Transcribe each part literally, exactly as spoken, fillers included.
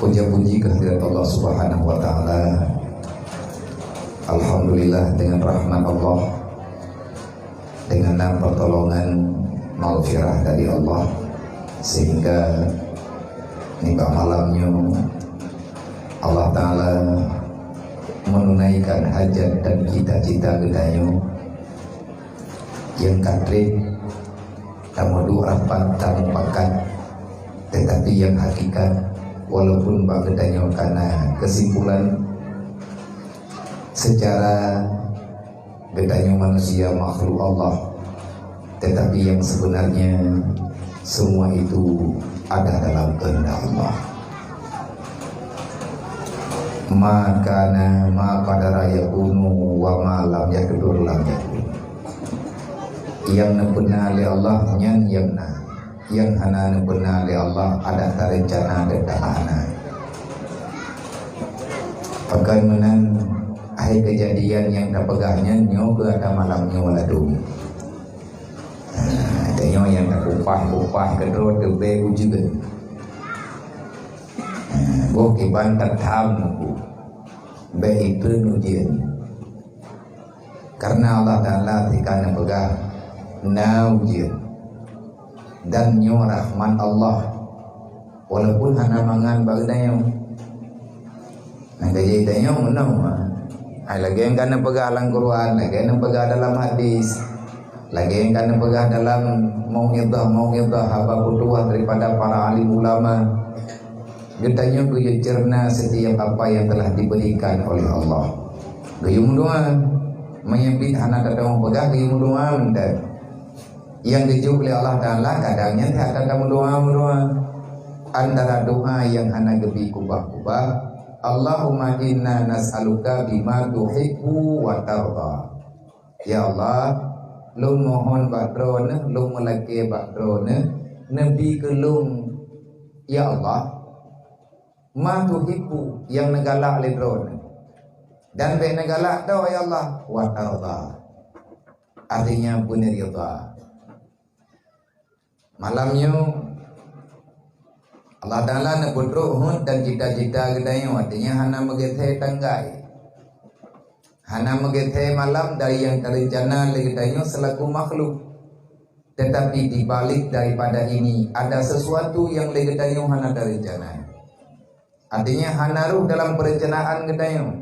Puja puji kehadirat Allah Subhanahu wa Ta'ala. Alhamdulillah, dengan rahmat Allah, dengan pertolongan maghfirah dari Allah, sehingga nibak malam nyoe Allah Ta'ala menunaikan hajat dan cita-cita geutanyoe nyang ka treb tameuduek rapat, tamupakat, tetapi nyang hakikat, walaupun bak geutanyoe kana kesimpulan secara geutanyoe manusia makhluk Allah, tetapi yang sebenarnya semua itu ada dalam kehendak Allah. Ma kana ma qadara yakunu wa ma lam yaqdur lam yakun. Nyang neupeuna lé Allah nyan nyang na. Nyang hana neupeuna lé Allah adak tareuncana dan hana. Pakon meunan, hai keujadian nyang tapeugah nyan nyoe keuh ata malam nyoe ladôm. Tanyoe nyang takupah-kupah keudroe teubée ujeuen. Boh kiban tatham nuku, bék ikreun ujeuen. Karena Allah Ta'ala tika neupeugah na ujeuen. Dan nyoe rahmat Allah. Walaupun hana mangat bak geutanyoe. Nah, jadi tanyoe meunong, ha. Ai lagée nyang ka neupeugah lam Quran, lagée neupeugah dalam hadis, lagée nyang ka neupeugah dalam mau'izah-mau'izah haba peutuah daripada para alim ulama. Geutanyoe geuyue cerna setiap apa yang telah diberikan oleh Allah. Geuyue meudoa, meunyoe biet hana teutamong peugah geuyue meudoa mantong. Nyang geujok lé Allah Ta'ala kadang nyan that ka tameudoa-meudoa. Antara doa nyang hana geubi kubah-kubah, "Allahumma inna nas'aluka bima tuhibbu wa tarda." Ya Allah, lôn mohon bak Droeneuh, lôn meulakée bak Droeneuh, neubi keu lôn, ya Allah, ma tuhibbu, nyang neugalak lé Droeneuh. Dan bék neugalak droe, ya Allah, wa tarda. Artinya, beuneuridha. Malam nyoe, Allah Ta'ala neupeutrok hot dan cita-cita geutanyoe, artinya hana meugeusé tanggai. Hana meugeusé malam dari nyang tareuncana lé geutanyoe seulaku makhluk. Tetapi di balik daripada ini, ada sesuatu nyang lé geutanyoe hana tareuncana. Artinya, hana rhoh dalam perencanaan geutanyoe.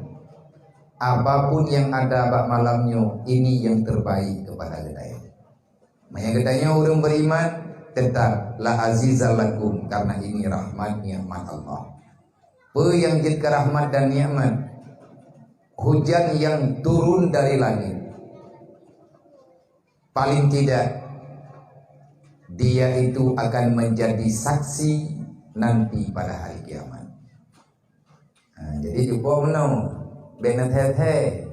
Apapun yang ada bak malam nyoe, ini yang terbaik kepada geutanyoe. Meunyoe geutanyoe ureuëng beriman, tetap la aziza lakum, karena ini rahmat nikmat Allah. Peue nyang jeuet keu rahmat dan nikmat? Hujan yang turun dari langit. Paling tidak, dia itu akan menjadi saksi nanti pada hari kiamat. Ha, jadi cuba meunoe, bék neuthée-thée.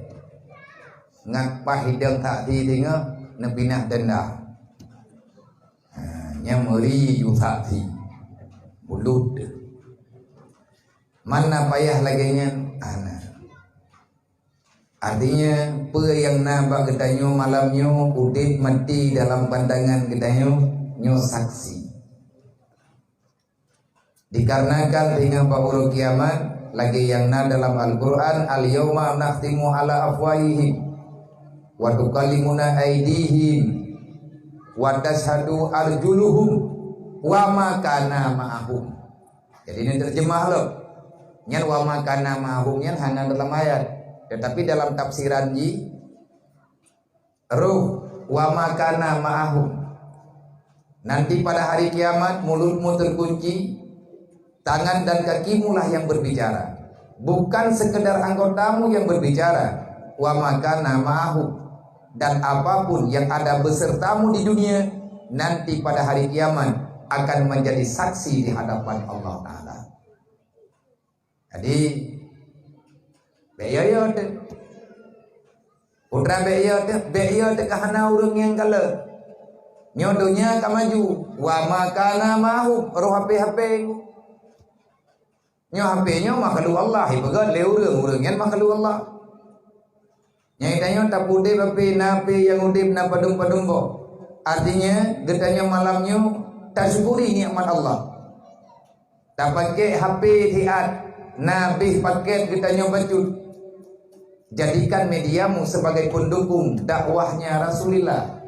Ngat paih idong saksi singoh, neupinah denda. Ha, nyang meuri ju saksi. Bulut. Mana payah lagée nyan? Hana. Artinya, peue nyang na bak geutanyoe malam nyoe, udeb maté dalam pandangan geutanyoe, nyoe saksi. Dikarenakan teungoh bak uroe kiamat, lagée nyang na dalam Al-Quran, "Al-yauma nakhtimu ala afwahihim, wa tukallimuna aidihim, wa tashhadu arjuluhum, wa ma kana ma'ahum." Jadi, ini terjemah loh. Nyan wa ma kana ma'ahum nyan hana dalam ayat. Tetapi dalam tafsiran jih, roh wa ma kana ma'ahum. Nanti pada hari kiamat, mulutmu terkunci, tangan dan kakimulah yang berbicara. Bukan sekedar anggotamu yang berbicara. Wa ma kana ma'ahum. Dan apapun yang ada besertamu di dunia, nanti pada hari kiamat akan menjadi saksi di hadapan Allah Ta'ala. Jadi, bék yo-yo teuh. Putra bék yo teuh, bék yo teuh ka hana ureuëng nyang kalon. Nyoe donya ka maju, wa ma kana ma'ahum, roh H P-H P. Nyoe H P nyoe makhluk Allah, ipeugét lé ureuëng, ureuëng nyan makhluk Allah. Nyang tanyoe tapeuudeb H P, na H P nyang udeb na padum-padum boh. Artinya, geutanyoe malam nyoe tasyukuri nikmat Allah. Tapakèk H P siat, na abéh pakèt geutanyoe bacut. Jadikan mediamu sebagai pendukung dakwahnya Rasulullah.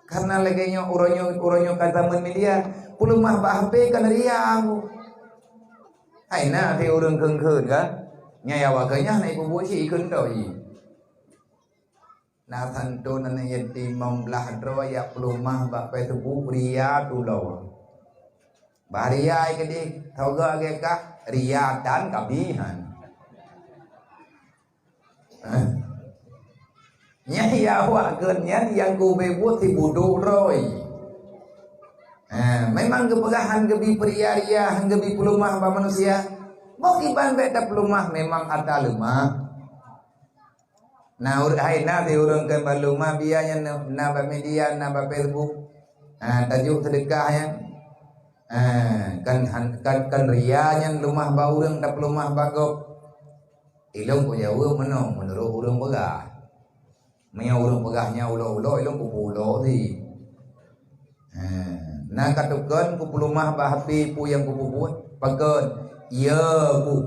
Karena lagèe nyoe uroe nyoe, uroe nyoe ka zaman media, peuleumah bak H P kan ria. Hai na até ureueng kheun-kheun kan? Nyang awak keunyan na ibu-bu cit ikheun tau jih. Na santôn aneuk yatim limong blah droe jak peuleumah bak Facebook ria tuloe. Bah ria keudéh, toga gét kah, ria tan kabihan. Nyan ya awak kheun nyan nyang keu ubé buet si budok droe. Ha, memang geupeugah han geubi peuria-ria, han geubi peuleumah bak manusia. Boh kiban bèk tapeuleumah memang ata leumah. Na ureueng hai na si ureueng kheun bak leumah bia nyan na, na bak media, na bak Facebook. Ha, tajok seudeukah nyan. Ha, kan, kan, kan ria nyan leumah bak ureueng tapeuleumah bak gob. Ilôn kujaweueb meunoe meunurot ureueng peugah. Meunyoe ureueng peugah nyan ulo-ulo, ilôn kupeuulo cit. Ha, na ka tukon kupeuleumah bak H P peue nyang kupeubuet? Pakon? Ya ku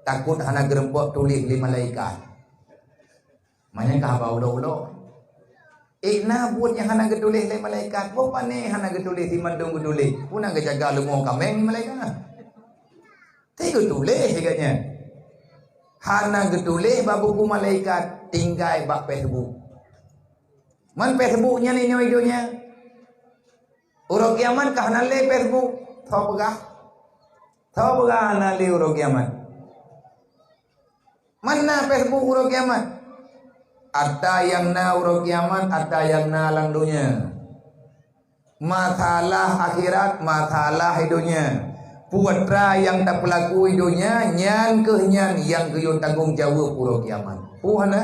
takot hana geureumpok tuléh lé malaikat. Manyang ka haba ulo-ulo. Eh, na buet nyang hana geutuléh lé malaikat. Boh pané hana geutuléh, si mandum geutuléh. Peue na geujaga leumo kaméng malaikat? Ti geutuléh geuh nyan. Hana geutuléh bak buku malaikat, tinggai bak Facebook. Man Facebook nyan inoe i donya. Uroe kiamat ka hana lé Facebook. Soe peugah? Soe peugah hana lé uroe kiamat? Man na Facebook uroe kiamat? Ata nyang na uroe kiamat, ata nyang na lam donya. Masalah akhirat, masalah donya. Peue atra nyang tapeulaku donya, nyan kheueh nyan nyang geuyue tanggong jaweueb uroe kiamat. Peue hana?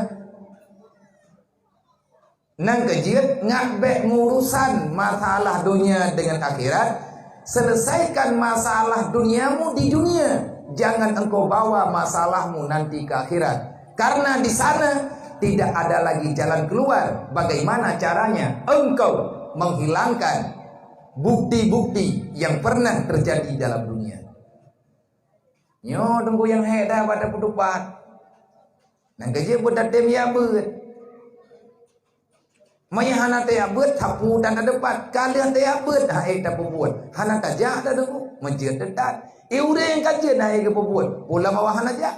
Nyang keujeuet, ngat bèk meuurusan masalah donya deungon akhirat. Selesaikan masalah duniamu di dunia. Jangan engkau bawa masalahmu nanti ke akhirat. Karena di sana tidak ada lagi jalan keluar. Bagaimana caranya engkau menghilangkan bukti-bukti yang pernah terjadi dalam dunia? Nyoe teungku nyang hék dah bak tapeutupat. Nyang keujeuet beutatém jak beuet. Meunyo hana tajak beuet, sapeue tan tateupat. Ka lheueh tajak beuet, han ék tapeubuet. Hana tajak dah teungku, meujeuet teuh tan. Eh, ureueng nyang ka jeuet han ék geupeubuet, pulang awak hana jak.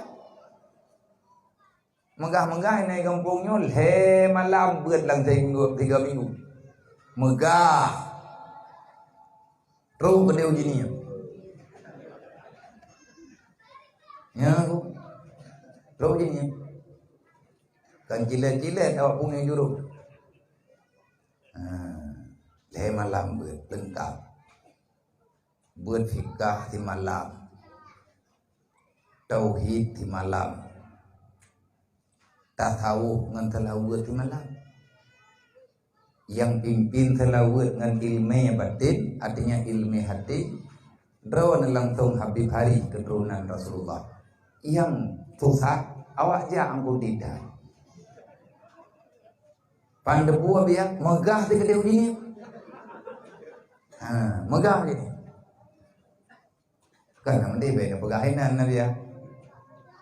Meugah-meugah inan gampông nyoe lhèe malam beuet lam siminggu, tiga minggu. Meugah. Trok keudéh u jinie. Ya, trok u jinie. Kan cilet-cilet awak punge jurong. Ha, lhèe malam beuet leungkap. Beuet fikah simalam. Tauhid simalam. Tasawuf ngon seulaweuet simalam. Nyang pimpin seulaweuet ngon ileumèe batin, artinya ileumèe hati, droeneuh langsong Habib Hari keuturonan Rasulullah. Nyang susah, awak jak angkut lidah. Pan deubua biak, meugah teukeudéh u jinie. Ha, meugah jih. Kan na meudeh bèk neupeugah inan na biak.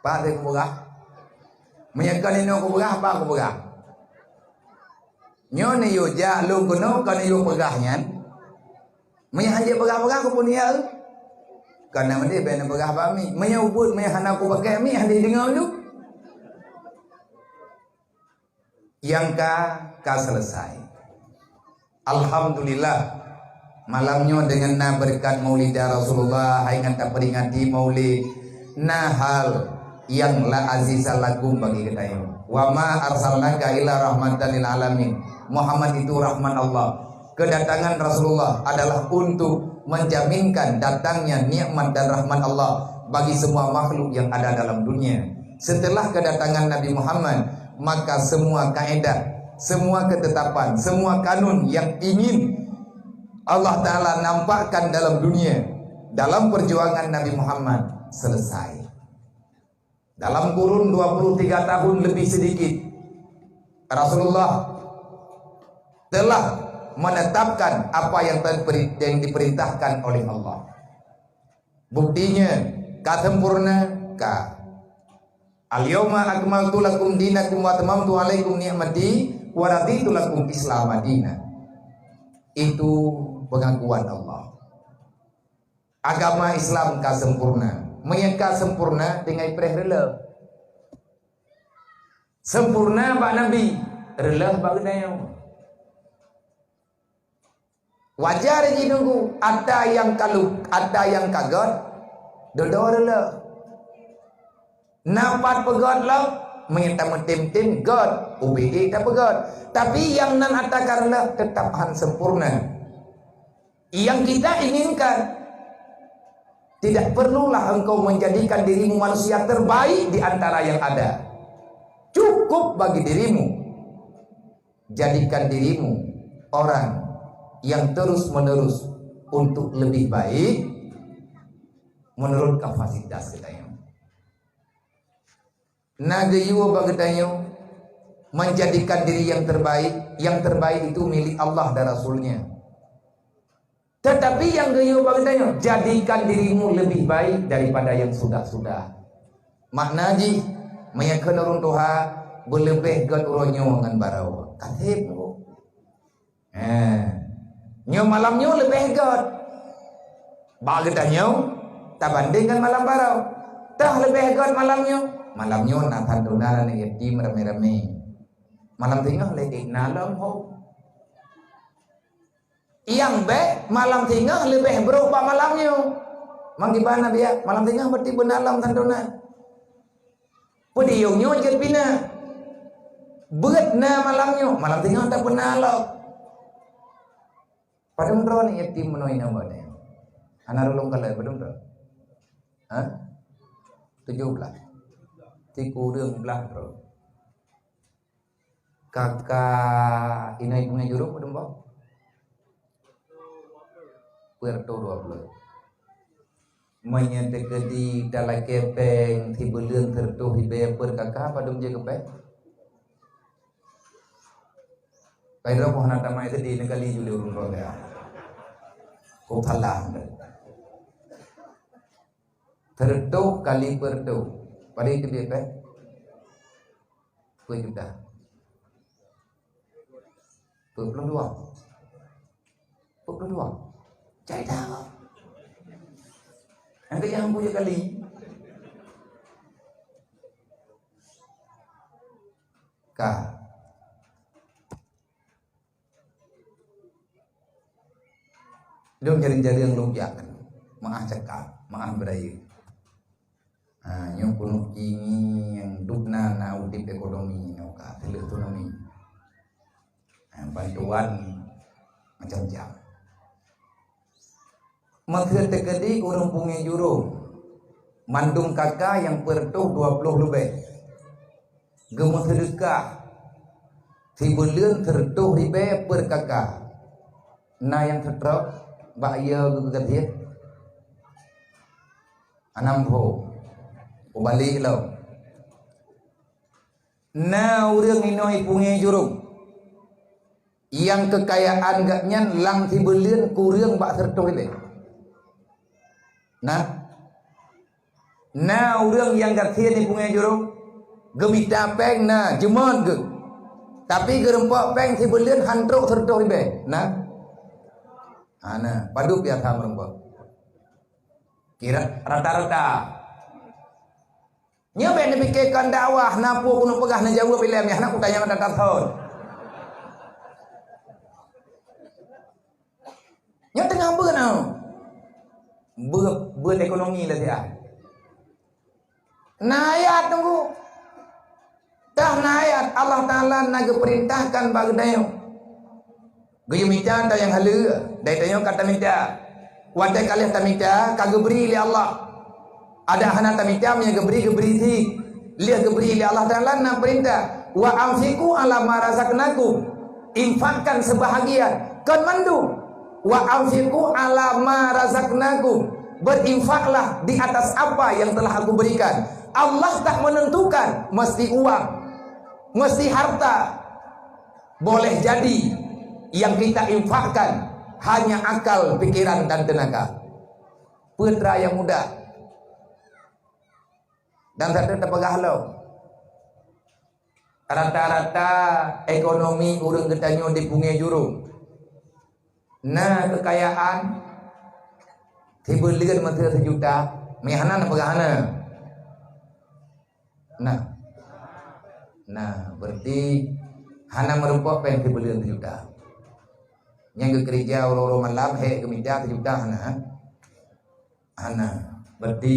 Pat lé kupeugah. Meunyoe kon inoe kupeugah, pat kupeugah. Nyoe neuyue jak lôn keunoe kon neuyue peugah nyan. Meunyoe han jeuet peugah-peugah, kupeue neuyue? Kon na meudeh bèk neupeugah bak mic. Meunyoe buet, meunyoe hana kupakai mic, han jeuet deungoe lôn. Nyang ka, ka selesai. Alhamdulillah, malam nyoe deungon na beureukat Maulidah Rasulullah, hai ngon tapeuringati Maulid, na hal nyang la aziza lakum bagi geutanyoe. Wa ma arsalnaka illa rahmatan lil alamin. Muhammad itu rahmat Allah. Kedatangan Rasulullah adalah untuk menjaminkan datangnya nikmat dan rahmat Allah bagi semua makhluk yang ada dalam dunia. Setelah kedatangan Nabi Muhammad, maka semua kaedah, semua ketetapan, semua kanun yang ingin Allah Ta'ala nampakkan dalam dunia, dalam perjuangan Nabi Muhammad, selesai. Dalam kurun dua puluh tiga tahun lebih sedikit, Rasulullah telah menetapkan apa yang terperi-, yang diperintahkan oleh Allah. Buktinya, ka sempurna, ka. "Al-yauma akmaltu lakum dinakum wa atmamtu alaikum ni'mati wa raditu lakum Islama dina." Itu pengakuan Allah. Agama Islam ka sempurna. Meunyo ka sempurna, tinggai preh reuloh. Sempurna bak Nabi, reuloh bak geutanyoe. Wajar jih nunggu, ata nyang ka lu-, ata nyang ka göt, dudoe reuloh. Na pat peugöt lom, meunyo tameutem-tem göt, ubé tapeugöt. Tapi nyang nan ata ka reuloh teutap han sempurna. Yang kita inginkan, tidak perlulah engkau menjadikan dirimu manusia terbaik di antara yang ada. Cukup bagi dirimu, jadikan dirimu orang yang terus-menerus untuk lebih baik menurut kapasitas kita yang. Na geuyue bak geutanyoe menjadikan diri yang terbaik. Yang terbaik itu milik Allah dan Rasul-Nya. Tetapi nyang geuyue bak geutanyoe, jadikan dirimu lebih baik daripada yang sudah-sudah. Makna jih, meunyo kheun ureuëng tuha, beuleubeh göt uroe nyoe ngon barô. Ka sép. Eh, nyoe malam nyoe leubeh göt. Bak geutanyoe tabandeng ngon malam barô. Teuh leubeh göt malam nyoe. Malam nyoe na santuna lam yatim ramé-ramé. Malam singoh lé ék na lom ho. Nyang bék malam singoh leubeh brok bak malam nyoe. Mang kiban na biak, malam singoh berarti beuna lom santuna. Peudiyong nyoe jeuet pina. Beuet na malam nyoe, malam singoh tak pernah lom. Padum droe ni yatim meunoe inong bak nyoe? Hana rulung kalon, padum droe? Ha? Tujoh blah. Sikureueng blah droe. Kaka inai pungai jurong padum boh? Peuet reutôh dua ploh. Meunyoe teukeudi talakée péng sibuleuen sireutôh ribée per kaka, padum jeuet keu péng? Kai droe boh hana tamai seudeh neukali ju lé ureuëng droe ya. Kok salah. Sireutôh kali peuet reutôh. Padum teubiet péng? Peuet juta. Peuet ploh dua. Peuet ploh dua. Cai tahu. Nyang keu nyang buet kali. Ka. Lôn jareueng-jareueng lôn jak, meu'ah cakap, meu'ah beurayeuk. Ha, nyoe keuneuk ingieng dubna na udeb ekonomi nyoe ka, teuleuh ekonomi. Ha, bantuan macam-macam. Meukeue teukeudi ureuëng pungai jurong, mandum kaka nyang peuet reutôh dua ploh leubeh. Geumeuseudeukah sibuleuen sireutôh ribée per kaka. Na nyang seutrok bak ie geugadien? Anam ho. Ubalik lom. Na ureuëng inoe pungai jurong. Nyang keukayaan gobnyan lam sibuleuen kureueng bak sireutôh ribée. Nah, na ureuëng nyang gasien di pungai jurong, geumita péng na, jeumot geuh. Tapi geureumpok péng sibuleuen han trok sireutôh ribée. Nah. Ha, na, padub biasa meureumpok. Kira rata-rata. Nyoe bék neupike kon dakwah, na peue keuneuk peugah neujaweueb ilée meuh, hana kutanyong data thon. Nyoe teungoh beuet nyoe. Beuet, beuet ekonomi lagée ah. Na ayat teungku. Tah na ayat Allah Taala na geupeurintahkan bak geutanyoe. Geuyue mita ata nyang haleue, dan tanyoe ka tamita. Watée ka lheueh tamita, ka geubri lé Allah. Adak hana tamita, meunyoe geubri, geubri sit. Lheueh geubri lé Allah Taala na peurintah, "Wa anfiqu ala ma razaqnakum." Infakkan sebahagian, kon mandum. "Wa anfiqu ala ma razaqnakum." Berinfaklah di atas apa yang telah Aku berikan. Allah tak menentukan mesti uang, mesti harta. Boleh jadi yang kita infakkan hanya akal, pikiran, dan tenaga. Peue atra nyang mudah. Dan sateue tapeugah lom, rata-rata ekonomi ureuëng geutanyoe di Punggui Jurong. Na keukayaan sibuleuen meuteuk sijuta, meuhana na peugah hana. Nah. Nah, berarti hana meurumpok péng sibuleuen sijuta. Nyang geukeureuja uroe-uroe malam, hék geumita sijuta hana. Hana. Berarti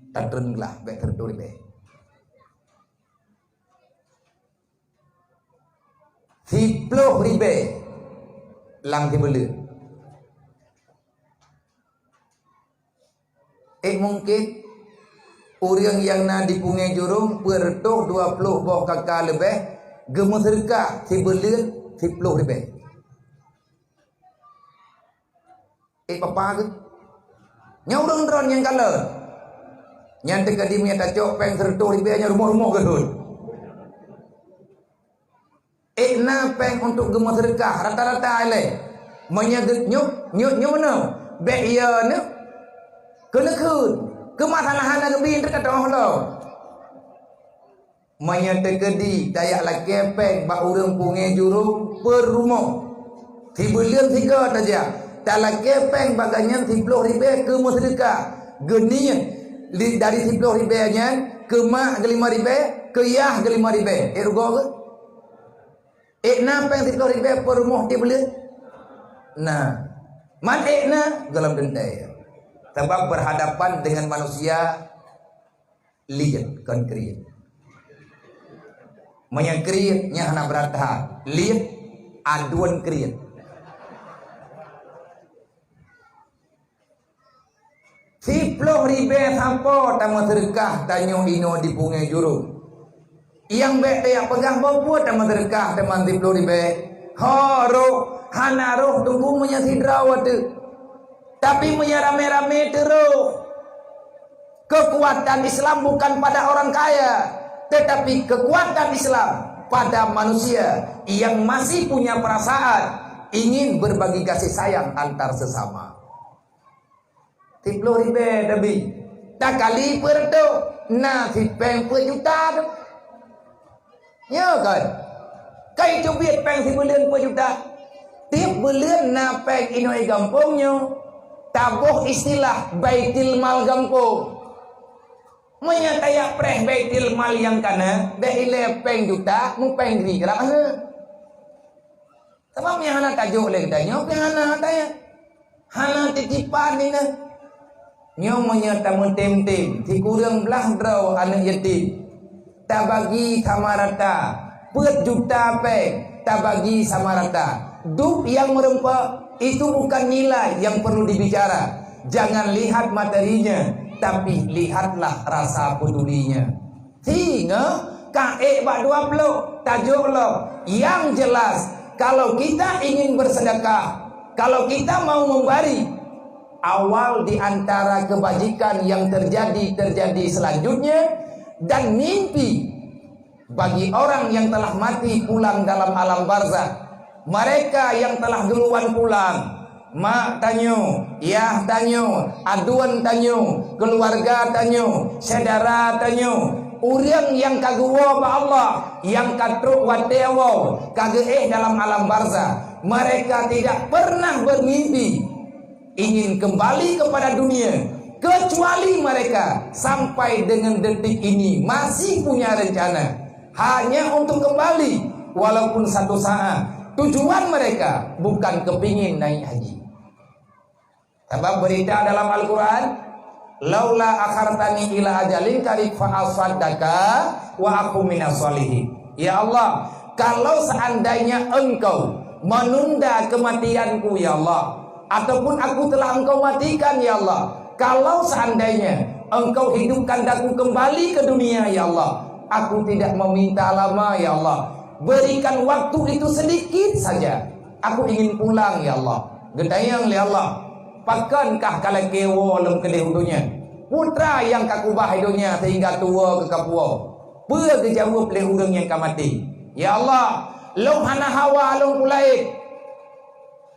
tatreun glah, bék teureutôh ribée. Siploh ribée lam sibuleuen. Eh, mungkin ureuëng nyang na di Punggui Jurong peuet reutôh dua ploh boh K K leubeh geumeuseudeukah sibuleuen siploh ribée. Eh, papa keuh? Nyoe ureuëng droe nyang kalon. Nyan teuka di meunyo tacok péng seureutôh ribée nyan rumoh-rumoh geuthon. Eh, na péng untuk geumeuseudeukah rata-rata ilée. Meunyoe geu-, nyoe, nyoe, nyoe meunoe, bék iya nyoe keuneukheun. Keumasalahan na geubi teuka teuoh lom. Meunyoe teukeudi tajak lakée péng bak ureuëng Punggui Jurong peurumoh, sibuleuen sigoe tajak, talakée péng bak gobnyan siploh ribée keu meuseudeukah, geuniet li-, dari siploh ribée nyan keu mak geulimong ribée, keu yah geulimong ribée. Eh, rugoe keuh? Eh, na péng siploh ribée peurumoh di buleuen? Nah, man eh na gohlom teuntée. Sabab berhadapan dengan manusia liet kon kriet. Meunyoe kriet nyan hana brat that, liet aduen kriet. Siploh ribée sampoe tameuseudeukah tanyoe inoe di Punggui Jurong. Nyang bék tajak peugah boh peue tameuseudeukah teuma siploh ribée. Ho roh, hana roh teungku meunyoe sidroe teuk. Tapi meunyoe ramé-ramé teuroh. Kekuatan Islam bukan pada orang kaya, tetapi kekuatan Islam pada manusia yang masih punya perasaan ingin berbagi kasih sayang antar sesama. Siploh ribée teubi. Takali peuet reutôh, na sipéng peuet juta tu. Nyo kan? Kai teubiet péng sibuleuen peuet juta. Tieb buleuen na péng inoe gampông nyoe. Taboh istilah baitil mal gampông. Meunyoe tajak preh baitil mal nyang kana, bék ilée péng juta, mupéng gri rab hana. Sabab nyang hana tajok lé geutanyoe, pih hana tanya. Hana titipan ni nah. Nyoe meunyoe tameutem-tem, sikureueng blaih droe aneuëk yatim, tabagi sama rata, peuet juta péng, tabagi sama rata. Dub nyang meureumpok, itu bukan nilai yang perlu dibicara. Jangan lihat materinya, tapi lihatlah rasa pedulinya. Singoh ka ék bak dua ploh, tajok lom. Yang jelas, kalau kita ingin bersedekah, kalau kita mau memberi, awal di antara kebajikan yang terjadi, terjadi selanjutnya, dan mimpi bagi orang yang telah mati pulang dalam alam barzakh. Mereka yang telah duluan pulang, mak tanyoe, yah tanyoe, aduen tanyoe, keuluwarga tanyoe, syedara tanyoe, ureuëng nyang ka geuwoe bak Allah, nyang ka trok watée woe, ka geuéh dalam alam barzakh, mereka tidak pernah bermimpi ingin kembali kepada dunia, kecuali mereka sampai dengan detik ini masih punya rencana hanya untuk kembali, walaupun satu saat. Tujuan mereka bukan kepingin naik haji. Sabab berita dalam Al-Quran, "Laula akhartani ila ajalin qarib fa asaddaqa wa akun minas shalihin." Ya Allah, kalau seandainya Engkau menunda kematianku, ya Allah, ataupun aku telah Engkau matikan, ya Allah, kalau seandainya Engkau hidupkan aku kembali ke dunia, ya Allah, aku tidak meminta lama, ya Allah, berikan waktu itu sedikit saja. Aku ingin pulang, ya Allah. Geutanyong lé Allah, "Pakon kah ka lakée woe lom keudeh u donya? Peue atra nyang ka kubah i donya sehingga tuwoe keu ka puwoe? Peue geujaweueb lé ureuëng nyang ka maté?" "Ya Allah, lôn hana hawa lôn peulaét."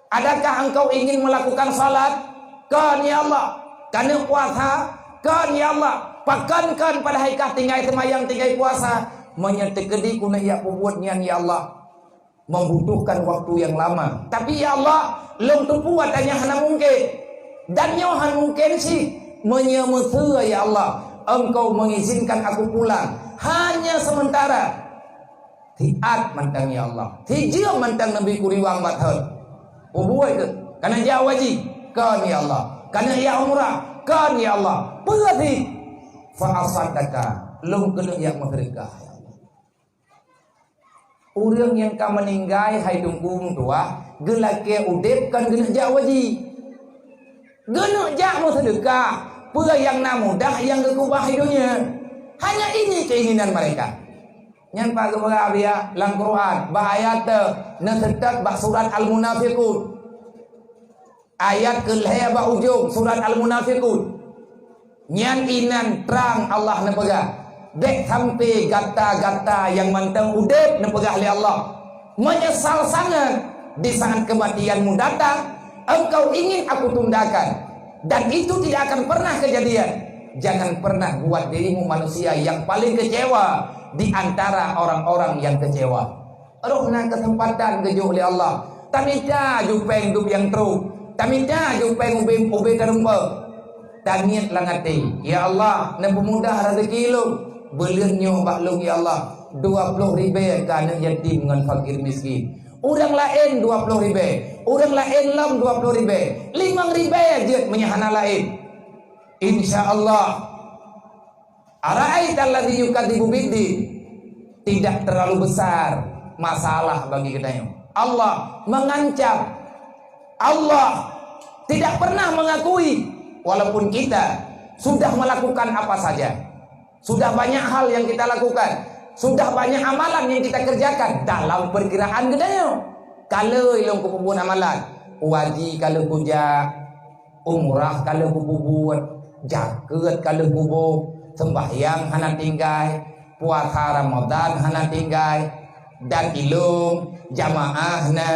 "Adakah Engkau ingin melakukan salat?" "Kon, ya Allah." Keuneuk puasa, kon, ya Allah. Pakon kon, padahai kah tinggai seumayang, tinggai puasa. Meunyoe teukeudi keuneuk jak peubuet nyan, ya Allah, membutuhkan waktu yang lama. Tapi, ya Allah, lôn teupeu atra nyan hana mungken. Dan nyoe hana mungken cit. Meunyoe meuseu, ya Allah, Engkau mengizinkan aku pulang hanya sementara. Siat mantong, ya Allah. Sijeuem mantong Nabi kuriwang bak thon. Peubuet keuh. Keuneuk jak haji. Kon, ya Allah. Keuneuk jak umrah. Kon, ya Allah. Peue cit? Fa asaddaqa. Lôn keuneuk jak meuseudeukah, ya Allah. Ureuëng nyang ka meuninggai hai Teungku meutuwah, geulakée udeb kon geuneuk jak haji. Geuneuk jak meuseudeukah, peue nyang na mudah nyang geukeubah di donya. Hanya ini keinginan mereka. Nyan pat geupeugah biya lam Quran, bak ayat teuh, neuseutôt bak surat Al-Munafiqun. Ayat keu lhée bak ujong surat Al-Munafiqun. Nyan inan trang Allah neupeugah, bék sampai gata-gata nyang mantong udeb, neupeugah lé Allah, menyesal sangat di saat kematianmu datang, engkau ingin aku tundakan, dan itu tidak akan pernah kejadian. Jangan pernah buat dirimu manusia yang paling kecewa di antara orang-orang yang kecewa. Roh na keuseumpatan geujok lé Allah. Tamita ju péng dub nyang trok. Tamita ju péng ubé, ubé tarumpok. Taniet lam até, "Ya Allah, neupeumudah raseuki lôn. Buleuen nyoe bak lôn, ya Allah, dua ploh ribée keu aneuk yatim ngon fakir miskin. Ureuëng laén dua ploh ribée, ureuëng laén lom dua ploh ribée, limong ribée jeuet meunyoe hana laén. Insya Allah." Ara'aital ladzi yukadzibu biddin. Tidak terlalu besar masalah bagi geutanyoe. Allah mengancam. Allah tidak pernah mengakui, walaupun kita sudah melakukan apa saja. Sudah banyak hal yang kita lakukan. Sudah banyak amalan yang kita kerjakan dalam perkiraan geutanyoe. Ka lheueh lôn kupeubuet amalan. Haji ka lheueh kujak. Umrah ka lheueh kupeubuet, jakeuet ka lheueh kuboh, seumbahyang hana tinggai, puasa Ramadan hana tinggai, dan ilôn jamaah na,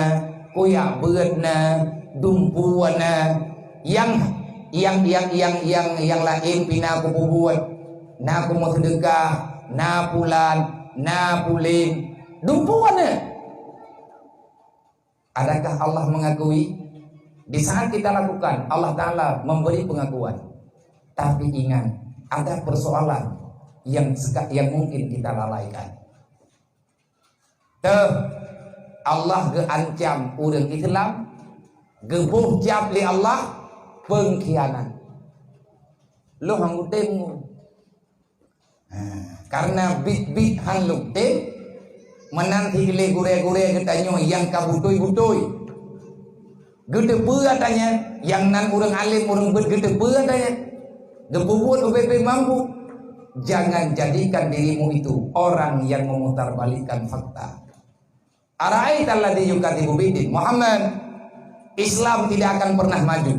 kuyak beuet na, dumpeue na, nyang, nyang, nyang laén pih na kupeubuet, na kumeuseudeukah, na pulan, na pulen, dumpeue na. Adakah Allah mengakui? Di saat kita lakukan, Allah Ta'ala memberi pengakuan. Tapi ingat, ada persoalan yang seka-, yang mungkin kita lalaikan. Teuh, Allah geuancam ureuëng Islam, geuboh cap lé Allah, pengkhianat. Loh, anggota mu. Ha, karena bit-bit han luktem, meunan si lé gurée-gurée geutanyoe nyang ka butôi-butôi. Geuteupeue atra nyan, nyang nan ureuëng além, ureuëng beuet geuteupeue atra nyan. Geupeubuet ubé-bé mampu. Jangan jadikan dirimu itu orang yang memutarbalikkan fakta. Ara'aital ladzi yukadzibu biddin. Muhammad, Islam tidak akan pernah maju.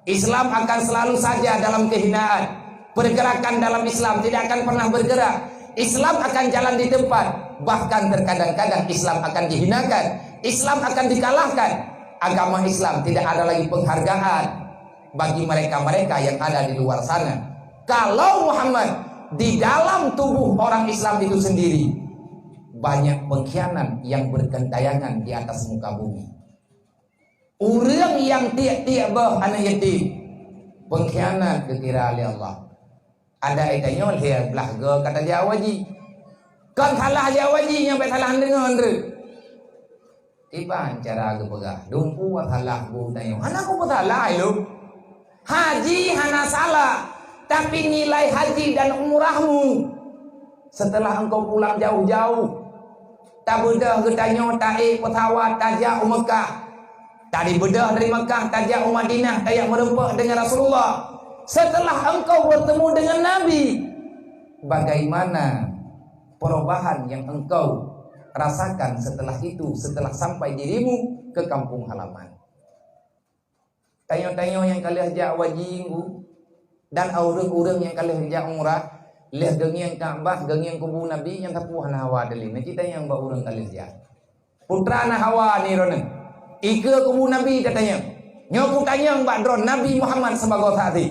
Islam akan selalu saja dalam kehinaan. Pergerakan dalam Islam tidak akan pernah bergerak. Islam akan jalan di tempat. Bahkan terkadang-kadang Islam akan dihinakan. Islam akan dikalahkan. Agama Islam tidak ada lagi penghargaan bagi mereka-mereka yang ada di luar sana. Kalau Muhammad di dalam tubuh orang Islam itu sendiri, banyak pengkhianat yang bergentayangan di atas muka bumi. Ureuëng nyang tiek-tiek boh aneuk yatim, pengkhianat geukira lé Allah. Adak geutanyoe lhée blaih goe ka tajak haji. Kon salah jak haji, nyang bék salah deungon treuk. Kiban cara geupeugah, dumpeue salah geutanyoe. Hana kupeusalah ilôn. Haji hana salah, tapi nilai haji dan umrahmu. Setelah engkau pulang jauh-jauh, tabeudôh geutanyoe taék peusawat tajak u Meukah. Tadi beudôh dari Meukah tajak u Madinah, tajak meureumpok dengan Rasulullah. Setelah engkau bertemu dengan Nabi, bagaimana perubahan yang engkau rasakan setelah itu, setelah sampai dirimu ke kampung halaman? Tanyoe-tanyoe nyang ka lheueh jak haji ngu, dan ureuëng-ureuëng nyang ka lheueh jak umrah, lheueh geungieng Ka'bah, geungieng kubu Nabi, nyang sapeue hana hawa dalil. Neuci tanyong bak ureuëng ka lheueh jak. Peue teuma na hawa ni droeneuh? Ikeue kubu Nabi tatanyong. Nyoe kutanyong bak droe Nabi Muhammad sibagoe saksi.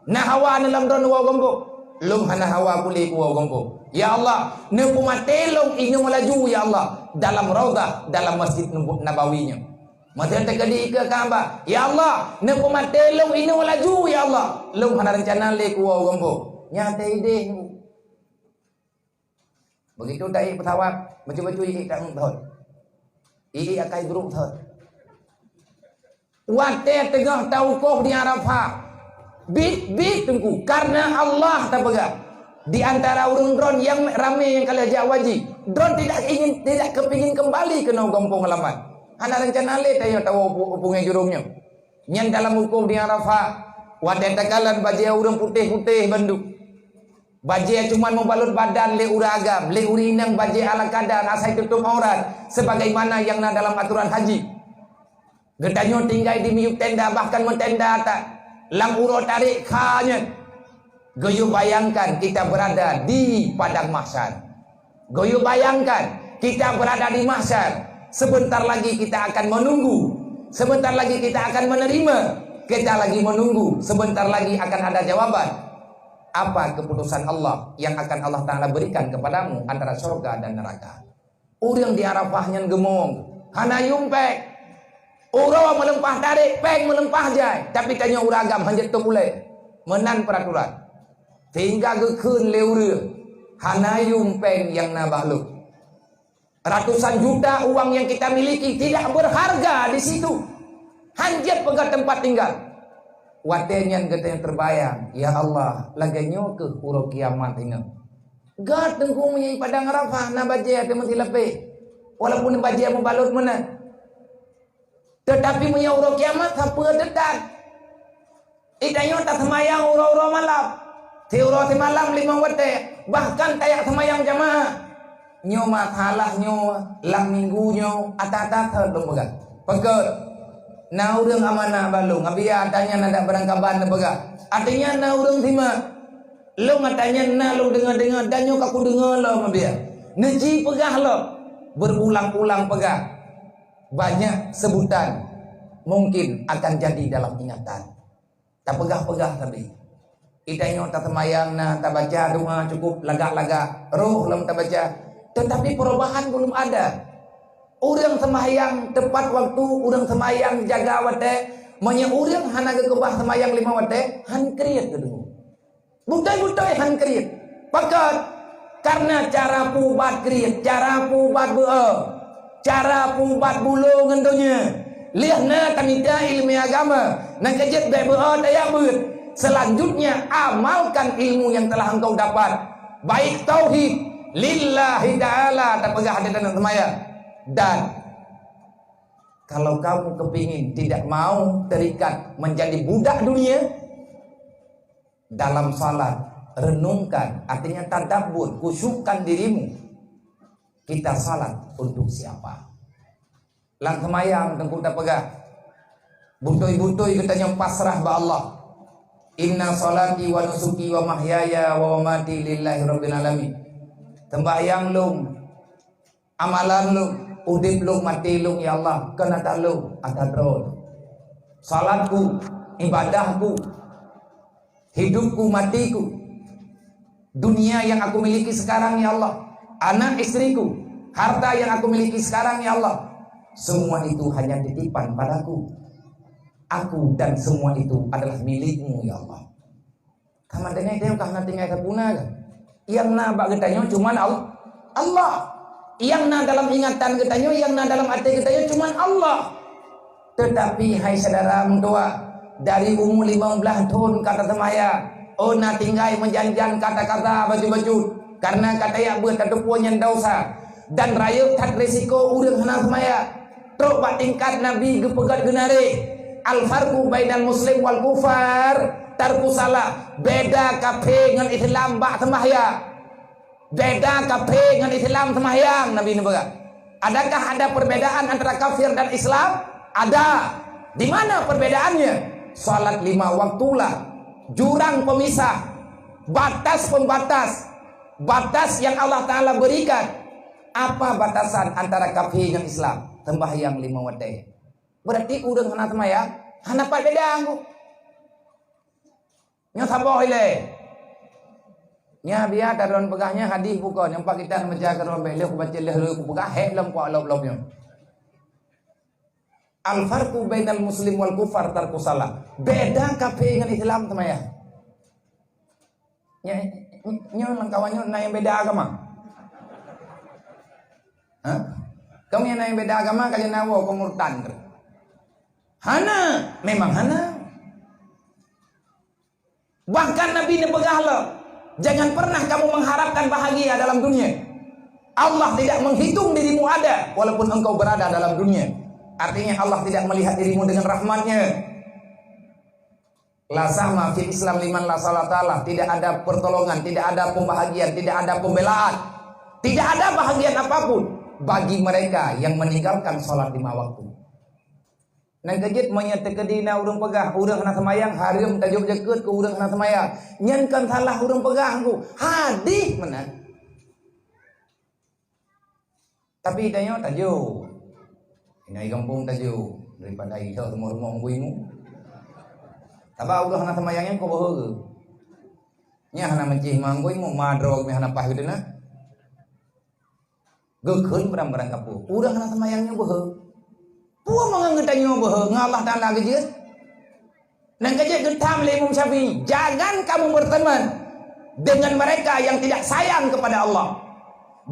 Na hawa neuh lam droeneuh woe gampông? Lôn hana hawa kulé kuwoe gampông. Ya Allah, neupeumaté lôn inoe laju, ya Allah, dalam Raudhah, dalam Masjid Nabawi nyoe. Masa teukeudi keu Ka'bah, "Ya Allah, neupeumaté lôn inoe laju, ya Allah, lôn hana reuncana lé kuwoe gampông." Nyan até idéh. Begitu taék pesawat, bacut-bacut iék tak thot. Iék akai brok thot. Watée teungoh tawukuf di Arafah, biet-biet Teungku, karena Allah tapeugah, di antara ureuëng droen nyang ramé nyang ka lheueh jak haji, droen tidak ingin, tidak kepingin kembali keunoe gampông halaman. Hana reuncana lé tanyoe tawoe u pu-, u pungai jurông nyoe. Nyan dalam wukuf di Arafah, watée takalon bajée ureuëng putéh-putéh bandum. Bajée cuman meubalot badan lé ureuëng agam, lé ureuëng inong bajée ala kada asai tutôb aurat, sebagaimana nyang na dalam aturan haji. Geutanyoe tinggai di miyueb tenda, bahkan meutenda that lam uroe tarék kha nyan. Geuyue bayangkan kita berada di padang mahsyar. Geuyue bayangkan kita berada di mahsyar. Sebentar lagi kita akan menunggu. Sebentar lagi kita akan menerima. Kita lagi menunggu. Sebentar lagi akan ada jawaban. Apa keputusan Allah yang akan Allah Ta'ala berikan kepadamu antara surga dan neraka? Ureuëng di Arafah nyan geumong, hana yuem péng. Uroe meuleumpah tarék, péng meuleumpah jai, tapi tanyoe ureuëng agam hanjeuet tôb ulée. Meunan peuraturan. Sehingga geukheun lé ureuëng, hana yuem péng nyang na bak lôn. Ratusan juta uang yang kita miliki tidak berharga di situ. Hanjeuet peugah tempat tinggal. Watée nyan geutanyoe teubayang, "Ya Allah, lagée nyoe keuh uroe kiamat inong." Gét Teungku meunyoe padang Arafah na bajée ateueh meusilapéh, walaupun bajée meubalot meunan. Teutapi meunyoe uroe kiamat, sapeue teuh that? Geutanyoe taseumayang uroe-uroe malam, siuroe simalam limong watée, bahkan tajak seumayang jamaah. Nyoe masalah nyoe lam minggu nyoe ata-ata thot lôn peugah. Pakon? Na ureuëng amanah bak lôn, Abiya, ata nyan adak barangkaban neupeugah. Artinya na ureuëng simak. Lôn ata nyan na lôn deungoe-deungoe, dan nyoe ka kudeungoe lom, Abiya. Neuji peugah lom, berulang-ulang peugah. Banyak sebutan mungkin akan jadi dalam ingatan. Tapeugah-peugah sabe. Geutanyoe taseumayang na tabaca doa cukup lagak-lagak, roh lom tabaca. Tetapi perubahan belum ada. Ureuëng seumayang tepat waktu, ureuëng seumayang jaga watée, meunyoe ureuëng hana geukeubah seumayang lima watée, han kriet geudeungoe. Beutôi-beutôi han kriet. Pakon? Karena cara peuubat kriet, cara peuubat beu-o, cara peuubat bulo ngon donya. Lheueh na tamita iéleumé agama, nyang keujeuet bék beu-o tajak beuet. Selanjutnya, amalkan ilmu yang telah engkau dapat. Baik tauhid lillahi ta'ala, tapeugah di dalam seumayang. Dan kalau kamu kepingin tidak mau terikat menjadi budak dunia, dalam salat, renungkan, artinya tadabbur, khusyukkan dirimu. Kita salat untuk siapa? Lam seumayang Teungku tapeugah, beutôi-beutôi geutanyoe pasrah bak Allah. "Inna salati wa nusuki wa mahyaya wa mamati lillahi rabbil alamin." Seumayang lôn, amalan lôn, udeb lôn, maté lôn, ya Allah, kon ata lôn, ata Droe. Salatku, ibadahku, hidupku, matiku, dunia yang aku miliki sekarang, ya Allah, anak istriku, harta yang aku miliki sekarang, ya Allah, semua itu hanya titipan padaku. Aku dan semua itu adalah milikmu, ya Allah. Ka meudeungoe teuh ka hana tinggai sapeue na kan? Nyang na bak geutanyoe cuman Al-, Allah. Nyang na dalam ingatan geutanyoe, nyang na dalam até geutanyoe cuman Allah. Teutapi hai syedara meutuah, dari umu limong blaih thon ka taseumayang, oh na tinggai meujan-jan kata-kata bacut-bacut, karena ka tajak beuet tateupeue nyan desya, dan rayeuk that risiko ureuëng hana seumayang. Trok bak tingkat Nabi geupeugét geunaréh, "Al-farqu bainal muslim wal kufar tarku salah." Beda kafé ngon Islam bak seumahyang. Beda kafé ngon Islam seumahyang, Nabi neupeugah. Adakah ada perbedaan antara kafir dan Islam? Ada. Di mana perbedaannya? Salat lima waktulah jurang pemisah, batas pembatas, batas yang Allah Ta'ala berikan. Apa batasan antara kafé ngon Islam? Sembahyang lima watée. Berarti ureuëng hana seumayang, hana pat beda ngon. Nyoe saboh ilée. Nya biasa droen peugah nyan hadis bukan, nyang pat kitab baca keudroe bék lheueh kubaca lheueh lheueh kupeugah hék lom kuat lom-lom nyoe. Al-farqu bainal muslim wal kufar tarkus shalah. Beda kafé ngon Islam seumayang. Nya, nyoe lam kawan nyoe na nyang beda agama. Ha? Kamu nyang na nyang beda agama ka jeuet na woe keu murtad. Hana, memang hana. Bahkan Nabi neupeugah lom, "Jangan pernah kamu mengharapkan bahagia dalam dunia. Allah tidak menghitung dirimu ada walaupun engkau berada dalam dunia." Artinya Allah tidak melihat dirimu dengan rahmatnya. La sahma fil Islam liman la salata lah. Tidak ada pertolongan, tidak ada pembahagian, tidak ada pembelaan, tidak ada bahagian apapun bagi mereka yang meninggalkan salat lima waktu. Nyang keujeuet meunyoe teukeudi na ureuëng peugah, ureuëng hana seumayang hareuem tajok jakeuet keu ureuëng hana seumayang. Nyan kon salah ureuëng peugah, Teungku. Hadih meunan. Tapi tanyoe tajok. Inai gampông tajok daripada ilok rumoh-rumoh Teungku Imum. Sabab ureuëng hana seumayang nyan keu beuhe. Nyan hana meucih ma Teungku Imum, ma droe meuhana paih geutanyoe. Geukheun barang-barang kapeue. Ureuëng hana seumayang nyoe beuhe. Peue mangat geutanyoe beuhe ngon Allah Taala geujeuet? Nyang keujeuet geutam lé Imam Syafi'i, "Jangan kamu berteman dengan mereka yang tidak sayang kepada Allah.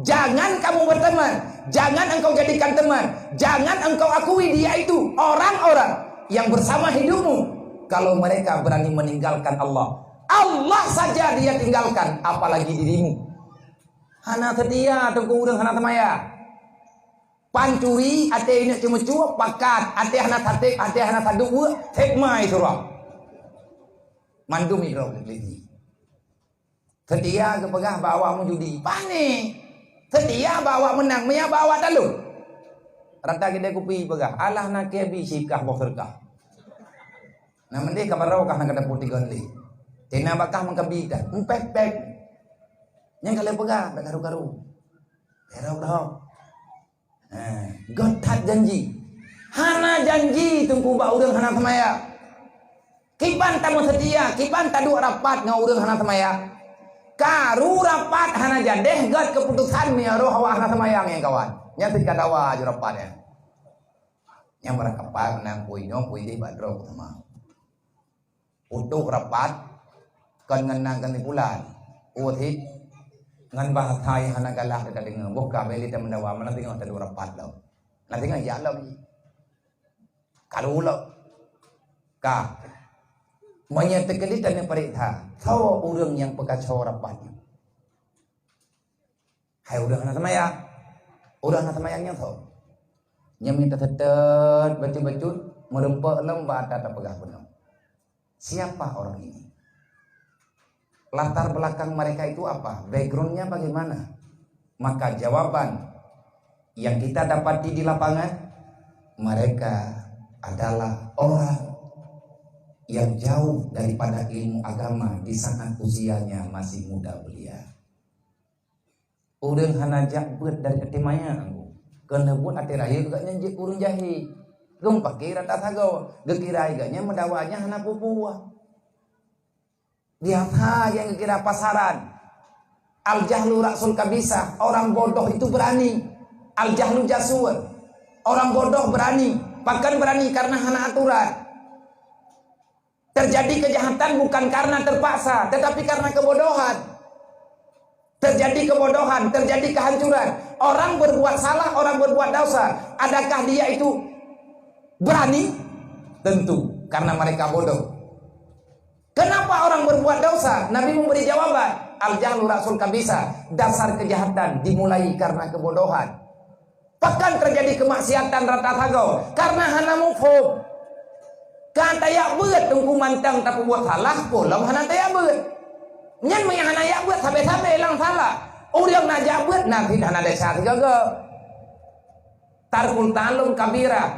Jangan kamu berteman, jangan engkau jadikan teman, jangan engkau akui dia itu orang-orang yang bersama hidupmu kalau mereka berani meninggalkan Allah. Allah saja dia tinggalkan, apalagi dirimu." Hana seutia Teungku ureuëng hana seumayang. Pancuri, até ingat ceumeucue, pakat, até hana saték, até hana saduek, sép mai surah. Mandum idroe lagi. Seutia geupeugah bak awak meujudi, pane. Seutia bak awak meunang, meuya bak awak talon. Rata keudè kupi peugah, "Alah na keu bi sikah boh seureuka." Nah, mendeh ka barô kah na ka dapur tiga lé. Tina bakah mengkabi dah, empek-pek. Nyang ka lheueh peugah, dak karu-karu. Ero-ero. Ha, göt that janji. Hana janji Teungku bak ureuëng hana seumayang. Kiban tameuseutia, kiban taduek rapat ngon ureuëng hana seumayang. Karu rapat hana jadeh göt keuputosan meunyoe roh awak hana seumayang nyang kawan. Nyan sit ka dawa ju rapat nyan. Nyang beurangkapat nang pui nyoe pui deh bak droe sama. Utôh rapat kon ngon nang kesimpulan. Ueh hit ngon bahasa nyang hana galah teuka deungoe. Boh ka bèk lé tameudawa, meunan teungoh taduek rapat lom. Meunan teungoh jak lom jih. Karu lom. Ka. Meunyoe teukeudi taneuk pareksa, soe ureuëng nyang peukaco rapat nyoe? Hai ureuëng hana seumayang. Ureuëng hana seumayang nyan soe? Nyan mita seutôt bacut-bacut meureumpok lom bak ata tapeugah bunoe. Siapa orang ini? Latar belakang mereka itu apa? Background-nya bagaimana? Maka jawaban yang kita dapati di lapangan, mereka adalah orang yang jauh daripada ilmu agama di saat usianya masih muda belia. Ureuëng hana jak beuet dari até manyang, kon lheueh buet até rayeuk gobnyan jeuet keu ureuëng jahé. Geupake rata sagoe, geukira gobnyan meudawa nyan hana peue-peue. Biasa nyang geukira pasaran. Al-jahlu ra'sul kabisah, orang bodoh itu berani. Al-jahlu jasur, orang bodoh berani. Pakon berani? Karena hana aturan. Terjadi kejahatan bukan karena terpaksa, tetapi karena kebodohan. Terjadi kebodohan, terjadi kehancuran. Orang berbuat salah, orang berbuat dosa. Adakah dia itu berani? Tentu, karena mereka bodoh. Kenapa orang berbuat dosa? Nabi memberi jawaban, "Al-jahlu ra'sul kabisah." Dasar kejahatan dimulai karena kebodohan. Pakon terjadi kemaksiatan rata sagoe? Karena hana muphom. Ka tajak beuet teungku mantong tapeubuet salah, polom hana tajak beuet. Nyan meunyo hana jak beuet, sabe-sabe lam salah. Ureuëng na jak beuet, na cit hana desya sigoe-goe. Tarkul ta'allum kabirah,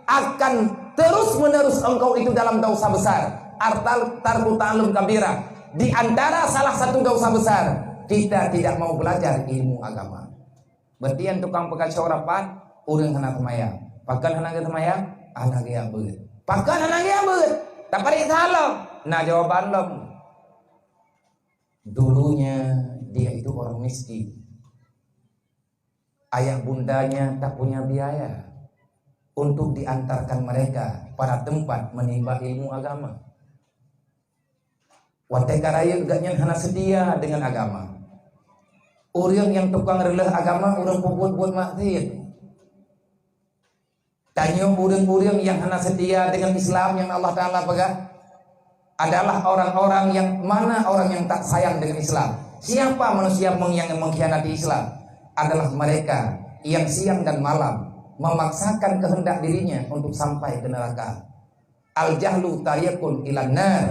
akan terus-menerus engkau itu dalam dosa besar. Artal tarkul ta'allum kabirah, di antara salah satu dosa besar, kita tidak mau belajar ilmu agama. Beutian tukang peukaco rapat, ureuëng hana seumayang. Pakon hana geuseumayang? Hana geujak beuet. Pakon hana geujak beuet? Tapareksa lom. Na jawaban lom. Dulunya dia itu orang miskin. Ayah bundanya tak punya biaya untuk diantarkan mereka pada tempat menimba ilmu agama. Watée ka rayeuk gobnyan hana seutia deungon agama. Ureuëng nyang tukang reuloh agama, ureuëng peubuet-buet maksiat. Tanyoe ureuëng-ureuëng nyang hana seutia deungon Islam nyang Allah Taala peugah adalah orang-orang yang mana orang yang tak sayang dengan Islam. Siapa manusia meng-, yang mengkhianati Islam? Adalah mereka yang siang dan malam memaksakan kehendak dirinya untuk sampai ke neraka. Al-jahlu tariqun ilan nar.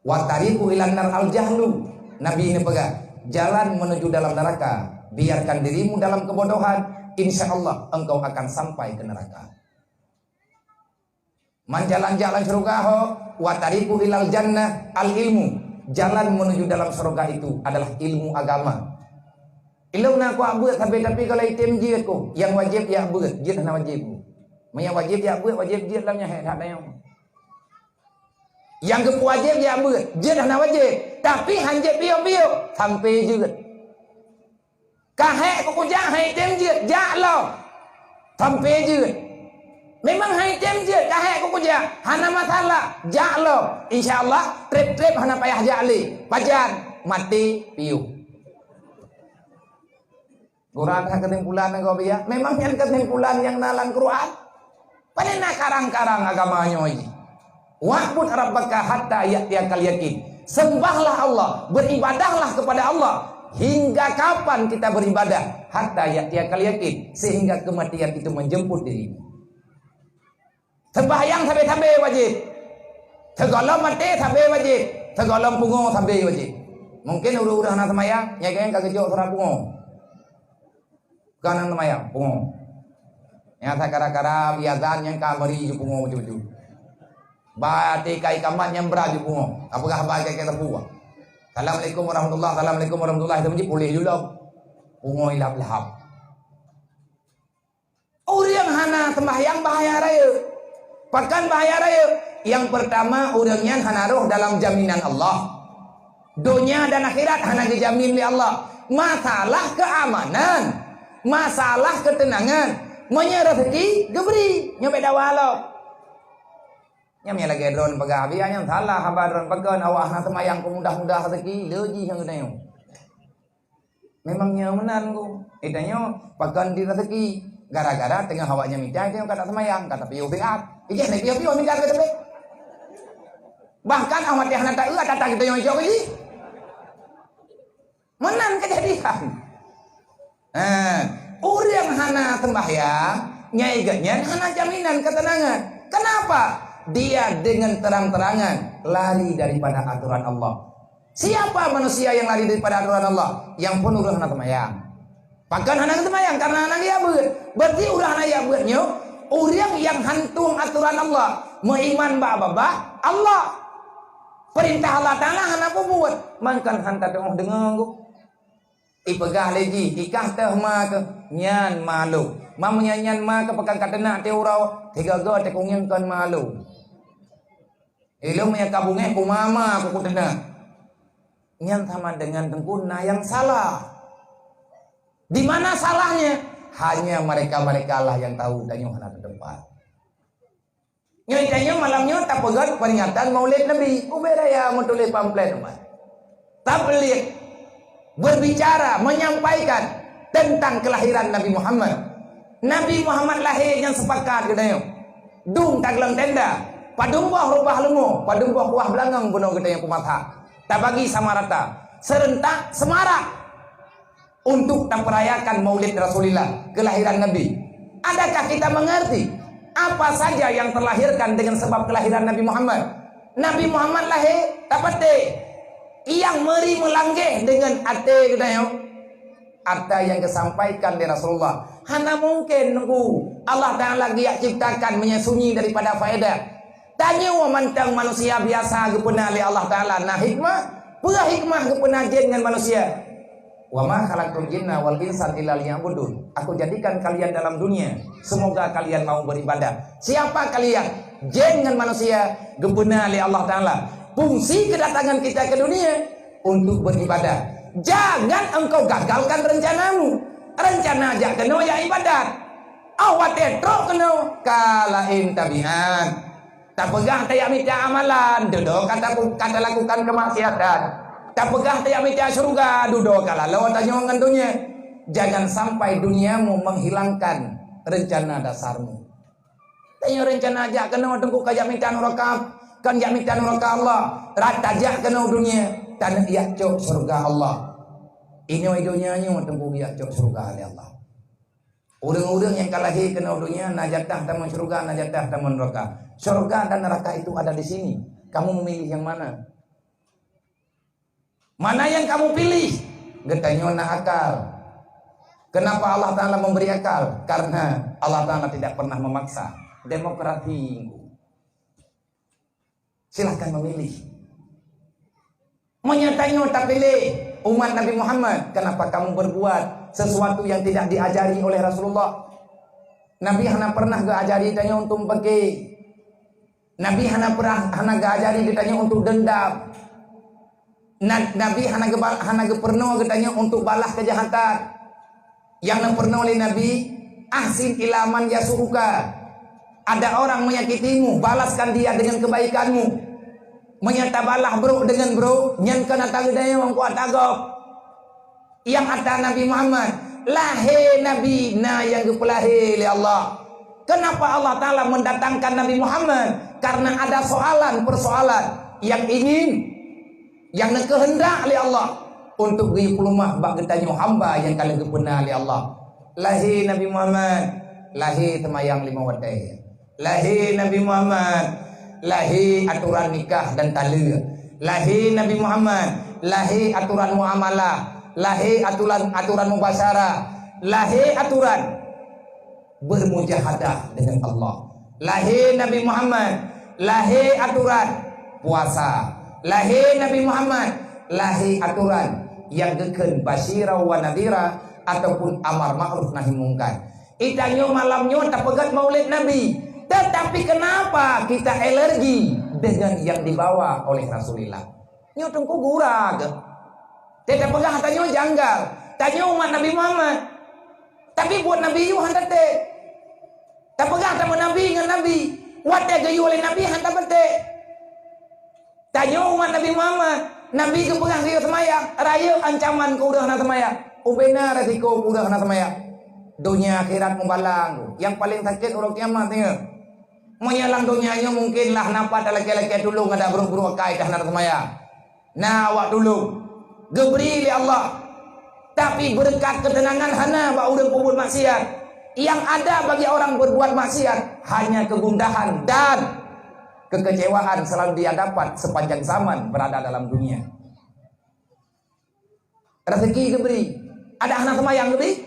Wa tariqu ilan nar al-jahlu. Nabi ini peugah, jalan menuju dalam neraka, biarkan dirimu dalam kebodohan, insya Allah engkau akan sampai ke neraka. Man jalan-jalan syurga ho, wa tariqu ilal jannah al-ilmu. Jalan menuju dalam surga itu adalah ilmu agama. Ilmu na kuak buet tapi, tapi kalau item jeuet ku, yang wajib ya buet, jeuet hana wajib ku. Meunyo wajib ya buet, wajib jeuet lam nyan hai that dayong. Nyang geupeuwajéb jak beuet, jeuet hana wajéb, tapi han jeuet piôh-piôh, sampai jeuet. Ka hék keu kujak, han item jeuet, jak lom, sampai jeuet. Memang han item jeuet, ka hék keu kujak, hana masalah, jak lom. Insya Allah, trép-trép hana payah jak lé. Pajan, maté piôh. Gura that keusimpulan nanggroe biya. Memang nyan keusimpulan nyang na lam Quran. Pane na karang-karang agama nyoe jih. Wa'bud rabbaka hatta ya'tiyakal yakin. Sembahlah Allah, beribadahlah kepada Allah hingga kapan kita beribadah? Hatta ya'tiyakal yakin, sehingga kematian itu menjemput dirimu. Sembahyang sabe-sabe wajéb. Sigohlom maté sabe wajéb. Sigohlom pungo sabe wajéb. Mungkin ureuëng-ureuëng hana sembahyang, nyan ka geujok sira pungo. Kon hana sembahyang, pungo. Nyang sakara-kara biasa nyang ka meri ju pungo bacut-bacut. Ba até ka ikamat nyang brat ju pungo. Apeugah haba keu-keu teupeu. Assalamualaikum warahmatullah, assalamualaikum warahmatullah. Itu meuji puléh ju lom. Pungo ilap-lap. Ureuëng hana sembahyang bahaya rayeuk. Pakon bahaya rayeuk? Yang pertama, ureuëng nyan hana roh dalam jaminan Allah. Donya dan akhirat hana geujamin lé Allah. Masalah keamanan, masalah ketenangan, meunyoe rezeki geubri, nyoe beda walau. Nyam nyang lagée droen peugah, biya nyang salah haba droen pakon awak hana sembahyang keu mudah-mudah rezeki, le jih nyang geutanyoe. Memang nyoe meunan ku. Eh, tanyoe pakon di rezeki. Gara-gara teungoh awaknyan mita, tanyoe ka tak seumayang, ka tapiôh siat. Ijeh na piôh-piôh mita keu teupeu. Bahkan awak teuh hana taeu, ata-ata geutanyoe icok jih. Meunan keujadian. Nah, ureuëng hana sembahyang, nyai geuhnyan hana jaminan ketenangan. Kenapa? Dia dengan terang-terangan lari daripada aturan Allah. Siapa manusia yang lari daripada aturan Allah? Nyang phon ureuëng hana seumayang. Pakon hana seumayang? Karena hana geujak beuet. Berarti ureuëng hana jak beuet nyoe, ureuëng nyang hantom aturan Allah, meuiman bak babah Allah. Peurintah Allah Taala hana peubuet, mangkon han tatuoh deungoe gob. Ipeugah lé jih, ikah teuh ma keuh, nyan ma lôn. Ma meunyan nyan ma keuh pakon ka teunak teuh uroe, sigoe-goe teuh kunyueng kon ma lôn. Ilôn meunyo ka beungéh kumama aku kuteunak. Nyan sama dengan teungku na nyang salah. Di mana salahnya? Hanya mereka-mereka lah yang tahu, tanyoe hana teuteumpat. Nyoe tanyoe malam nyoe tapeugét peringatan Maulid Nabi. Ubé raya meutuléh pamflet umat. Tabligh, berbicara, menyampaikan tentang kelahiran Nabi Muhammad. Nabi Muhammad lahé nyang sepakat geutanyoe. Dum tagleueng tenda, padum boh rubah leumo, padum boh kuah beulangong bunoe geutanyoe peumasak. Tabagi sama rata, serentak semarak untuk taperayakan Maulid Rasulillah, kelahiran Nabi. Adakah kita mengerti apa saja yang terlahirkan dengan sebab kelahiran Nabi Muhammad? Nabi Muhammad lahé, tapatéh. Nyang meuri meulanggeh dengan até geutanyoe. Apa yang disampaikan di Rasulullah. Hana mungkin nunggu Allah Taala geujak ciptakan meunyo sunyi daripada faedah. Tanyoe mantong manusia biasa geupeuna lé Allah Taala na hikmah. Peue hikmah geupeuna jén ngon manusia? "Wa ma khalaqtul jinna wal insa illa liya'budun." Aku jadikan kalian dalam dunia, semoga kalian mau beribadah. Siapa kalian? Jén ngon manusia geupeuna lé Allah Taala. Fungsi kedatangan kita ke dunia untuk beribadah. Jangan engkau gagalkan rencanamu. Rencana jak keunoe jak ibadat. Oh watée trok keunoe ka laén tabiat. Tapeugah tajak mita amalan, dudoe ka ta-, ka talakukan kemaksiatan. Tapeugah tajak mita syeuruga, dudoe ka laloe tanyoe ngon donya. Jangan sampai duniamu menghilangkan rencana dasarmu. Tanyoe rencana jak keunoe teungku ka jak mita nuraka, kon jak mita nuraka Allah. Rata jak keunoe dunia, taneuk jak cok syeuruga Allah. Inoe donya nyoe teungku jak cok syeuruga lé Allah. Ureuëng-ureuëng nyang ka lahé keunoe donya na jatah tamong syeuruga, na jatah tamong nuraka. Syeuruga dan neraka itu ada di sini. Kamu memilih yang mana? Mana yang kamu pilih? Geutanyoe na akal. Kenapa Allah Ta'ala memberi akal? Karena Allah Ta'ala tidak pernah memaksa. Demokrasi. Silahkan memilih. Meunyoe tanyoe tapiléh umat Nabi Muhammad, kenapa kamu berbuat sesuatu yang tidak diajari oleh Rasulullah? Nabi hana pernah geuajari tanyoe untuk bagi. Nabi hana pernah, hana geuajari geutanyoe untuk dendam. Na-, Nabi hana geuba-, hana geupeurunoe geutanyoe untuk balas keujahatan. Nyang neupeurunoe lé Nabi, "Ahsin ila man yasu'uka." Ada orang menyakitimu, balaskan dia dengan kebaikanmu. Meunyoe tabalah brok deungon brok, nyan kon ata geutanyoe nyang kuat tagob. Nyang ata Nabi Muhammad, lahé Nabi na nyang geupeulahé lé Allah. Kenapa Allah Ta'ala mendatangkan Nabi Muhammad? Karena ada soalan-persoalan yang ingin, yang neukeuheundak lé Allah untuk geuyue peuleumah bak geutanyoe hamba nyang ka lheueh geupeuna lé Allah. Lahé Nabi Muhammad, lahé seumayang limong watée. Lahé Nabi Muhammad, lahé aturan nikah dan taleuek. Lahé Nabi Muhammad, lahé aturan muamalah. Lahé aturan, aturan mubasyarah. Lahé aturan bermujahadah dengan Allah. Lahé Nabi Muhammad, lahé aturan puasa. Lahé Nabi Muhammad, lahé aturan nyang geukheun basyira wa nadhira ataupun amar ma'ruf nahi mungkar. Geutanyoe malam nyoe tapeugét Maulid Nabi, tetapi kenapa kita alergi dengan yang dibawa oleh Rasulullah? Nyoe teungku gura keuh. Teuka peugah tanyoe janggal. Tanyoe umat Nabi Muhammad. Tapi buet Nabi yue han teuntée. Tapeugah tameunabi ngon Nabi. Watée geuyue lé Nabi han tapeutée. Tanyoe umat Nabi Muhammad. Nabi geupeugah geuyue seumayang. Rayeuk ancaman keu ureuëng hana seumayang. Ubena resiko keu ureuëng hana seumayang. Donya akhirat mubalang. Nyang paleng sakét uroe kiamat nyoe. Meunyoe lam donya nyoe mungken lah napa talakée-lakée tulông adak brok-brok akai ka hana seumayang. Na awak tulông, geubri lé Allah. Tapi beureukat keuteunangan hana bak ureuëng peubuet maksiat. Nyang ada bagi orang berbuat maksiat hanya kegundahan dan kekecewaan selalu dia dapat sepanjang zaman berada dalam dunia. Rezeki geubri. Adak hana seumayang geubri?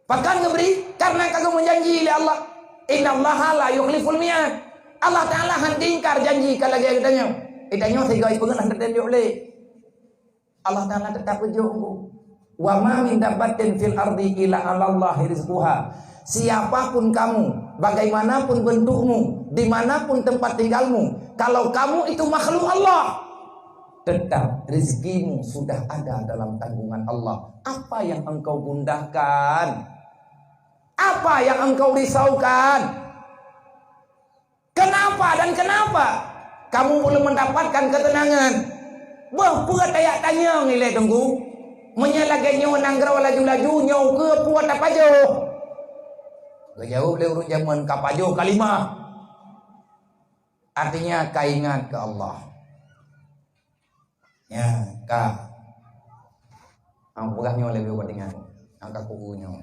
Pakon geubri? Karena ka geumeujanji lé Allah, "Innallaha la yukhliful mi'ad." Allah Ta'ala han ingkar janji ka lagée geutanyoe. Geutanyoe sigoe peungeut han teutem jok lé. Allah Ta'ala teutap geujok engkau. "Wa ma min dabbatin fil ardi illa 'alallahi rizquha." Siapapun kamu, bagaimanapun bentukmu, di manapun tempat tinggalmu, kalau kamu itu makhluk Allah, tetap rezekimu sudah ada dalam tanggungan Allah. Apa yang engkau gundahkan? Apa yang engkau risaukan? Kenapa dan kenapa kamu belum mendapatkan ketenangan? Beuh, peue tajak tanyong ilée teungku? Meunyoe lagée nyoe nanggroe laju-laju, nyoe keuh peue tapajoh? Geujaweueb lé ureuëng jameun, "Ka pajoh kalimah." Artinya ka ingat keu Allah. Ya, ka. Hang peugah nyoe lé beuh bak teungoh. Hang ka kubu nyoe.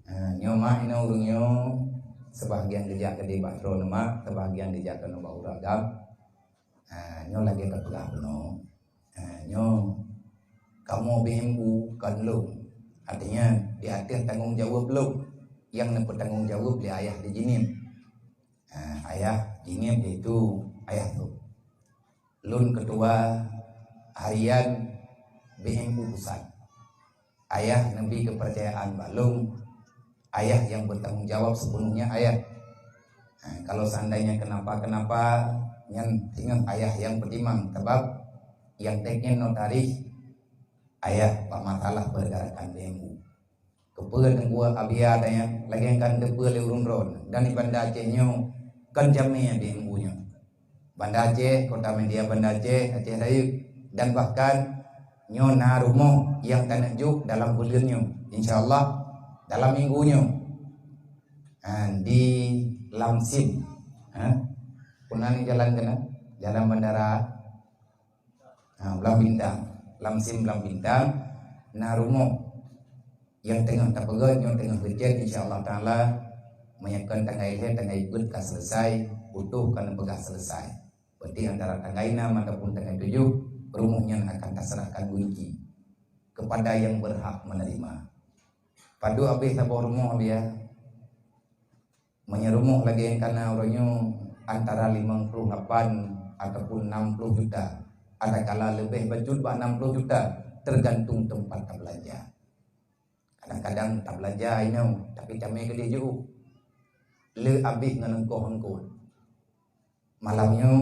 Ha, nyoe mak inoe ureuëng nyoe, sebahagian geujak keudeh bak droeneuh mak, sebahagian geujak keunoe bak ureuëng agam. Ha, nyoe lagée tapeugah bunoe. Ha, nyoe kamoe B M U kon lôn. Artinya, di ateueh tanggong jaweueb lôn, nyang neupeutanggong jaweueb lé ayah di Jeunieb. Ha, ayah Jeunieb yaitu ayah lôn. Lôn ketua harian B M U pusat. Ayah neubri keupeurcayaan bak lôn, ayah nyang beutanggung jawab seupeuneuhnya ayah. Ha, kalau seandainya kenapa-kenapa, nyan singoh ayah nyang peutimang, sabab Nyang teuken notaris, ayah, bak masalah pergerakan demo. Keupeue Teungku Abiya tanya, lagèe kan teupeue lé ureueng droen dan di Banda Aceh nyoe kon jamé demo nyoe. Banda Aceh, Kota Media Banda Aceh, Aceh Rayeuk, dan bahkan nyoe na rumoh nyang taneuk jok dalam buleuen nyoe. Insya Allah dalam minggu nyoe. Ha, di Lamsim. Ha? Peue nan jalan keunan? Jalan bandara. Ha, Blang Bintang. Lamsim Blang Bintang na rumoh nyang teungoh tapeugöt, nyang teungoh geucet, insya Allah Taala meunyoe kon tanggai lhèe, tanggai peuet ka selesai, utoh ka neupeugah selesai. Berarti antara tanggai enam ataupun tanggai tujoh, rumoh nyan akan taserahkan gunci kepada yang berhak menerima. Padub abéh saboh rumoh, Abiya? Meunyoe rumoh lagèe nyang kana uroe nyoe antara limong ploh lapan ataupun enam ploh juta, adakala leubeh bacut bak enam ploh juta, tergantung teumpat tabeulanja. Kadang-kadang tabeulanja inoe, tapi camé keudeh jiôh. Le abéh ngon eungkôt-eungkôt. Malam nyoe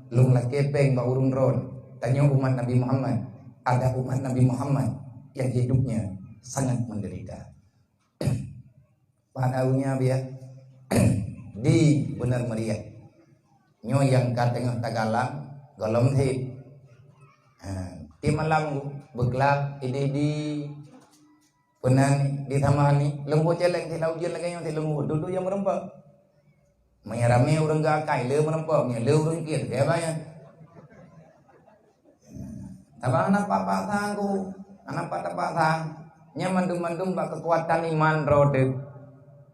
lôn lakèe pèng bak ureueng droen, tanyoe umat Nabi Muhammad. Ada umat Nabi Muhammad yang hidupnya sangat menderita. Pada unya biya di Bener Meriah. Nyoe nyang ka teungoh tagalang gohlom thèb. Ha, tiep malam beuglap idéh di peunan di Samahani, lôn buet céléng, tiep na ujeuen lagèe nyoe, tiep lôn buet duek-duek nyang meureumpok. Meunyoe ramé ureueng geuakai, le meureumpok, meunyoe le ureueng kiet, kaya banyak. Tapi hana pat-pat sang ku, hana pat-pat sang. Nyan mandum-mandum bak keukuatan iman droe teuh,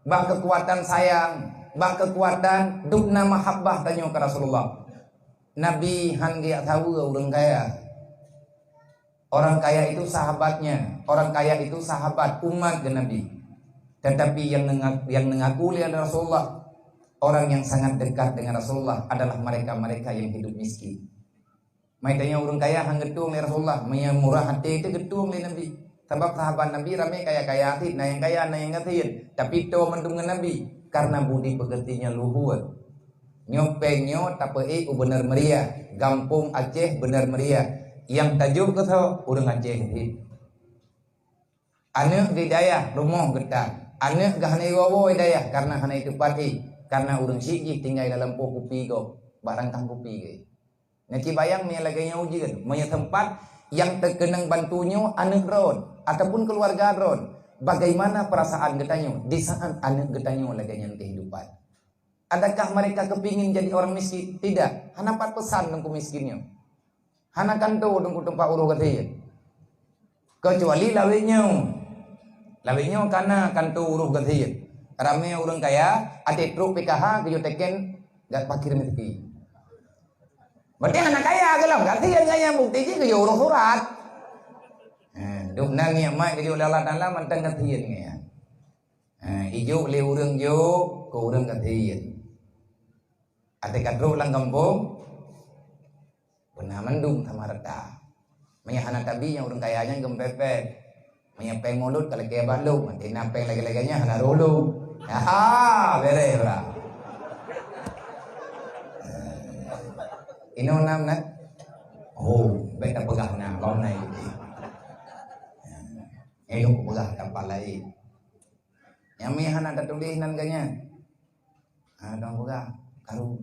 bak keukuatan sayang, bak keukuatan dubna mahabbah tanyoe keu Rasulullah. Nabi han geujak saweue ureueng kaya. Orang kaya itu sahabatnya, orang kaya itu sahabat umat Nabi. Tetapi yang nenga-, yang mengaku oleh Rasulullah, orang yang sangat dekat dengan Rasulullah adalah mereka-mereka yang hidup miskin. Mai tanyoe ureueng kaya han geutueng lé Rasulullah, meunyoe murah até teuh geutueng lé Nabi. Sabab sahabat Nabi ramé kaya-kaya cit, na nyang kaya, na nyang gasien. Tapi toe mandum ngon Nabi, karena budi peugöt nyan luhur. Nyoe pèng nyoe tapeuék u Bener Meriah, gampông Aceh Bener Meriah. Nyang tajok keu soe? Ureueng Aceh cit. Aneuk di dayah rumoh geutan. Aneuk geuh hana iwoe-woe dayah karena hana iteupat ék, karena ureueng syiek jih tinggai lam lampôh kupi gob, bak rangkang kupi geuh. Neuci bayang meunyoe lagèe nyoe ujeuen, meunyoe teumpat nyang teukeunong bantu nyoe aneuk droen ataupun keuluwarga droen, bagaimana perasaan geutanyoe di saat aneuk geutanyoe lagèe nyan keuhidupan? Adakah mereka kepingin jadi orang miskin? Tidak. Hana pat peusan teungku miskin nyoe. Hana kanto teungku teumpat uroh gasien. Keucuali lawét nyoe. Lawét nyoe kana kanto uroh gasien. Ramé ureueng kaya, até trok P K H geujok teken gat fakir miskin. Berarti hana kaya gohlom, gasien kaya bukti jih geujok uroh surat. Ha, dum nan nikmat geujok lé Allah Taala mantong gasien kaya. Ha, ijok lé ureueng jok keu ureueng gasien. Até ka trok lam gampông, beuna mandum sama rata. Meunyoe hana tabi nyang ureueng kaya nyan geumpepet. Meunyoe pèng mulod ka lakèe bak lôn, até na pèng lagèe-lagèe nyan hana rôh lôn. Ha, bèrèh bra. Inoe nam na? Oh, bèk tapeugah na, lom na itu. Eh, lôn peugah tampat laén. Nyang meuhana tatuléh nan geuh nyan. Ha, dong peugah, karu.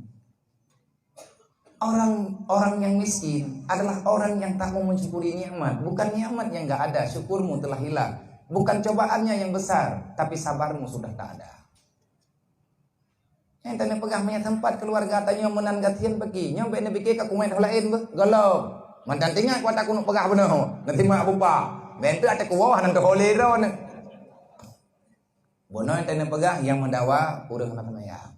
Orang, orang yang miskin adalah orang yang tak mau mensyukuri nikmat. Bukan nikmat yang enggak ada, syukurmu telah hilang. Bukan cobaannya yang besar, tapi sabarmu sudah tak ada. Nyang taneuk peugah, meunyoe teumpat keuluwarga tanyoe meunan gasien peuki, nyoe bèk neupike ka kumet ho laén beuh, gohlom. Mantong teuingat kuat taku neuk peugah bunoe, neutimak bupa. Bèk teuh até kuwoe hana teuho lé droeneuh. Bunoe nyang taneuk peugah, nyang meudawa ureueng hana seumayang.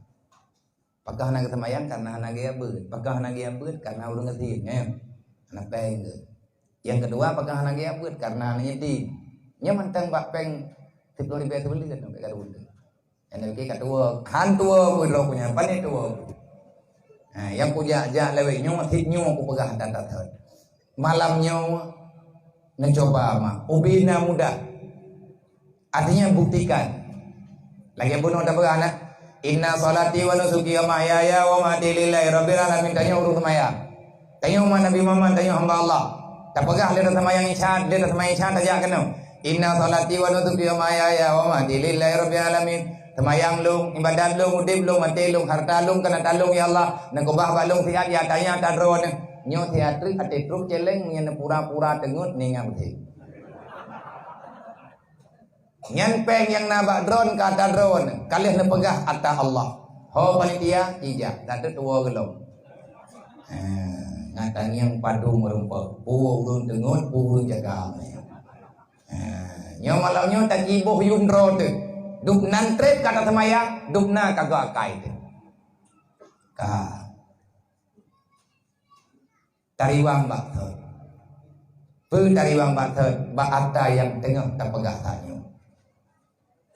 Pakon hana geuseumayang? Karena hana geujak beuet. Pakon hana geujak beuet? Karena ureueng gasien, nyan. Hana pèng geuh. Nyang keudua, pakon hana geujak beuet? Karena hana nyeudi. Nyan mantong bak pèng siplôh ribèe sibuleuen, sampoe ka duek. Nyang lagèe ka tuwoe, han tuwoe beuet droe nyan, pane tuwoe. Ha, nyang kujak-jak lawét nyoe, sit nyoe kupeugah that-that. Malam nyoe neucuba mak, ubé na mudah. Artinya buktikan. Lagèe bunoe tapeugah na, "Inna sholati wa nusuki wa mahyaya wa mamati lillahi rabbil alamin." Tanyoe ureueng seumayang. Tanyoe umat Nabi Muhammad, tanyoe hamba Allah. Tapeugah lé taseumayang Isya, lé taseumayang Isya tajak keunoe. Inna salati wa nusuki wa mahyaya wa mamati lillahi rabbil alamin. Seumayang lôn, ibadat lôn, udeb lôn, maté lôn, harta lôn, keuneuk talôn ya Allah. Neukeubah bak lôn siat ya tanya ta droeneuh. Nyoe siat treuk até trok celeng nyan pura-pura teungeut ninga beutôi. Nyan péng nyang na bak droen ka ata droen, ka lheueh neupeugah ata Allah. Ho panitia, ijak, dak teutuwo geulom. Ha, ngat tangieng padum meurumpok, pu ureueng teungeut, pu ureueng jaga. Ha, nyoe malam nyoe tajiboh yum droe teuh. Dub nan treb ka taseumayang, dub na ka geuakai teuh. Ka. Tariwang bak thot. Peue tariwang bak thot? Bak ata nyang teungoh tapeugah tanyoe.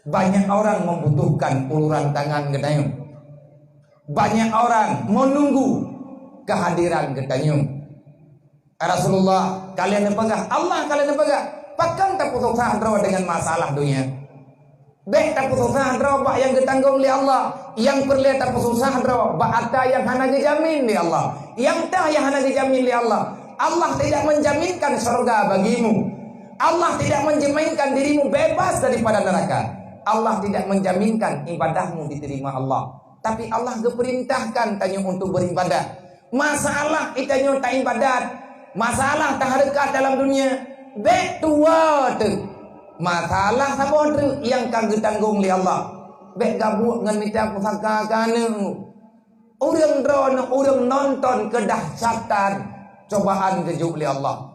Banyak orang membutuhkan uluran tangan geutanyoe. Banyak orang menunggu kehadiran geutanyoe. Rasulullah ka lheueh neupeugah, Allah ka lheueh neupeugah, pakon tapeususah droe deungon masalah donya? Bék tapeususah droe bak nyang geutanggong lé Allah. Nyang peureulée tapeususah droe bak ata nyang hana geujamin lé Allah. Nyang tah nyang hana geujamin lé Allah, Allah tidak menjaminkan syurga bagimu. Allah tidak menjaminkan dirimu bebas daripada neraka. Allah tidak menjaminkan ibadahmu diterima Allah. Tapi Allah geupeurintahkan tanyoe untuk beribadah. Masalah itanyoe taibadat, masalah tahareukat dalam dunia, bék tuwo teuh. Masalah saboh treuk nyang ka geutanggong lé Allah. Bék gabuek ngon mita pusaka keu aneuk. Ureueng droeneuh ureueng nonton keudahsyatan cobaan geujok lé Allah.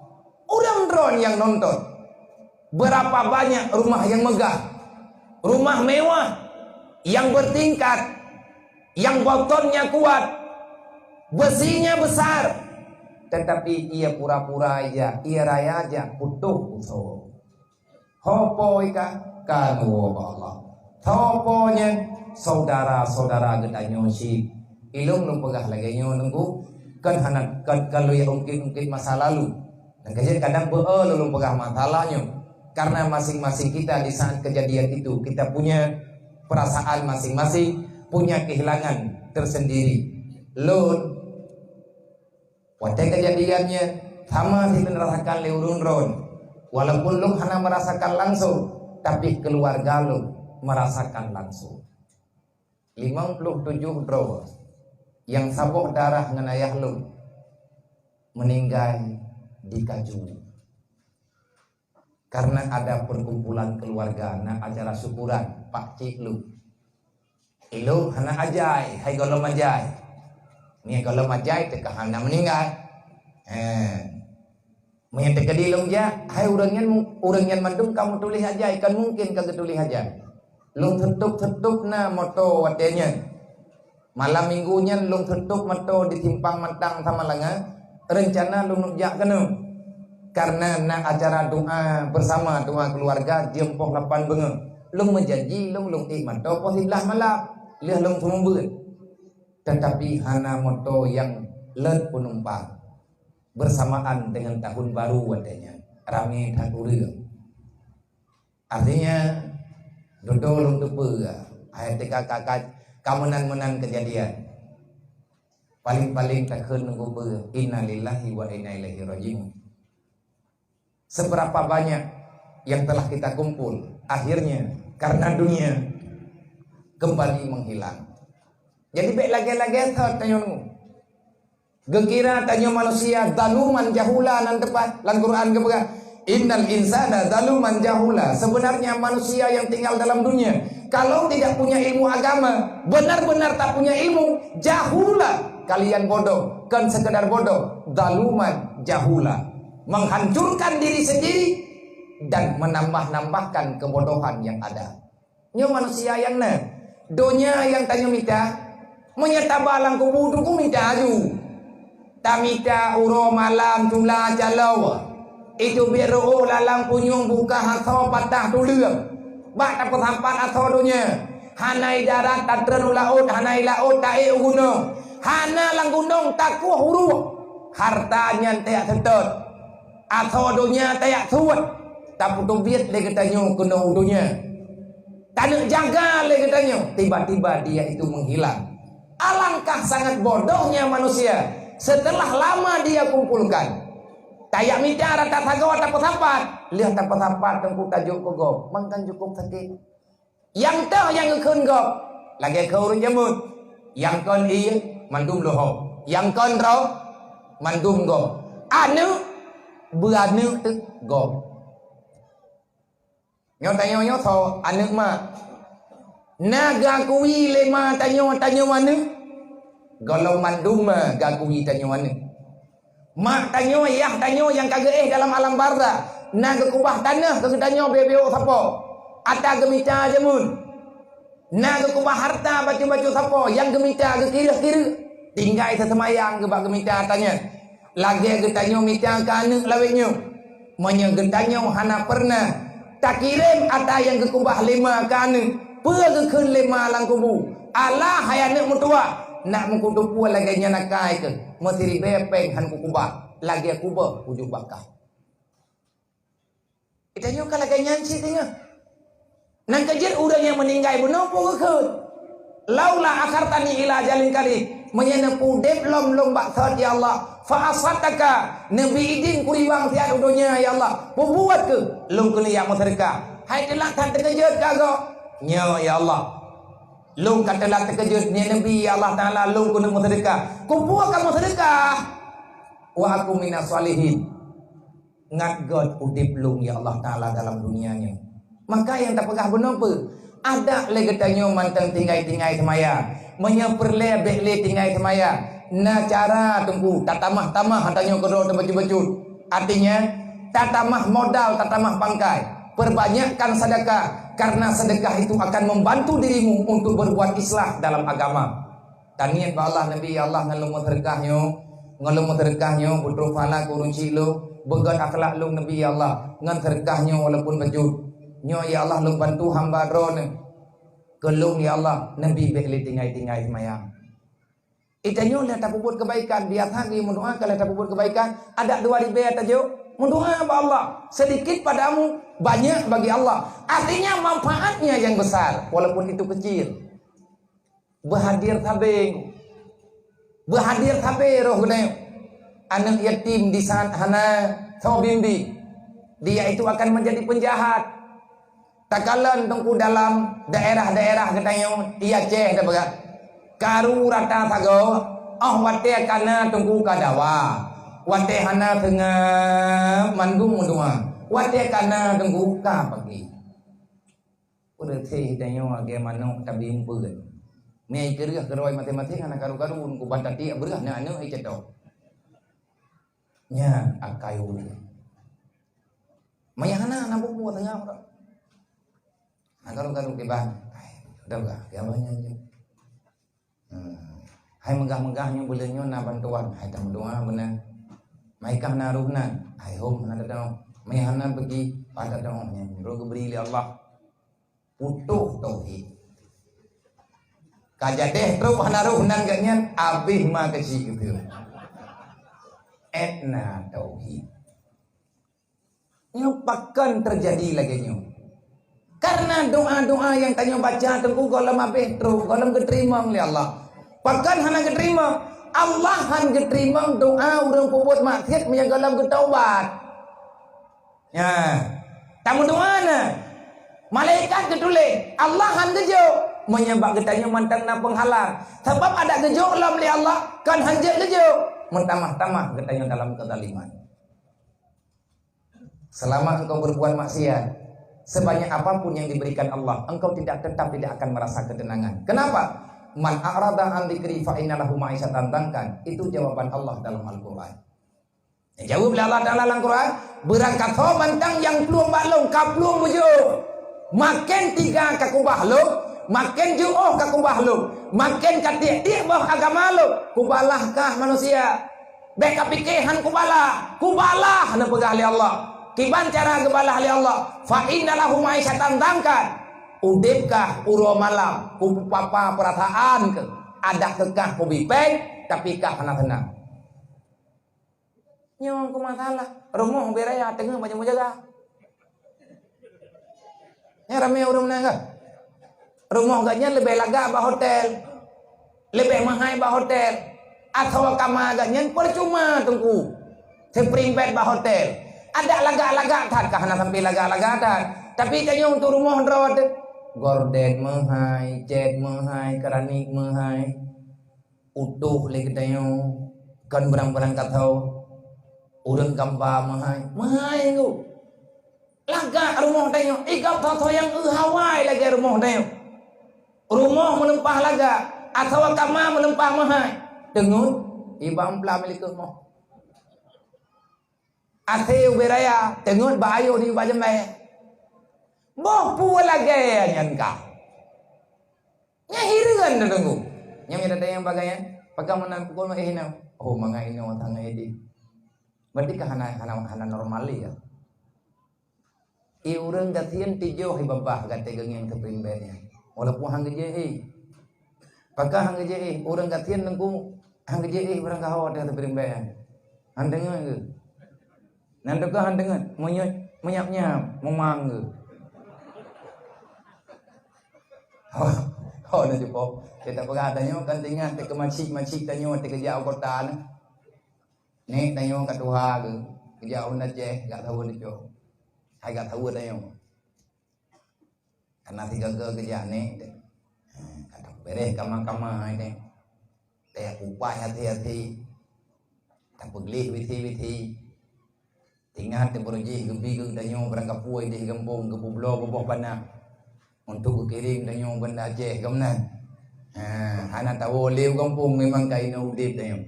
Ureueng droeneuh nyang nonton. Berapa banyak rumah yang megah, rumah mewah, yang bertingkat, yang betonnya kuat, besinya besar, tetapi ia pura-pura aja, ia raya aja, putôh usoe. Ho po ka, ka neuwoe bak Allah. Ho po nyan, saudara-saudara geutanyoe cit. Ilôn lôn peugah lagée nyoe Teungku, kon hana, kon, kon lôn ungkit-ungkit masa lalu. Dan kadang beu lôn peugah masalah nyoe, karena masing-masing kita di saat kejadian itu, kita punya perasaan masing-masing, punya kehilangan tersendiri. Lôn, watée kejadian nyan, sama sit lôn rasakan lé ureuëng droen. Walaupun lôn hana merasakan langsung, tapi keluarga lôn merasakan langsung. Limong ploh tujoh droe nyang saboh darah ngon ayah lôn meuninggai di kaju. Karena ada perkumpulan keluarga, na acara syukuran pakcik lôn. Ilôn hana ajai, hai gohlom ajai. Nyan gohlom ajai teuka hana meuninggai. Eh. Meunyoe teukeudi lôn jak, hai ureuëng nyan, ureuëng nyan mandum ka meutuléh ajai, kan mungken ka geutuléh ajai. Lôn seutôb-seutôb na moto watée nyan. Malam minggu nyan lôn seutôb moto di Simpang Mantang Samalanga, reuncana lôn neuk jak keunoe. Karena na acara doa bersama doa keluarga jeuem poh lapan beungoh. Lôn meujanji lôn, lôn ék moto poh siblaih malam, lheueh lôn seumeubeuet. Tetapi hana moto nyang lheueh peunumpang. Bersamaan dengan tahun baru watée nyan, ramé that ureuëng. Artinya, dudoe lôn teupeue, hai teuka ka, ka, ka meunan-meunan kejadian. Paling-paling takheun nunggu peue, innalillahi wa inna ilaihi raji'un. Seberapa banyak yang telah kita kumpul, akhirnya karena dunia kembali menghilang. Jadi bék lagée-lagée that tanyoe. Geukira tanyoe manusia zaluman jahula nan teupat. Lam Quran geupeugah, "Innal insana zaluman jahula." Sebenarnya manusia yang tinggal dalam dunia, kalau tidak punya ilmu agama, benar-benar tak punya ilmu, jahula, kalian bodoh, kan sekedar bodoh, zaluman jahula. Menghancurkan diri sendiri dan menambah-nambahkan kebodohan yang ada. Nyoe manusia nyang na. Donya nyang tanyoe mita, meunyoe taba lam kubu teungku mita aju. Tamita uroe malam tula caloe. Itu biet reuôh lalang punyueng buka asoe patah tuleueng. Bak tapeusampat asoe donya. Hana i darat tatreun u laôt, hana i laôt taék u gunong. Hana lam gunong takueh uruek. Harta nyan tajak seutôt. Asoe donya tajak suet, tapeuteubiet lé geutanyoe keunoe u donya. Taneuk jaga lé geutanyoe, tiba-tiba dia itu menghilang. Alangkah sangat bodohnya manusia Setelah lama dia kumpulkan, tajak mita rata sagoe tapeusapat, lheueh tapeusapat teungku tajok keu gob, mangkan cukup sakét. Nyang toh nyang geukheun gob, lagée keu ureuëng jameun, nyang kon ié mandum leuhob, nyang kon droe mandum gob. Aneuëk beuaneuëk teuk gob. Nyoe tanyoe nyoe soe aneuëk mak. Na geukui lé ma tanyoe, tanyoe aneuëk? Gohlom mandum ma geukui tanyoe aneuëk. Mak tanyoe, yah tanyoe nyang ka geuéh dalam alam barzakh, na geukubah tanoh keu geutanyoe beu-beu sapo, ata geumita jameun. Na geukubah hareuta bacut-bacut sapo nyang geumita geukireuh-kireuh, tinggai seuseumayang geuba geumita ata nyan. Lagée geutanyoe mita keu aneuëk lawét nyoe. Meunyoe geutanyoe hana peureunah takirém ata nyang geukubah lé ma keu aneuëk, peue geukheun lé ma lam kubu? Alah hai aneuëk meutuwah, nak meukuteupue lagée nyan akai keuh, meusiribée péng han kukubah, lagée kubah ujoe bakah. Geutanyoe ka lagée nyan cit teungoh. Nyang keujeuet ureuëng nyang meuninggai bunoe peue geukheun? "Laula akhartani ila ajalin qarib." Meunyoe neupeuudeb lom lôn bak thot, ya Allah, "fa asaddaka," neubi idin kuriwang siat u donya, ya Allah, peubuet keuh lôn keuneuk jak meuseudeukah. Hai teulat that teukeujot keu gob? Nyoe, ya Allah, lôn ka teulat teukeujot, nyan neubi, ya Allah Taala, lôn keuneuk meuseudeukah. Kupeue ka meuseudeukah? "Wa akun minas shalihin." Ngat göt udeb lôn, ya Allah Taala, dalam dunia nyoe. Maka nyang tapeugah bunoe peue? Adak lé geutanyoe mantong tinggai-tinggai seumayang. Meunyoe peureulée bék lé tinggai seumayang. Na cara teungku, tatamah-tamah ata nyoe keudroe teubacut-bacut. Artinya, tatamah modal, tatamah pangkai. Perbanyakkan sedekah, karena sedekah itu akan membantu dirimu untuk berbuat islah dalam agama. Taniet bak Allah, Nabi, "Ya Allah, ngon lôn meuseudeukah nyoe, ngon lôn meuseudeukah nyoe, beutrok pahala keu ureuëng chik lôn, beugöt akhlak lôn, Nabi, ya Allah, ngon seudeukah nyoe walaupun bacut. Nyoe, ya Allah, lôn bantu hamba Droeneuh. Keu lôn, ya Allah, Nabi, bék lé tinggai-tinggai seumayang." Geutanyoe lheueh tapeubuet keubaikan, biasa geuh meudoa ka lheueh tapeubuet keubaikan, adak dua ribée tajok, meudoa bak Allah, "Sedikit padamu, banyak bagi Allah." Artinya, manfaatnya yang besar, walaupun itu kecil. Beuhadir sabe. Beuhadir sabe roh geutanyoe. Aneuëk yatim di saat hana soe bimbing, dia itu akan menjadi penjahat. Takalon teungku dalam daerah-daerah geutanyoe, i Aceh tapeugah, karu rata sagoe, óh watée ka na teungku ka dawa, watée hana seungab mandum meudoa, watée ka na teungku ka pagi. Ureuëng teuh tanyoe lagée manok tabi umpet. Mie keureueh keudroe maséng-maséng hana karu-karu, kubah tatiek beureueh na aneuëk hai cetôk. Nyan akai ureuëng. Maya hana, hana bubu tengah udah. Hana karu-karu kibah. Ai, udah bah, kibah nyan je. Hmm. Hai meugah-meugah nyoe buleuen nyoe na bantuan, hai tameudoa beuna. Mai kah na roh nan, hai hom hana teudoa. Mai hana bagi, pada doa nyan. Roh geubri lé Allah. Putôh tauhid. Ka jadeh trok hana roh nan geuh nyan, abéh ma keuchik geuh. Etna tauhid. Nyoe pakon teujadi lagée nyoe? Karena doa-doa nyang tanyoe baca teungku gohlom abéh trok, gohlom geuteurimong lé Allah. Pakon hana geuteurimong? Allah han geuteurimong doa ureuëng peubuet maksiat meunyoe gohlom geutaubat. Nyan, tameudoa na. Malaikat geutuléh, Allah han geujok. Meunyoe bak geutanyoe mantong na peunghalang. Sabab adak geujok lom lé Allah, kon han jeuet geujok. Meutamah-tamah geutanyoe dalam keuzaliman. Selama engkau berbuat maksiat, sebanyak apapun yang diberikan Allah, engkau tidak, tetap tidak akan merasa ketenangan. Kenapa? "Man a'rada an dzikri fa inna lahu ma'isyatan dhankan." Itu jawaban Allah dalam Al-Quran. Jaweueb lé Allah Taala lam Quran, "Beurangkasoe mantong nyang plueng bak Lôn ka plueng beujeuôh. Maken tiga ka kubah Lôn, maken jiôh ka kubah Lôn, maken ka tiek-tiek boh agama Lôn, kubalah kah manusia. Bék ka pike han kubalah, kubalah," neupeugah lé Allah. Kiban cara geubalah lé Allah, "Fa inna lahu ma'isyatan dhankan." Udeb kah uroe malam, kupapa peurasaan keuh, adak keu kah kubi péng, tapi kah hana seunang. Nyoe ku masalah. Rumoh ubé raya teungoh banyak meujaga. Nyan ramé ureuëng meunan ka. Rumoh geuh nyan leubeh lagak bak hotel. Leubeh meuhai bak hotel. Atawa kama geuh nyan percuma, Teungku. Seupring bed bak hotel. Adak lagak-lagak that ka hana sampai lagak-lagak that. Tapi tanyoe untuk rumoh droe teuh, gorden meuhai, cat meuhai, keramik meuhai. Utoh lé geutanyoe, kon barang-barang katho. Ureueng gampa meuhai, meuhai Teungku. Lagak rumoh tanyoe, i gob tho-tho nyang eu hawai lagèe rumoh tanyoe. Rumoh meuleumpah lagak, atawa kama meuleumpah meuhai. Teungeut, i bak ampla milék keuh moh. Até ubé raya, teungeut bak ayô di bak jeumbée. Boh peue lagèe nyan kah? Nyan hireuen teuh Teungku. Nyan meunyo teudeungoe bagai nyan, pakon meunan pukul meu'éh inoe. Oh, mangat inoe tangai di. Berarti kan hana, hana, hana normal ya. I ureueng gasien tijoh i babah gata geungieng keu primbet nyan. Walaupun han geujeh i. Pakon han geujeh i, ureueng gasien Teungku han geujeh i barang gaho teuh primbet nyan. Han deungoe geuh. Nan teuka han deungoe, meunyoe menyap-nyap, meumang geuh. Ho, ho na cukup. Kita peugah tanyoe kan teuingat teuka macik-macik tanyoe teuka jak u kota na. Nek tanyoe ka tuha geuh, geujak u Aceh, gak saweue teucok. Hai gak saweue tanyoe. Kana sigaga geujak nek deh. Ha, ka tabeureh kama-kama hai deh. Teukupaih até-até. Tapeugleh witi-witi. Ingat teuh beureuji geubi geutanyoe barangkapeue di gampông geupubloe buboh bana untuk geukirém tanyoe Banda Aceh geuh meunan. Ha, hana tawoe lé u gampông memang ka inoe udeb tanyoe.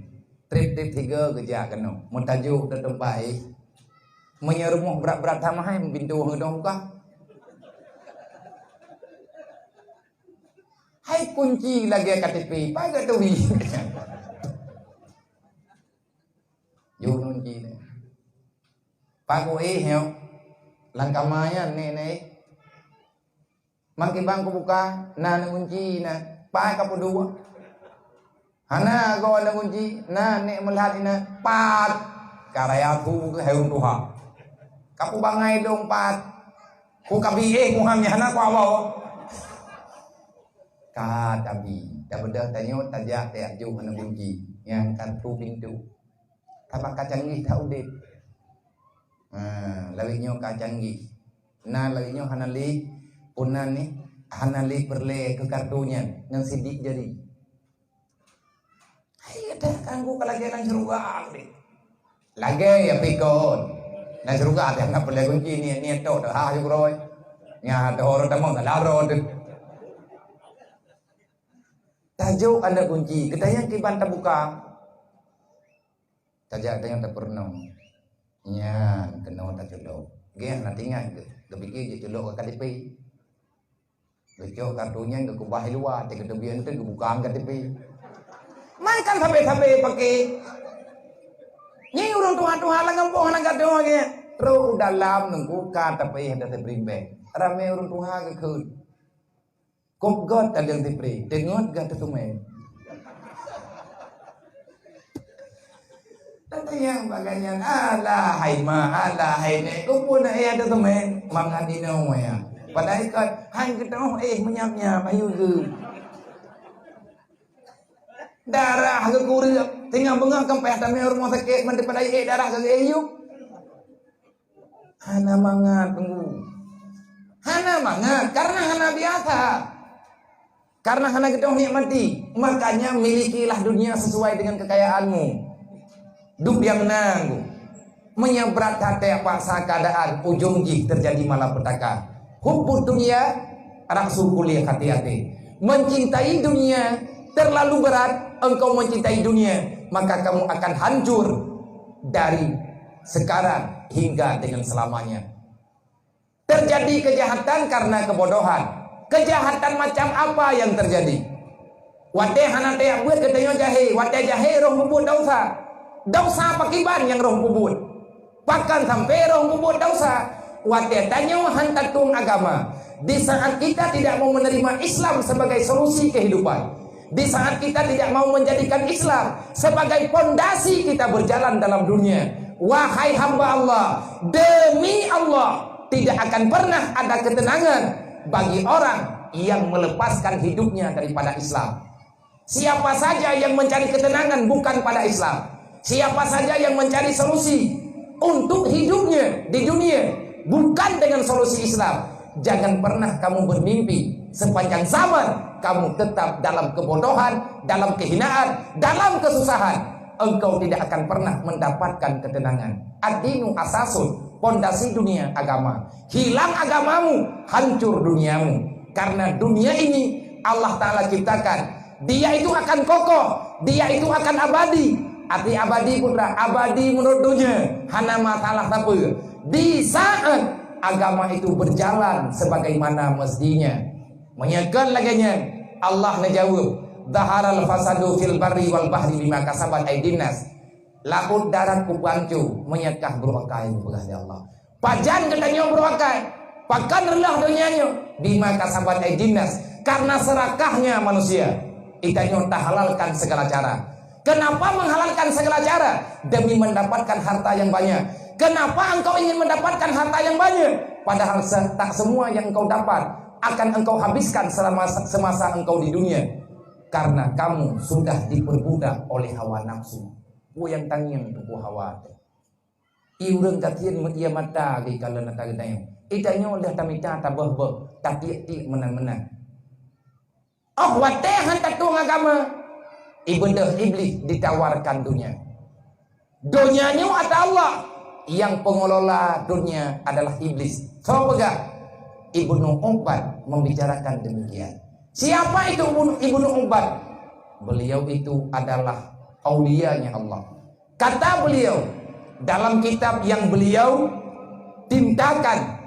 Trép-trép sigoe geujak keunoe. Meutajok teuh teumpat eh. Meunyoe rumoh brat-brat that meuhai pintoe geudong buka. Hai kunci lagèe K T P, pagai turi. Jok kunci nyan. Paku éh nyoe. Lam kama nyan nek-nek. Mangkibang kubuka, na neukunci na. Pat kapeuduek. Hana goe neukunci, na nek meulihat inan. Pat. Ka raya su keu hai ureueng tuha. Kapubangai dong pat. Ku kabi éh kuham nyan hana kuawa. Ka tabi. Tabeudôh tanyoe tajak tajak jok hana kunci. Nyang kartu pintoe. Sabab ka canggih that udeb. Ha, lagèe nyoe ka canggih. Na lagèe nyoe hana lé, peue nan ni, hana lé peureulèe keu kartu nyan ngon sidik jari. Hai, dah kanggo ka lagèe lam syeuruga deh. Lagèe ya pikon. Lam syeuruga teuh hana peureulèe kunci, niet-niet tok teuh ha syukuroi. Nya teuh orang tamong salah roh teuh. Tajok aneuk kunci, geutanyong kiban tabuka. Tajak tanyoe tapeurunoe. Nyan keunoe taculok. Geuh na teuingat geuh, geupike jiculok keu K T P. Geucok kartu nyan geukeubah i luwa, teuh geuteubiet eunteuk geubuka K T P. Man kan sabe-sabe pake. Nyi ureueng tuha-tuha lam gampông hana gadôh lagèe. Trok u dalam nunggu ka tapeuéh hana teuprimbéng. Ramé ureueng tuha geukheun. Kop göt tadeueng sipré, teungeut gata teumé. Tatanyong bak gobnyan, "Alah hai ma, alah hai nèk, keupeue na éh ata teumé mangat inoe ya?" Padahai kan han geuteu'oh éh meunyam-nyam, ayu geuh. Darah geukureueng, teungoh beungoh kampéh tamé rumoh sakét, man teupadahai éh darah ka geuéh yub. Hana mangat, Teungku. Hana mangat, karena hana biasa. Karena hana geuteu'oh nikmati. Makanya, milikilah dunia sesuai dengan kekayaanmu. Dup nyang na, Teungku. Meunyoe brat that paksa keadaan, ujong jih terjadi malapetaka. Hubbud dunya ra'su kulli khati'atin. Mencintai dunia terlalu berat, engkau mencintai dunia, maka kamu akan hancur dari sekarang hingga dengan selamanya. Terjadi kejahatan karena kebodohan. Kejahatan macam apa yang terjadi? Watèe hana tajak beuet geutanyoe jahé, watèe jahé roh mubuet desya. Desya pakriban nyang roh mubuet? Pakon sampai roh mubuet desya? Watèe tanyoe han tatueng agama. Di saat kita tidak mau menerima Islam sebagai solusi kehidupan, di saat kita tidak mau menjadikan Islam sebagai pondasi kita berjalan dalam dunia, wahai hamba Allah, demi Allah, tidak akan pernah ada ketenangan bagi orang yang melepaskan hidupnya daripada Islam. Siapa saja yang mencari ketenangan bukan pada Islam, siapa saja yang mencari solusi untuk hidupnya di dunia bukan dengan solusi Islam, jangan pernah kamu bermimpi sepanjang zaman kamu tetap dalam kebodohan, dalam kehinaan, dalam kesusahan. Engkau tidak akan pernah mendapatkan ketenangan. Ad-dinu asasun, pondasi dunia agama. Hilang agamamu, hancur duniamu. Karena dunia ini Allah Ta'ala ciptakan, dia itu akan kokoh, dia itu akan abadi. Arti abadi, putra, abadi menurut dunia, hana masalah sapeue. Di saat agama itu berjalan sebagaimana mestinya. Meunyoe kon lagée nyan, Allah neujaweueb, "Zaharal fasadu fil barri wal bahri bima kasabat aidin nas." Laôt darat kupeuhanco meunyoe kah brôk akai, geupeugah lé Allah. Pajan geutanyoe brôk akai? Pakon reuloh donya nyoe? Bima kasabat aidin nas, karena serakahnya manusia. Geutanyoe tahalalkan segala cara. Kenapa menghalalkan segala cara? Demi mendapatkan harta yang banyak. Kenapa engkau ingin mendapatkan harta yang banyak? Padahal se-, tak semua yang engkau dapat akan engkau habiskan selama, semasa engkau di dunia. Karena kamu sudah diperbudak oleh hawa nafsu. Peue nyang tangieng tuboh hawa teuh. I ureuëng gasien meuié mata geukalon ata geutanyoe. I tanyoe lheueh tamita taböh-böh, tatiek-tiek meunan-meunan. Oh watée han tatueng agama, ibeudôh Iblih ditawarkan donya. Donya nyoe ata Allah, nyang pengelola donya adalah Iblis. Soe peugah? Ibnu Ubbad membicarakan demikian. Siapa itu Ibnu, Ibnu Ubbad? Beliau itu adalah aulianya Allah. Kata beliau, dalam kitab yang beliau tintakan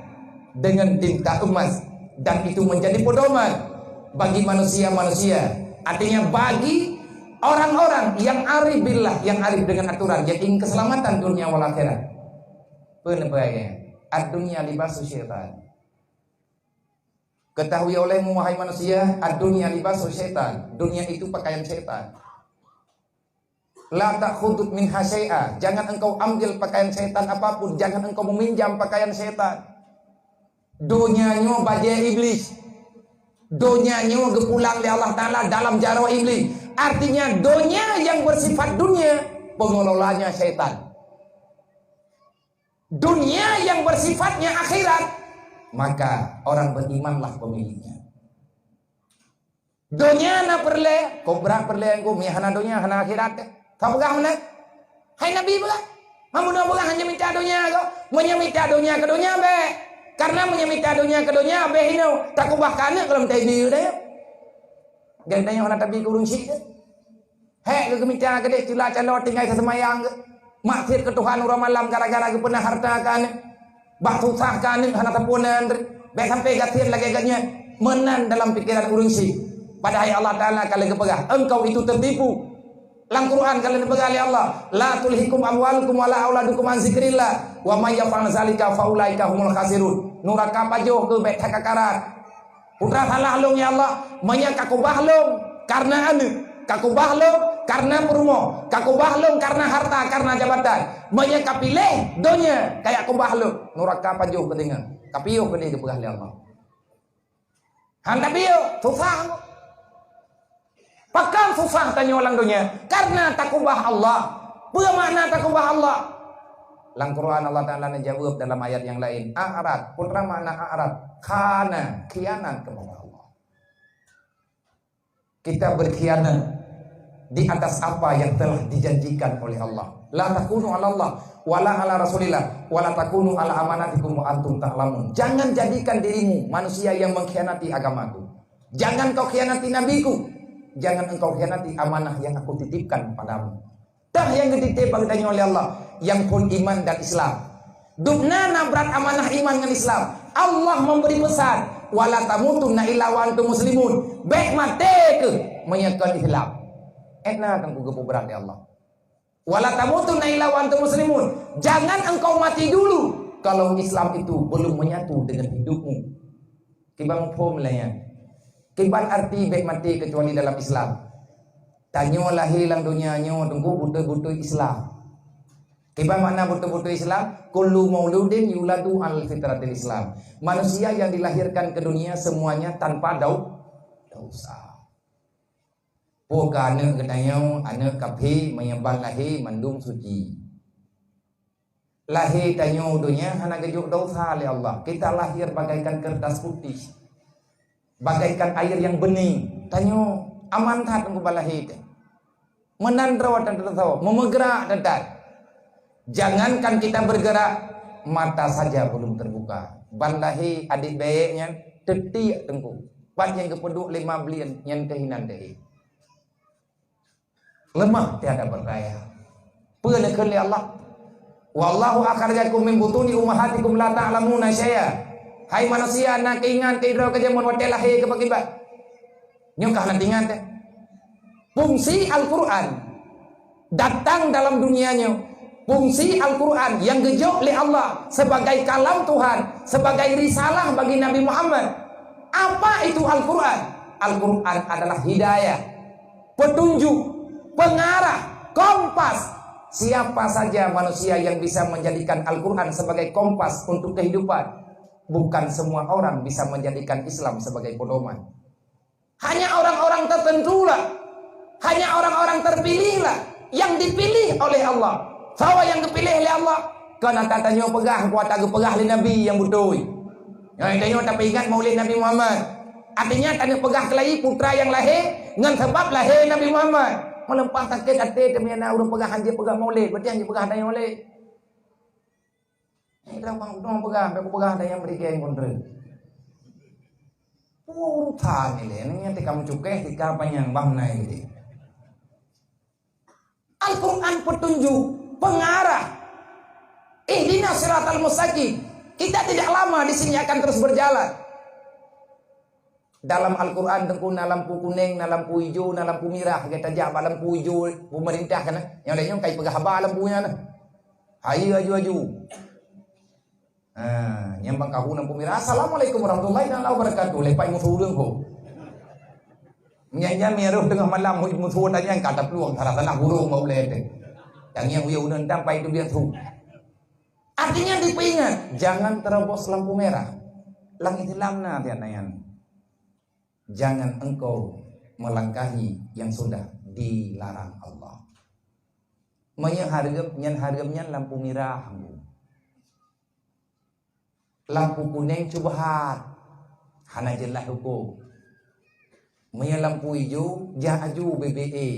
dengan tinta emas, dan itu menjadi pedoman bagi manusia-manusia, artinya bagi orang-orang yang arif billah, yang arif dengan aturan, yang ingin keselamatan dunia wal akhirat. Peue neupeugah? Ad-dunya libasu syaitan. Ketahui olehmu, wahai manusia, ad-dunya libasu syaitan. Dunia itu pakaian syaitan. La ta'khudhu minha syai'a. Jangan engkau ambil pakaian syaitan apapun. Jangan engkau meminjam pakaian syaitan. Donya nyoe bajée Iblis. Donya nyoe geupulang lé Allah Ta'ala dalam jaroe Iblis. Artinya, donya yang bersifat dunia, pengelolanya syaitan. Dunia yang bersifatnya akhirat, maka orang berimanlah pemiliknya. Donya na peureulée, kobra peureulée, engko meuhana donya, hana akhirat. Ka peugah meunan? Hai Nabi peugah, "Meunyoe peugah hana mita donya ko, meunyoe mita donya keu donya bék. Karena meunyoe mita donya keu donya, bék inoe takubah keu aneuk lom teubi deh." Geutanyoe hana tabi keu ureuëng syik deh. Hék geuh geumita keudeh cula calo tinggai seumayang geuh. Maksiet keu Tuhan uroe malam gara-gara geupeuna hareuta keu aneuk. Bak susah keu aneuk hana sapeue nan. Bék sampai gasien lagée geuh nyan. Meunan dalam pikeran ureuëng syik. Padahai Allah Ta'ala ka lheueh geupeugah, "Engkau itu tertipu." Lam Quran ka lheueh geupeugah lé Allah, "La tulhikum amwalukum wala auladukum an zikrillah, wa may yaf'al zalika fa ulaika humul khasirun." Nuraka pajoh keu bék that kakarat. Putra salah lôn, ya Allah, meunyoe ka kubah lôn kareuna aneuk, ka kubah lôn kareuna peurumoh, ka kubah lôn kareuna harta, kareuna jabatan. Meunyoe ka piléh donya, kajak kubah lôn, nuraka pajoh keudeungoe. Ka piôh keudeh geupeugah lé Allah. Han tapiôh, susah. Pakon susah tanyoe lam donya? Kareuna takubah Allah. Peue makna takubah Allah? Lam Quran Allah Ta'ala neujaweueb dalam ayat nyang laén. A'rad, peue makna a'rad? Khana, khianat kepada Allah. Kita berkhianat di atas apa yang telah dijanjikan oleh Allah. La takunu 'ala Allah, wala 'ala Rasulillah, wala takunu 'ala amanatikum wa antum ta'lamun. Jangan jadikan dirimu manusia yang mengkhianati agamaku. Jangan kau khianati nabiku. Jangan engkau khianati amanah yang aku titipkan padamu. Tah nyang geutitip bak geutanyoe lé Allah, nyang phon iman dan Islam. Dubna na brat amanah iman ngon Islam. Allah memberi pesan, "Wala tamutunna illa wa antum muslimun." Bék maté keuh meunyoe kon Islam. Éh na teungku geupeuberat lé Allah. "Wala tamutunna illa wa antum muslimun." Jangan engkau mati dulu kalau Islam itu belum menyatu dengan hidupmu. Kiban muphom lé nyan. Kiban arti bék maté kecuali dalam Islam. Tanyoe lahé lam donya nyoe teungku beutôi-beutôi Islam. Kiban makna beutôi-beutôi Islam, kullu mauludin yuladu al fitratil Islam. Manusia yang dilahirkan ke dunia semuanya tanpa dau-, dosa. Peue keu aneuëk geutanyoe, aneuëk kafé meunyoe ban lahé mandum suci. Lahé tanyoe donya hana geujok desya lé Allah. Kita lahir bagaikan kertas putih, bagaikan air yang bening. Tanyoe aman that ngon ban lahé teuh. Meunan droe tan teusawa, meumeugerak that-that. Jangankan kita bergerak, mata saja belum terbuka. Ban lahé adék bèe nyan teutiek teungku. Ban nyang geupeuduek lé ma blieng nyan teuh inan teuh. Lemah tiada berdaya. Peue neukheun lé Allah? "Wallahu akhrajakum min butuni ummahatikum la ta'lamuna syai'a." Hai manusia, na keuingat keu droe keu jameun watèe lahé keu pakiban? Nyoe ka hana teuingat, eh? Fungsi Al-Quran datang dalam dunia nyoe. Fungsi Al-Quran yang geujok lé Allah sebagai kalam Tuhan, sebagai risalah bagi Nabi Muhammad. Apa itu Al-Quran? Al-Quran adalah hidayah, petunjuk, pengarah, kompas. Siapa saja manusia yang bisa menjadikan Al-Quran sebagai kompas untuk kehidupan, bukan semua orang bisa menjadikan Islam sebagai pedoman. Hanya orang-orang tertentulah, hanya orang-orang terpilihlah yang dipilih oleh Allah. Sawa nyang geupilih lé Allah, kon ata tanyoe peugah, kon ata geupeugah lé Nabi nyang beutôi. Nyoe tanyoe tapeuingat Maulid Nabi Muhammad. Artinya, tanyoe peugah keulayi putra nyang lahé ngon sabab lahé Nabi Muhammad. Meuleupah sakét até teuma na ureuëng peugah hanjeuet peugah Maulid, berarti hanjeuet peugah tanyoe Maulid. Nyan bang udong peugah, bèk kupeugah dah nyang bri geng kontre. Urutan ni lé, ni nyang tikam cukéh, tika panyang bang nai gede. Al-Quran petunjuk, pengarah. Ihdinas siratal mustaqim. Kita tidak lama di sini, akan terus berjalan. Dalam Al-Quran, Teungku, na lampu kunéng, na lampu ijo, na lampu mirah. Gata jak bak lampu ijo peumeurintah kan, nyang laén nyoe kai peugah haba lampu nyan. Hayeue aju-aju. Ha, nyang bang kahu lampu mirah, "Assalamualaikum warahmatullahi taala wabarakatuh." Lepai musuh ureueng ho. Nyan-nyan mirah teungoh malam, musuh tanyang ka taplueng, salah-salah burung bak ulèe teh. Tangieng uyeueng uneun tam pai tu biasa. Artinya dipeuingat, jangan terobos lampu merah. Lam Islam na tiap nayan. Jangan engkau melangkahi yang sudah dilarang Allah. Meunyoe hareuem nyan, hareuem nyan lampu mirah, Bu. Lampu kunéng syubhat, hana jeulaih huköm. Meunyoe lampu ijo, jak aju B B E.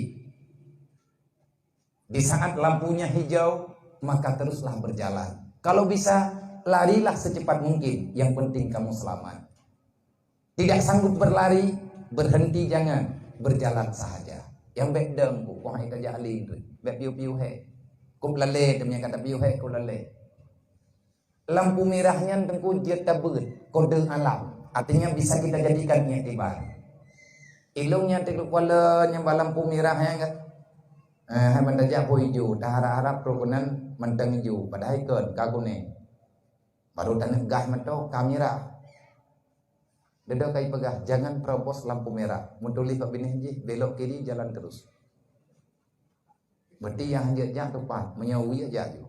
Di saat lampunya hijau, maka teruslah berjalan. Kalau bisa, larilah secepat mungkin. Yang penting kamu selamat. Tidak sanggup berlari, berhenti jangan, berjalan sahaja. Nyang bèk dong ku, kong hai tajak lé, bèk piôh-piôh hèk. Kop lalè, teuma nyang ka tapiôh hèk, kop lalè. Lampu mirah nyan Teungku jeuet tabeuet kode alam. Artinya bisa kita jadikan iktibar. Ilong nyan Teungku Kuala nyang bak lampu mirah nyan kan. Eh, hai ban tajak po ijo, taharap-harap trok keunan mantong ijo, padahai kon ka kunéng. Baru taneuk gas mantong ka mirah. Dedo kai peugah, "Jangan terobos lampu merah." Meutuléh bak binéh jih, "Belok kiri, jalan terus." Berarti nyang hanjeuet jak teupat, meunyoe wie jak ju.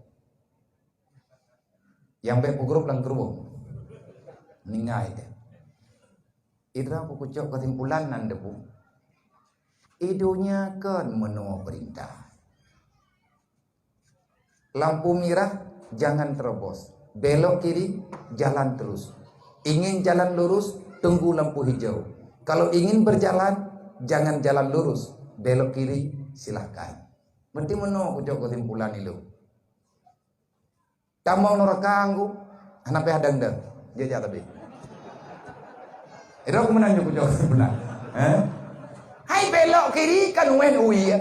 Nyang bèk peugrôp lam krueng. Ninggai teuh. Idroe kucok keusimpulan nan debu. I donya kon meunoe peurintah. Lampu mirah, jangan terobos. Belok kiri, jalan terus. Ingin jalan lurus, tunggu lampu hijau. Kalau ingin berjalan, jangan jalan lurus. Belok kiri, silahkan. Meuti meunoe kucok keusimpulan ilong. Tamong nuraka nggu, hana payah dang-dang. Jijak tapi. Irok meunan jeuet kujok seubelah. Eh? Hai belok kiri kan wen uye.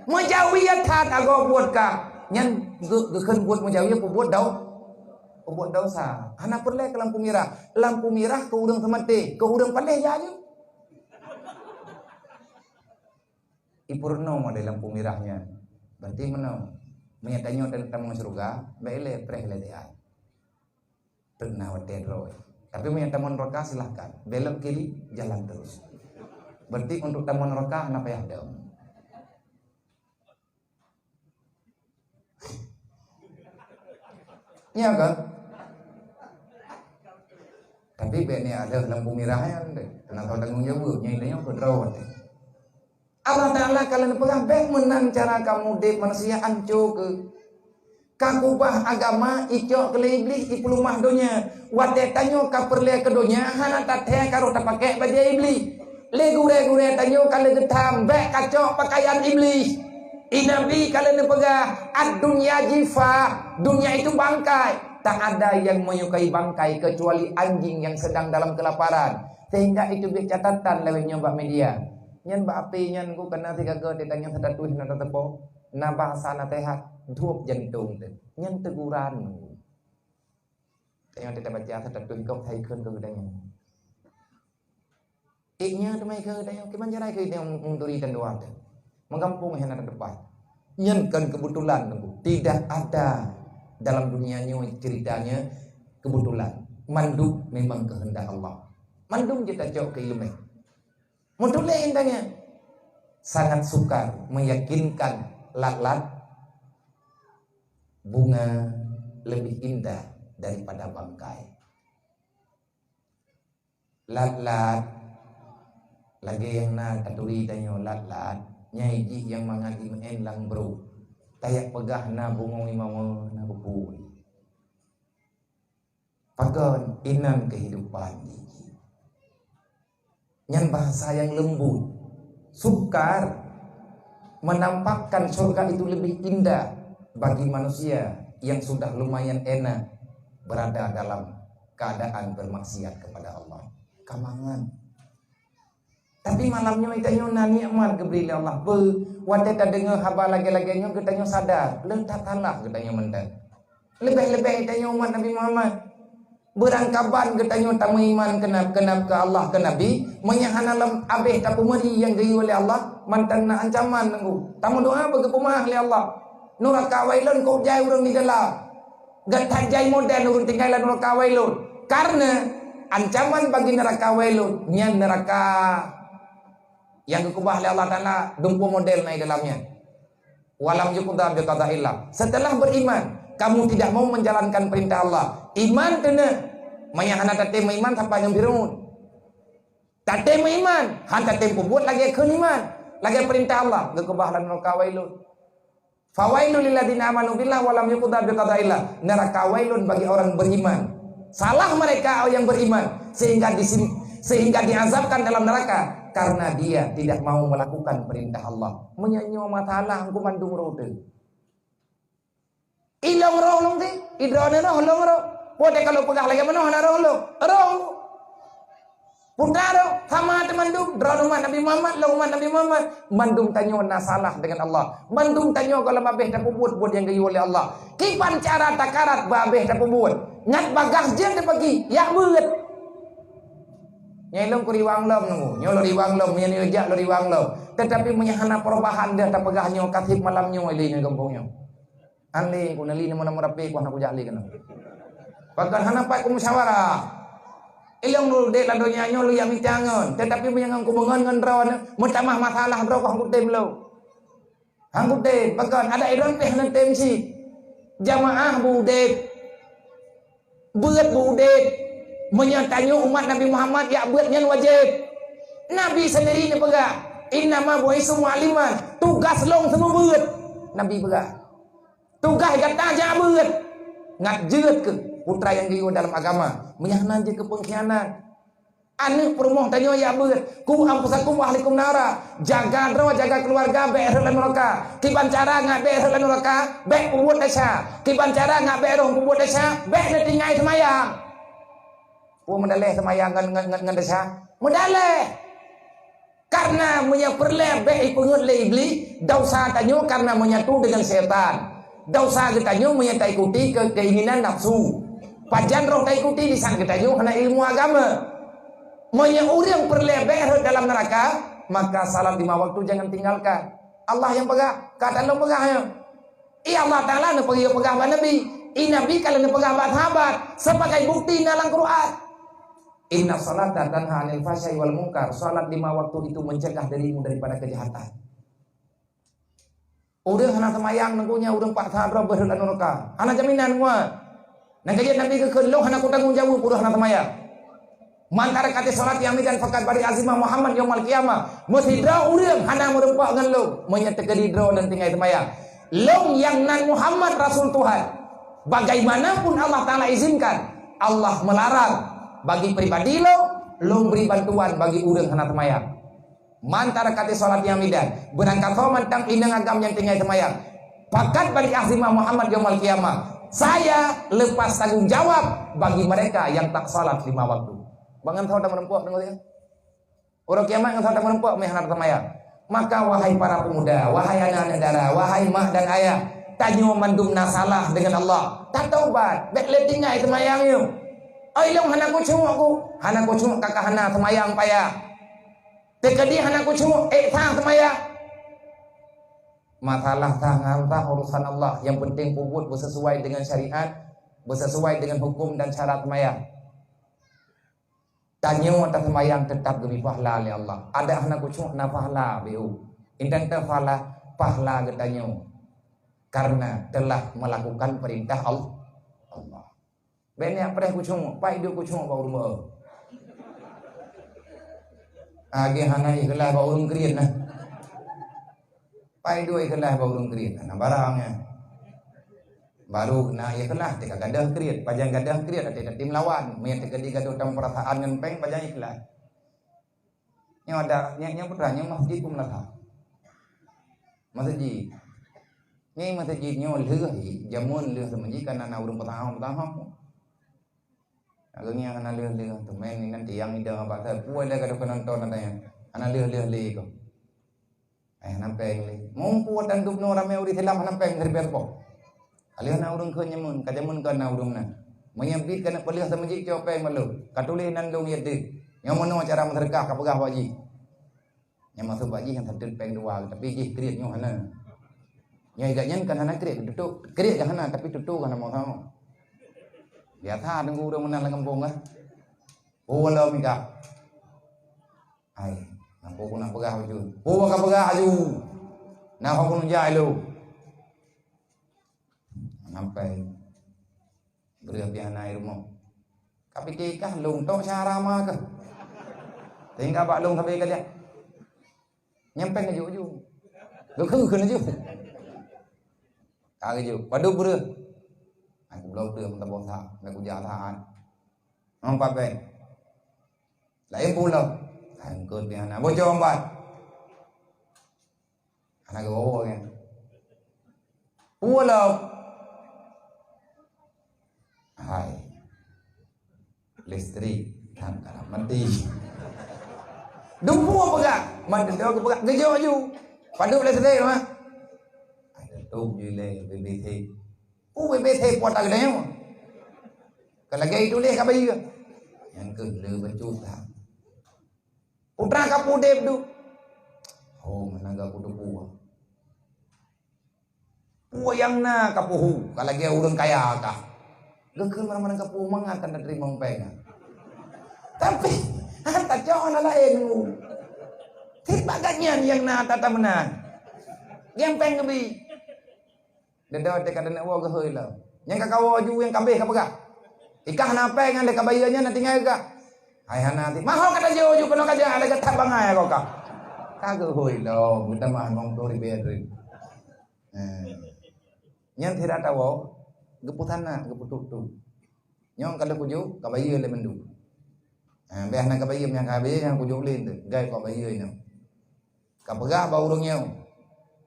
Meujawi that agoe buet ka. Nyan geu-, geukheun buet meujawi peubuet dau-, peubuet desya. Hana peureulèe keu lampu mirah. Lampu mirah keu ureueng seumaté, keu ureueng paléh jak aju. Ipeurunoe model lampu mirah nyan. Berarti meunoe, meunyoe tanyoe ta-, tamong syeuruga, bèk ilèe preh lé siat. Teuk na watèe droe. Tapi meunyoe tamong nuraka, silahkan. Belok kiri, jalan terus. Berarti untuk tamong nuraka, hana payah dong. Iya kan? Tapi bèk ni ada lampu mirah nyan deh. Kena tahu tanggung jawab, nyai tanya ke droe. Allah Taala ka lheueh peugah, bèk meunan cara kamoe udép manusia, anco keuh. Ka kubah agama, icok keu lé Iblih, ipeuleumah donya. Watèe tanyoe ka peureulèe keu donya, hana tathèe ka rôh tapakèk bajèe Iblih. Lé gurèe-gurèe tanyoe ka lheueh geutham, bèk kacok peukayan Iblih. I Nabi ka lheueh neupeugah, "Ad-dunya jifah, dunia itu bangkai. Tak ada yang menyukai bangkai kecuali anjing yang sedang dalam kelaparan." Sehingga itu bit catatan lawét nyoe bak media. Nyan bak api nyan ku kena sigaga teuh tanyoe status na tateupeue. Na bahasa naseuhat, duek jantông teuh. Nyan teguran. Tanyoe teuh tabaca status kok hai kheun keu geutanyoe. Iknya teumai keu tanyoe, kiban jarai keu tanyoe meuturi dan doa teuh. Menggampông hana tepat. Nyan kan kebetulan, Teungku. Tidak ada dalam dunia nyoe ceritanya kebetulan. Mandum memang kehendak Allah. Mandum jitacok keu ileumèe. Meutuléh intanyan. Sangat sukar meyakinkan lat-lat bunga lebih indah daripada bangkai. Lat-lat, lagèe nyang na taturi tanyoe lat-lat, nyai jih nyang mangat imeu'en lam brôk. Tajak peugah na bungöng imeue, na bubui. Pakon inan kehidupan jih. Nyan bahasa yang lembut, sukar, menampakkan surga itu lebih indah bagi manusia yang sudah lumayan enak berada dalam keadaan bermaksiat kepada Allah. Kamangan. Tapi malam nyoe geutanyoe na nikmat geubri lé Allah. Beu, watèe tadeungoe haba lagèe-lagèe nyoe geutanyoe sadar, le that salah geutanyoe mantong. Leubeh-leubeh geutanyoe umat Nabi Muhammad. Beurangkaban geutanyoe tameuiman keunab-keunab keu Allah, keu Nabi, meunyo hana lom abéh tapeumeuri nyang geuyue lé Allah, mantong na ancaman nunggu. Tameudoa beu geupeumaah lé Allah. Nuraka wailun kok jai ureueng di dalam. Gata jai modern ureueng tinggai lam nuraka wailun. Karena ancaman bagi nuraka wailun, nyan nuraka nyang geukeubah lé Allah Taala, dumpeue model na di dalam nyan. Walam yuqda biqadaillah. Setelah beriman, kamu tidak mau menjalankan perintah Allah. Iman teuneuh. Manyang hana tatem iman sapat ngon Firaun. Tatem iman, han tatem peubuet lagèe kheun iman, lagèe perintah Allah, geukeubah lam nuraka wailun. Fawailul lilladzina amanu billah walam yuqda biqadaillah. Neraka wailun bagi orang beriman. Salah mereka yang beriman sehingga disim-, sehingga diazabkan dalam neraka karena dia tidak mau melakukan perintah Allah. Meunyoe nyoe masalah, engkau mandum rode. Ilong roh lom ti, idroe roh lom roh. Pote kalau peugah lagèe meunoe hana roh lom. Roh. Putra roh, sama teumandum, droe umat Nabi Muhammad, lôn umat Nabi Muhammad. Mandum tanyoe na salah dengan Allah. Mandum tanyoe goh lom abéh tapeubuet buet nyang geuyue lé Allah. Kiban cara takarat beu abéh tapeubuet. Ngat bagaih jeuet teupeugi, yak beuet. Nyai lôn kuriwang lom nunggu, nyoe lôn riwang lom, nyoe jak lôn riwang lom. Tetapi meunyoe hana perubahan deuh tapeugah nyoe kaseb malam nyoe lé nyoe gampông nyoe. Anleng ku neli nama-nama rapi ku hana kujak lé keunoe. Bahkan hana pat ku musyawarah. Ilong lu dek lam donya nyoe lu yak mita ngon, tetapi meunyoe ngon ku beungon ngon droe, meutamah masalah droe ku hangku tem lo. Hangku tem, bahkan ada idong pih hana tem si. Jamaah bu dek. Beuet bu udeb. Meunyoe tanyoe umat Nabi Muhammad, jak beuet nyan wajéb. Nabi sendiri neupeugah, "Innama bu'itsu mu'alliman." Tugas lôn seumeubeuet. Nabi peugah, "Tugas gata jak beuet." Ngat jeuet keuh putra nyang geuyue dalam agama. Meunyoe hana jeuet keu peungkhianat. Aneuk peurumoh tanyoe jak beuet, "Qu anfusakum wa ahlikum nara." Jaga droe, jaga keuluwarga, bèk rhot lam nuraka. Kiban cara ngat bèk rhot lam nuraka, bèk peubuet desya. Kiban cara ngat bèk rhot peubuet desya, bèk neutinggai seumayang. Peue meudalèh seumayang ngon, ngon, ngon, ngon desya? Meudalèh. Karena meunyoe peureulèe bèk ipeungeut lé Iblih, desya tanyoe karena menyatu dengan syaitan. Desya geutanyoe meunyoe taikuti ke-, keinginan nafsu. Pajan roh taikuti di saat geutanyoe hana ilmu agama. Meunyoe ureueng peureulèe bèk rhot dalam neuraka, maka salat lima waktu jangan tinggalkan. Allah nyang peugah, ka lôn peugah nyoe. I Allah Taala neupeugah, peugah bak Nabi. I Nabi ka lheueh neupeugah bak sahabat, sebagai bukti na lam Quran. "Inna salata tanha 'anil fahsya'i wal munkar." Salat lima waktu itu mencegah dirimu daripada kejahatan. Ureueng hana seumayang nunggu nyan ureueng paksa droe beuet rhot lam nuraka. Hana jaminan nyoe. Nyang ka jeuet Nabi geukheun, "Lôn hana kutanggong jaweueb ureueng hana seumayang." Man taraka salat yaumidan faqad bari'a zimmahu Muhammad yaumal qiyamah. Meusidroe ureuëng hana meureumpok ngon lôn, meunyoe teukeudi droe lôn tinggai seumayang. Lôn nyang nan Muhammad Rasul Tuhan. Bagaimanapun Allah Taala izinkan, Allah melarang bagi pribadi lôn, lôn bri bantuan bagi ureuëng hana seumayang. Man taraka salat yaumidan, beurangkasoe mantong inong agam nyang tinggai seumayang, faqad bari'a zimmahu Muhammad yaumal qiyamah. Saya lepas tanggung jawab bagi mereka yang tak salat lima waktu. Bangan soe tameureumpok deungoe ya. Uroe kiamat ngon soe tameureumpok meuhana seumayang. Maka wahai para pemuda, wahai anak-anak dara, wahai mak dan ayah, tanyoe mandum na salah dengan Allah. Tatobat, bék lé tinggai seumayang nyoe. Oi lôn hana kucuk ku, hana kucuk kakak hana seumayang payah. Teukeudi hana kucuk, ék sang seumayang. Masalah sang ngon sang urusan Allah, yang penting peubuet beusesuai dengan syariat, beusesuai dengan hukum dan syarat seumayang. Tanyoe taseumayang teutap geubri pahala lé Allah. Adak hana kucuk na pahala beu. Intan ta pahala, pahala geutanyoe karena telah melakukan perintah Al-, Allah. Bék niat preh kucuk, pai duek kucuk bak ureuëng. Agé hana ikhlas bak ureuëng kriet nah. Pai duek ikhlas bak ureuëng kriet, hana barang ya. Baru na ikhlas teuka gadoh kriet, pajan gadoh kriet até tatim lawan. Meunyo teukeudi gadoh tam perasaan ngon péng, pajan ikhlas. Nyoe ada, nyoe, nyoe putra, nyoe masjid pun meulaha. Masjid. Nyoe masjid nyoe lheueh, jameun lheueh seumeuji kana na ureuëng peutahong-peutahong. Agak ngiang hana lheueh-lheueh tu, main inan tiang idang abak sa, puai dah gadoh penonton ada nyan. Hana lheueh-lheueh lé ko. Eh, hana péng lé. Mumpu atan dub nyoe ramé ureuëng Islam hana péng siribèe rupoh. Ka lheueh na ureuëng kheun nyamun, ka jameun keu na ureuëng na. Meunyo bit kana peuleueh seumeuji cok péng malu. Ka tuléh nan dong ya deh. Nyoe meunoe cara meuseudeukah ka peugah bak jih. Nyang maksud bak jih nyang santeuet péng dua, tapi jih kriet nyoe hana. Nyoe gak nyan kan hana kriet, tutoe kriet dah hana, tapi tutoe kan hana mau sama. Biasa tunggu ureuëng meunan lam kampung kan. Oh, walau mika. Hai, nampak aku nak peugah baju. Oh, ka peugah baju. Nah, aku nunjak lu. Sampai. Breueh pih hana i rumoh. Ka pike kah lôn tok syara ma kah. Tinggai bak lôn sabe ka liah. Nyang péng aju-aju. Lôn kheun aju. Ka aju. Padub breueh. Aku bloe breueh meutabong sa, nak kujak saat. Nampak péng. Laén pulo. Angkot pih hana. Bocor empat. Hana geuwoe kan. Pulo. Hai. Listrik tangkar mati. Dumpu peugah. Mati dia peugah. Geujok ju. Padub listrik mah. Ada tu ju le B B C. Oh, B B C puasa geutanyoe. Ka lagèe ituléh ka bayeue. Nyang keuh le bacut that. Putra ka pudeb du. Oh, meunaga kutu puwa. Puwa nyang na ka puhu, ka lagèe ureueng kaya ka. Geukheun meunan-meunan ka puhu mangat kan teurimong péng. Tapi, tacok hana laén. Tiba gobnyan nyang na tata meunan. Nyang péng geubi. Deungon teuka deungon woe geuhôi lom. Nyang ka kawoe ju nyang kabeh ka peugah. Ikah na péng nyan lé ka bayeue nyan na tinggai gak. Hai hana ti. Maho ka tajok ju keunoe ka jak lagèe that bangai ko ka. Ka geuhôi lom, geutamah limong ploh ribèe dreh. Nyan sira tawoe, geupeusanak, geupeutuek-tuek. Nyoe ka lheueh kuju, ka bayeue lé mandum. Ha, bèh hana ka bayeue, nyang ka bayeue nyang kuju ulèe tu. Gai kok bayeue nyoe. Ka peugah bak ureueng nyoe.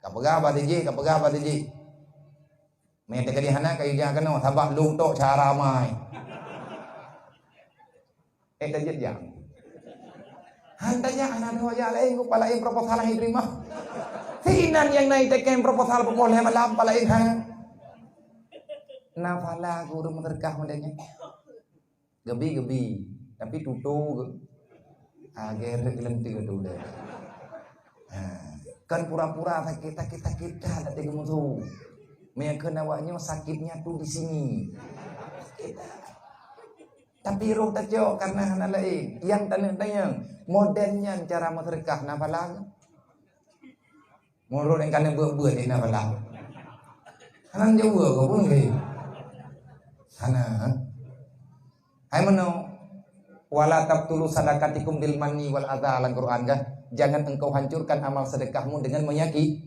Ka peugah bak si jih, ka peugah bak si jih. Meunyo teuka di hana ka ija keunoe, sabab lôn tok cara mai. Eh, tajak jak. Han tajak, hana dua jak laén, ku palaén proposal han jiterima. Sinan nyang na iteken proposal pukul lhèe malam, palaén han. Na phala guru meuseudeukah model nyan. Geubi-geubi, tapi tutoe geu. Ah, geret geuleunteue tu deh. Ha, kan pura-pura sakit, sakit, sakit dah dak teuka musoh. Meunyo kheun awak nyoe sakitnya tu di sini. Sakit dah. Tapi roh tacok karena hana laén. Nyang taneuk tanyong, model nyan cara meuseudeukah na phala geu? Meunurot nyang ka neubeuet-beuet di na phala. Hana jaweueb kah pun lé. Hana. Hai meunoe. "Wala tabtulu sadaqatikum bil manni wal adza," lam Quran kan? "Jangan engkau hancurkan amal sedekahmu dengan menyakiti,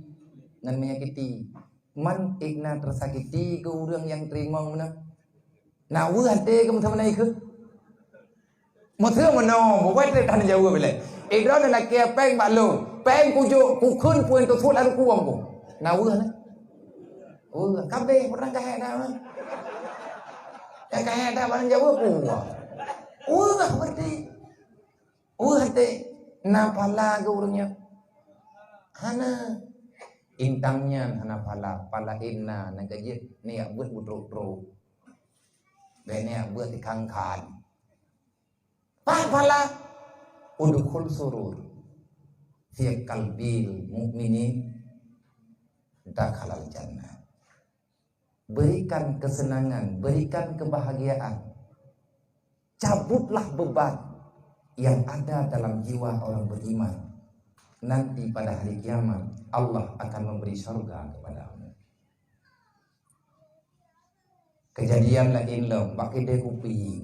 dengan menyakiti." Man ék na teusakiti keu ureuëng nyang teurimong meunan. Na weueh até keu meuteumeunan ikheun? Meuteumeunan, bukai trép that jaweueb ilée. Idroe na lakée péng bak lôn, péng kujok, kukheun peue nyang teusuet lam ruku ku. Na weueh na? Weueh, kabeh ureuëng ka hék that mah. Nyang ka hék that barang jaweueb, weueh. Weueh berarti. Weueh até na phala keu ureuëng nyan? Hana. Intang nyan hana phala, phala inna nyang ka jeuet neujak beuet beutrok-trok. Bèk neujak beuet ikan-ikan. Paih phala, udkhul surur fi qalbil mu'minin dakhalal jannah. Berikan kesenangan, berikan kebahagiaan. Cabutlah beban yang ada dalam jiwa orang beriman. Nanti pada hari kiamat, Allah akan memberi surga kepadamu. Kejadian laén lom, bak keudè kupi.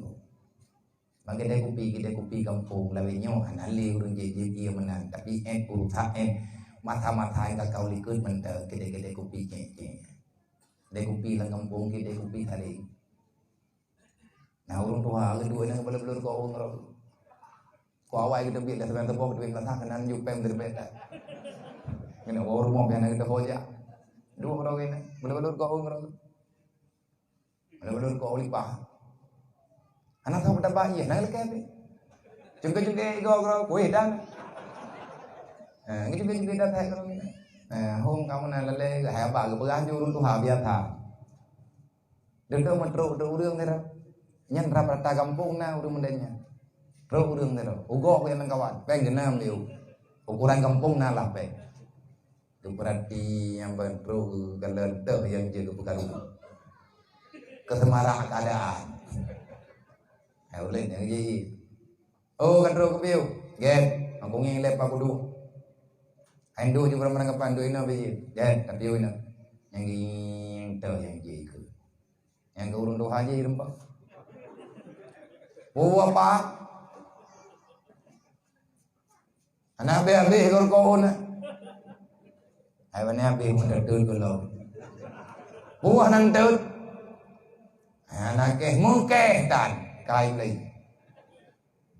Bak keudè kupi, keudè kupi gampông, lawét nyoe hana lé ureuëng jép-jép ié meunan. Tapi, eh, urusan, eh, mata-mata nyang ka kaul likot mantong, keudè-keudè kupi cék-cék. Keudè kupi lam gampông, keudè kupi saréng. Nah, ureuëng tuha geuduek nyan balon-balon keu ureuëng. Keu awai geuteubiet dah saban teuboh, geuteubiet masak, keunan ju péng geuteubiet dah. Keunan bak rumoh pian geuteuho jak. Duek droe nyan, balon-balon keu ureuëng. Balon-balon keu lipah. Hana soe peutaba ié, na lakée pih. Cungke-cungke igoe keudroe, kueh dan. Ha, ngicungke-cungke dan that keudroe. Ha, hong kamoe na lalée, hai aba geupeugah ju ureuëng tuha biasa. Dudoe meutrok-trok ureuëng sidroe. Nyan rab rata gampông na ureuëng model nyan. Trok ureuëng sidroe. Ugoe ku nyang lam kawan, péng geunam liu. Ukuran gampông na lah péng. Geupeurati nyang ban trok geukalon teuh nyang jeuet geupeukaru. Keuseumarak keuadaan. Hai ulée nyang jih. Oh, ka trok keupiôh. Gét, aku ngieng lé pa kudu. Hai ndu ju beurang-beurang kapan ndu inoe biji. Gét, tapi inoe. Nyang gieng teuh nyang jih ikeu. Nyang keu ureuëng tuha jih rumpok. Oh, apa? Hana habéh-habéh gor keu na. Hai bani habéh meuteuteuet gohlom. Buah nan teut. Hana keh mungkeh tan kai lagi.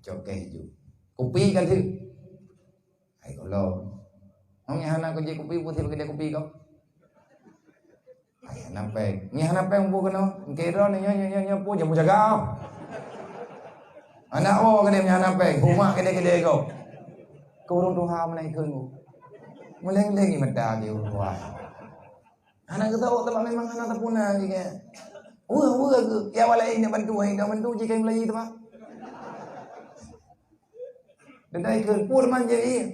Cok keh ju. Kupi kan tu. Hai gohlom. Ngomong hana kau je kupi putih bagi dia kupi kau. Hai hana péng. Nyan hana péng bu keunoe. Engke droe nyoe nyoe nyoe nyoe pu jamu jaga. Anak oh keude nyan hana péng. Umak keude-keude ko. Keu ureuëng tuha meunai kheun bu. Meuleng-leng mata di ureuëng tuha. Hana geutawök teuma memang hana tapuna lagée. Weueh weueh geuh. Ya walai ni bantu hai dah bantu jih kai meulayi teuma. Dedai kheun pur man jih.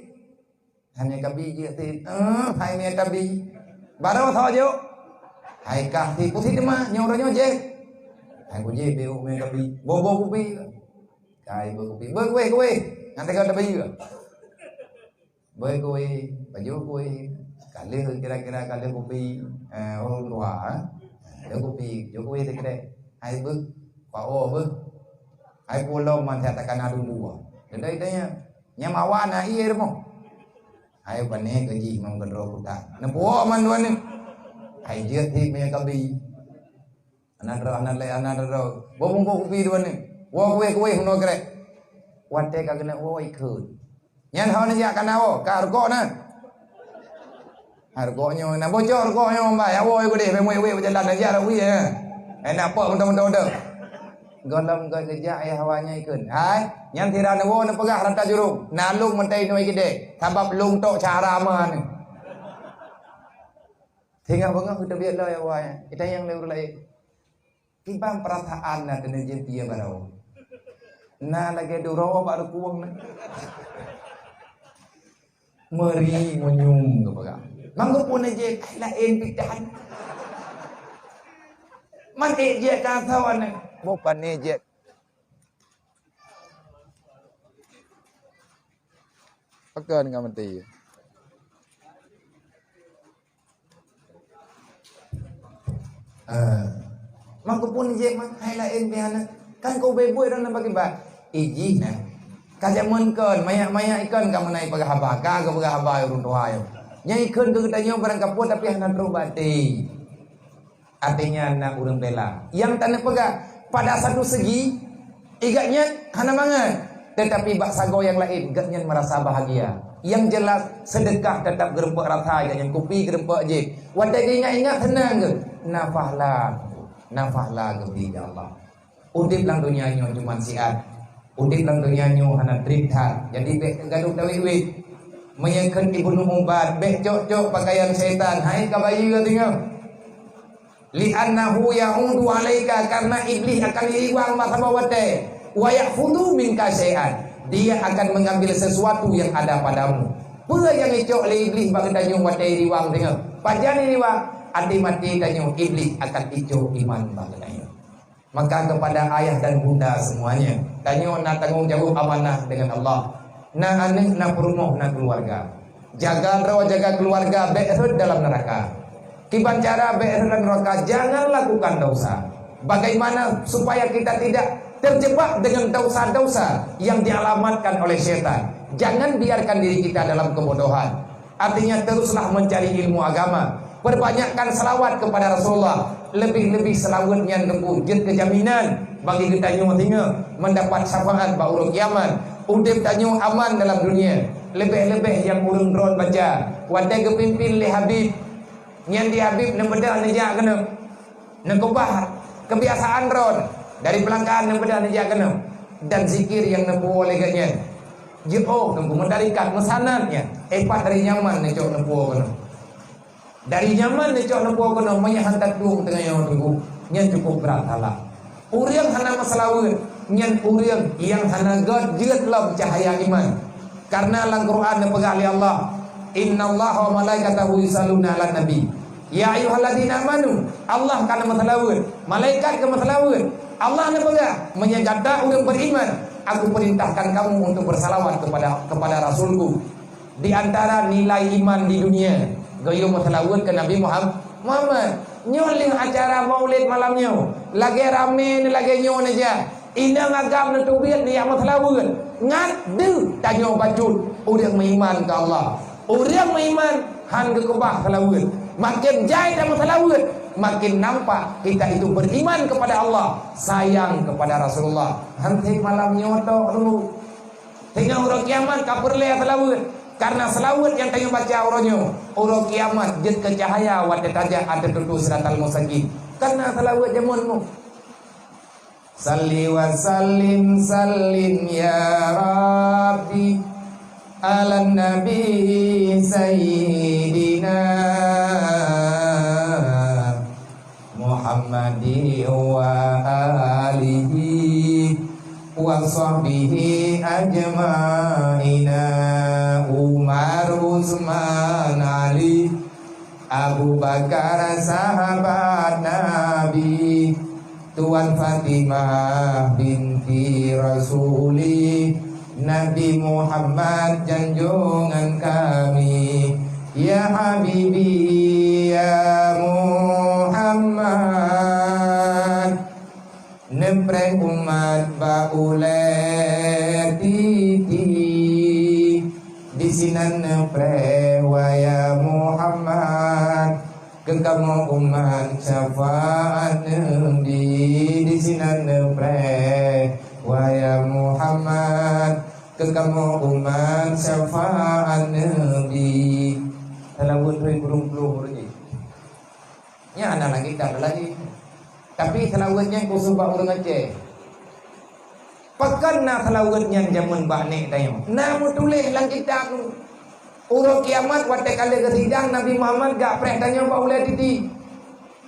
Hanya kabi jeuet sit. Eh, hai mie kabi. Barô tho jok. Hai kah sit pusit teuma nyoe uroe nyoe jeh. Hai kujih biu mie kabi. Bobo kupi. Kai beu kupi. Beu kueh kueh. Ngan teuka tabi. Beu kueh, baju kueh. Kaleh kira-kira kaleh kupi. Eh, oh dua. Ada kupi, baju kueh teuka. Hai beu. Pao beu. Hai pulo man saya takana dulu. Dedai tanya. Nyang awak na ié rumoh. Hai pané keu jih mam keudroe kuta. Neupuwoe man dua ni. Hai jeuet hi meunyoe kabi. Anak droe, anak lé, anak droe. Boh bungkôh kupi dua ni. Woe kuweh-kuweh meunoe krek. Watée ka keuneuk woe ikheun. Nyan hana jak kana woe, ka rukok na. Hareukoh nyoe na bocor, hareukoh nyoe, bah, ya woe gudeh, bèk muet-muet beujalan, na jak rot wie, eh. Eh, na pok meuntang-meuntang deh. Gohlom gèt geujak, ayah awaknyan ikheun. Hai, nyan sira neuwoe neupeugah rata jurông. Na lông meuntèe inoe geude, sabab lông tok cara ma nyoe. Singoh beungoh geuteubiet lom, ya woe, eh. Itanyong lé ureueng laén. Kiban peurasaan na keuneuk jeuet ié baroe. Na lagèe duroe bak rukueng na. Meuri meunyeum geupeugah. Mangkeupeue neujek laén pitan. Man ék jek ka sawan na. Boh pané jek. Pakon ka meuti. Ah. Mangkeupeue jek mah hai laén pih hana. Kan kau beuet-beuet dalam bagi bat. Ijih na. Ka jameun kon, manyak-manyak ikon ka meunan ipeugah haba, ka geupeugah haba ureuëng tuha nyoe. Nyang ikheun keu geutanyoe barangkapeue tapi hana trok bak até. Artinya na ureuëng bela. Nyang taneupeugah pada satu segi, i gobnyan hana mangat, tetapi bak sagoe nyang laén gobnyan merasa bahagia. Nyang jelas sedekah tetap geurumpok rasa, nyang kupi geurumpok jih. Watée geuingat-ingat seunang geuh. Nafahlah, nafahlah geubri ya Allah. Udeb lam donya nyoe cuma siat. Udeb lam donya nyoe hana treb that. Jadi bék gadoh tawét-wét. Meunyoe kheun Ibnu Ubaid, bék cok-cok pakaian syaitan. Hai ka bayeue teungoh. Li'annahu ya'udu 'alaika, karena Iblih akan riwang masa watée. Wa ya'khudhu minka syai'an. Dia akan mengambil sesuatu yang ada padamu. Peue nyang icok lé Iblih bak geutanyoe watée riwang teungoh? Pajan riwang? Até maté tanyoe Iblih akan icok iman bak geutanyoe. Maka kepada ayah dan bunda semuanya, tanyoe na tanggong jaweueb amanah dengan Allah. Na aneuëk, na peurumoh, na keuluwarga. Jaga droe, jaga keuluwarga, bék rhot dalam neuraka. Kiban cara bék rhot dalam neuraka, jangan lakukan dosa. Bagaimana supaya kita tidak terjebak dengan dosa-dosa yang dialamatkan oleh syaitan? Jangan biarkan diri kita dalam kebodohan. Artinya, teruslah mencari ilmu agama. Perbanyakkan selawat kepada Rasulullah. Lebih-lebih selawat nyan teungku jeuet keu jaminan bagi geutanyoe singoh mendapat syafaat bak uroe kiamat. Udeb tanyoe aman dalam dunia. Lebih-lebih nyang ureuëng droen baca. Watée geupimpin lé Habib, nyan di Habib neubeudah neujak keunoe. Neukeubah kebiasaan droen dari peulangkaan nyang beudah neujak keunoe dan zikir nyang neupuwoe lé gobnyan. Jiôh teungku meutarikat meusanad nyan, eh, pat dari Yaman neucok neupuwoe keunoe. Dari Yaman neucok neupuwoe keunoe, meunyo han tatueng teungoh nyoe teungku, nyan cukup brat salah. Ureuëng hana meuseulaweuet, nyan ureuëng nyang hana gét jeuet lom cahya iman. Karena lam Quran neupeugah lé Allah, "Innallaha wa malaikatahu yusalluna 'alan nabi." Ya ayyuhalladzina amanu, Allah ka neumeuseulaweuet, malaikat ka meuseulaweuet. Allah neupeugah, "Meunyo gata ureuëng beriman, Aku perintahkan kamu untuk bersalawat kepada, kepada Rasulku." Di antara nilai iman di dunia, geuyue meuseulaweuet keu Nabi Muham-, Muhammad. Nyoe lheueh acara Maulid malam nyoe, lagée ramé lagée nyoe neujak. Inong agam neuteubiet neujak meuseulaweuet. Ngat deuh tanyoe bacut ureuëng meuiman keu Allah. Ureuëng meuiman han geukeubah seulaweuet. Makin jai tameuseulaweuet, makin nampak kita itu beriman kepada Allah, sayang kepada Rasulullah. Han sép malam nyoe tok dulu. Teungoh uroe kiamat ka peureulée seulaweuet. Karena seulaweuet nyang tanyoe baca uroe nyoe, uroe kiamat jeuet keu cahya watée tajak ateueh tutoe siratal mustaqim. Karena seulaweuet jameun nyoe. Salli wa sallim, sallim ya Rabbi, 'alan nabi sayyidina Muhammadi wa alihi wa sahbihi ajma'ina. Umar, Utsman, Ali, Abu Bakar sahabat Nabi, Tuan Fatimah binti Rasuli, Nabi Muhammad janjongan kami. Ya Habibi, ya Muhammad, neupreh umat bak ulée titi, disinan neupreh wahai Muhammad, keu kamoe umat syafaat Nabi, disinan neupreh wahai Muhammad, keu kamoe umat syafaat Nabi. Seulaweuet rhoi burung plueng ureuëng jih. Nyan hana lagée that lagi. Tapi seulaweuet nyan khusos bak ureuëng Aceh. Pakon na seulaweuet nyan jameun bak nék tanyoe? Na meutuléh lam kitab. Uroe kiamat watée ka lheueh geusidang Nabi Muhammad geujak preh tanyoe bak ulée titi.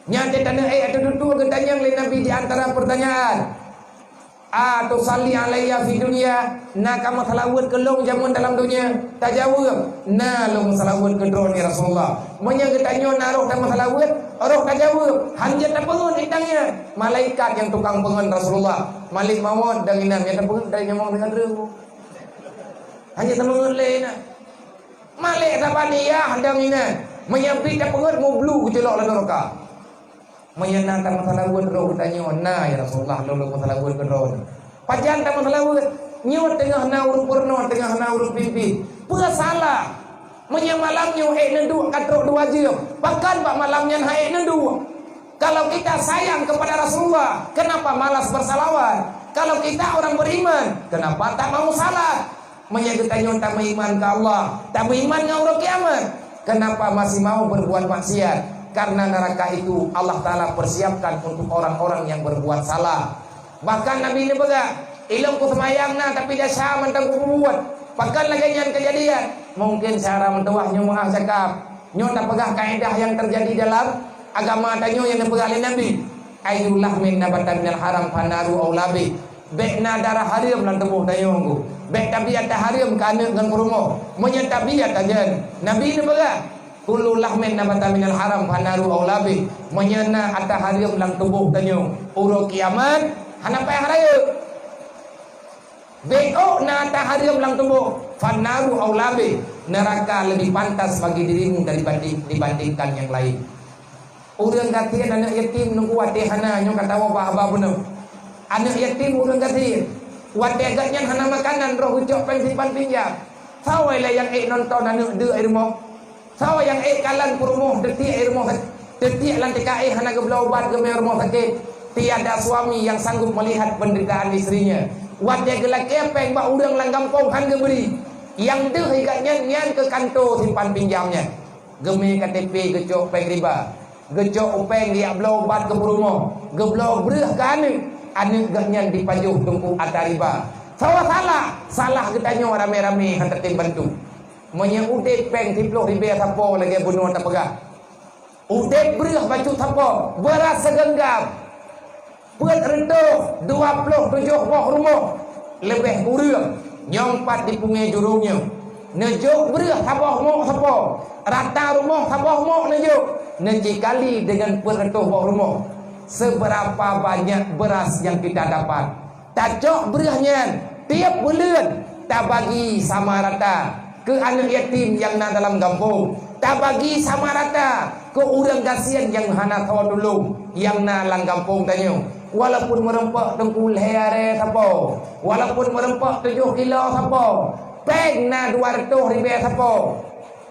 Nyan teuh tanyoe ék ateueh tutoe geutanyong lé Nabi di antara peurtanyaan. "Atusalli alayya fid dunya?" Na kamoe seulaweuet keu lôn jameun dalam donya? Tajaweueb, "Na lôn seulaweuet keu droeneuh ya Rasulullah." Meunyoe geutanyoe na roh tameuseulaweuet, roh tajaweueb, hanjeuet tapeungeut itang nyan. Malaikat nyang tukang peungeut Rasulullah, Malik Mawot dan inan nyang tapeungeut dari nyamong dengan reu. Hanjeuet tapeungeut lé inan. Malik Zabaniyah dan inan, meunyoe pih tapeungeut mublu geuculok lam neuraka. Meunyoe na tameuseulaweuet roh geutanyoe, "Na ya Rasulullah, lôn lôn meuseulaweuet keu droeneuh." Pajan tameuseulaweuet? Nyoe teungoh na ureuëng peurunoe, teungoh na ureuëng pimpin. Peue salah? Meunyoe malam nyoe ék neuduek ka trok dua jeuem, pakon bak malam nyan han ék neuduek? Kalau kita sayang kepada Rasulullah, kenapa malas bersalawat? Kalau kita orang beriman, kenapa tak mau salat? Meunyoe geutanyoe tameuiman keu Allah, tameuiman ngon uroe kiamat, kenapa masih mau berbuat maksiat? Karena neraka itu Allah Taala persiapkan untuk orang-orang yang berbuat salah. Bahkan Nabi neupeugah, "Ilôn kuseumayang na, tapi desya mantong kupeubuet." Pakon lagée nyan keujadian? Mungkin cara meutuwah nyoe meuah cakap. Nyoe tapeugah kaedah nyang teujadi dalam agama tanyoe nyang neupeugah lé Nabi, "Ayu lahmin nabata minal haram fannaru aula bih." Bék na darah hareuem lam tuboh tanyoe. Bék tabi ata hareuem keu aneuëk ngon peurumoh. Meunyoe tabi ata nyan, Nabi neupeugah, "Kullu lahmin nabata minal haram fannaru aula bih." Meunyoe na ata hareuem lam tuboh tanyoe, uroe kiamat hana payah rayeuk. Bék na ata hareuem lam tuboh, fannaru aula bih, neraka lebih pantas bagi dirimu daripada dibandingkan yang lain. Ureuëng gasien aneuëk yatim nunggu watée hana nyoe ka tawoe bak haba bunoe. Aneuëk yatim ureuëng gasien, watée gobnyan hana makanan roh geucok péng simpan pinjam. Sawa lé nyang ék nonton aneuëk deuk i rumoh? Sawa nyang ék kalon peurumoh teutiek i rumoh, teutiek lam tika éh hana geubloe ubat geumé rumoh sakét? Tiada suami yang sanggup melihat penderitaan istrinya. Watée geulakée péng bak ureuëng lam gampông han geubri, nyang deuh i gobnyan nyan keu kanto simpan pinjam nyan. Geumé K T P geucok péng riba, geucok péng geujak bloe ubat keu peurumoh, geubloe breueh keu aneuëk, aneuëk gobnyan jipajoh teungku ata riba. Sawa salah, salah geutanyoe ramé-ramé han tatem bantu. Meunyoe udeb péng siploh ribée sapo lagée bunoe tapeugah, udeb breueh bacut sapo, beuras sigeunggam, peuet reutôh dua ploh tujoh boh rumoh leubeh kureueng, nyoe pat di Pungée Jurông nyoe. Neujok breueh saboh mok sapo, rata rumoh saboh mok neujok, neucikali deungon peuet reutôh boh rumoh. Seberapa banyak beras yang kita dapat? Tacok breueh nyan tieb buleuen, tabagi sama rata keu aneuëk yatim nyang na dalam gampông, tabagi sama rata keu ureuëng gasien nyang hana soe tulông nyang na lam gampông tanyoe. Walaupun meureumpok teungku lhée aré sapo, walaupun meureumpok tujoh kilo sapo, péng na dua reutôh ribée sapo,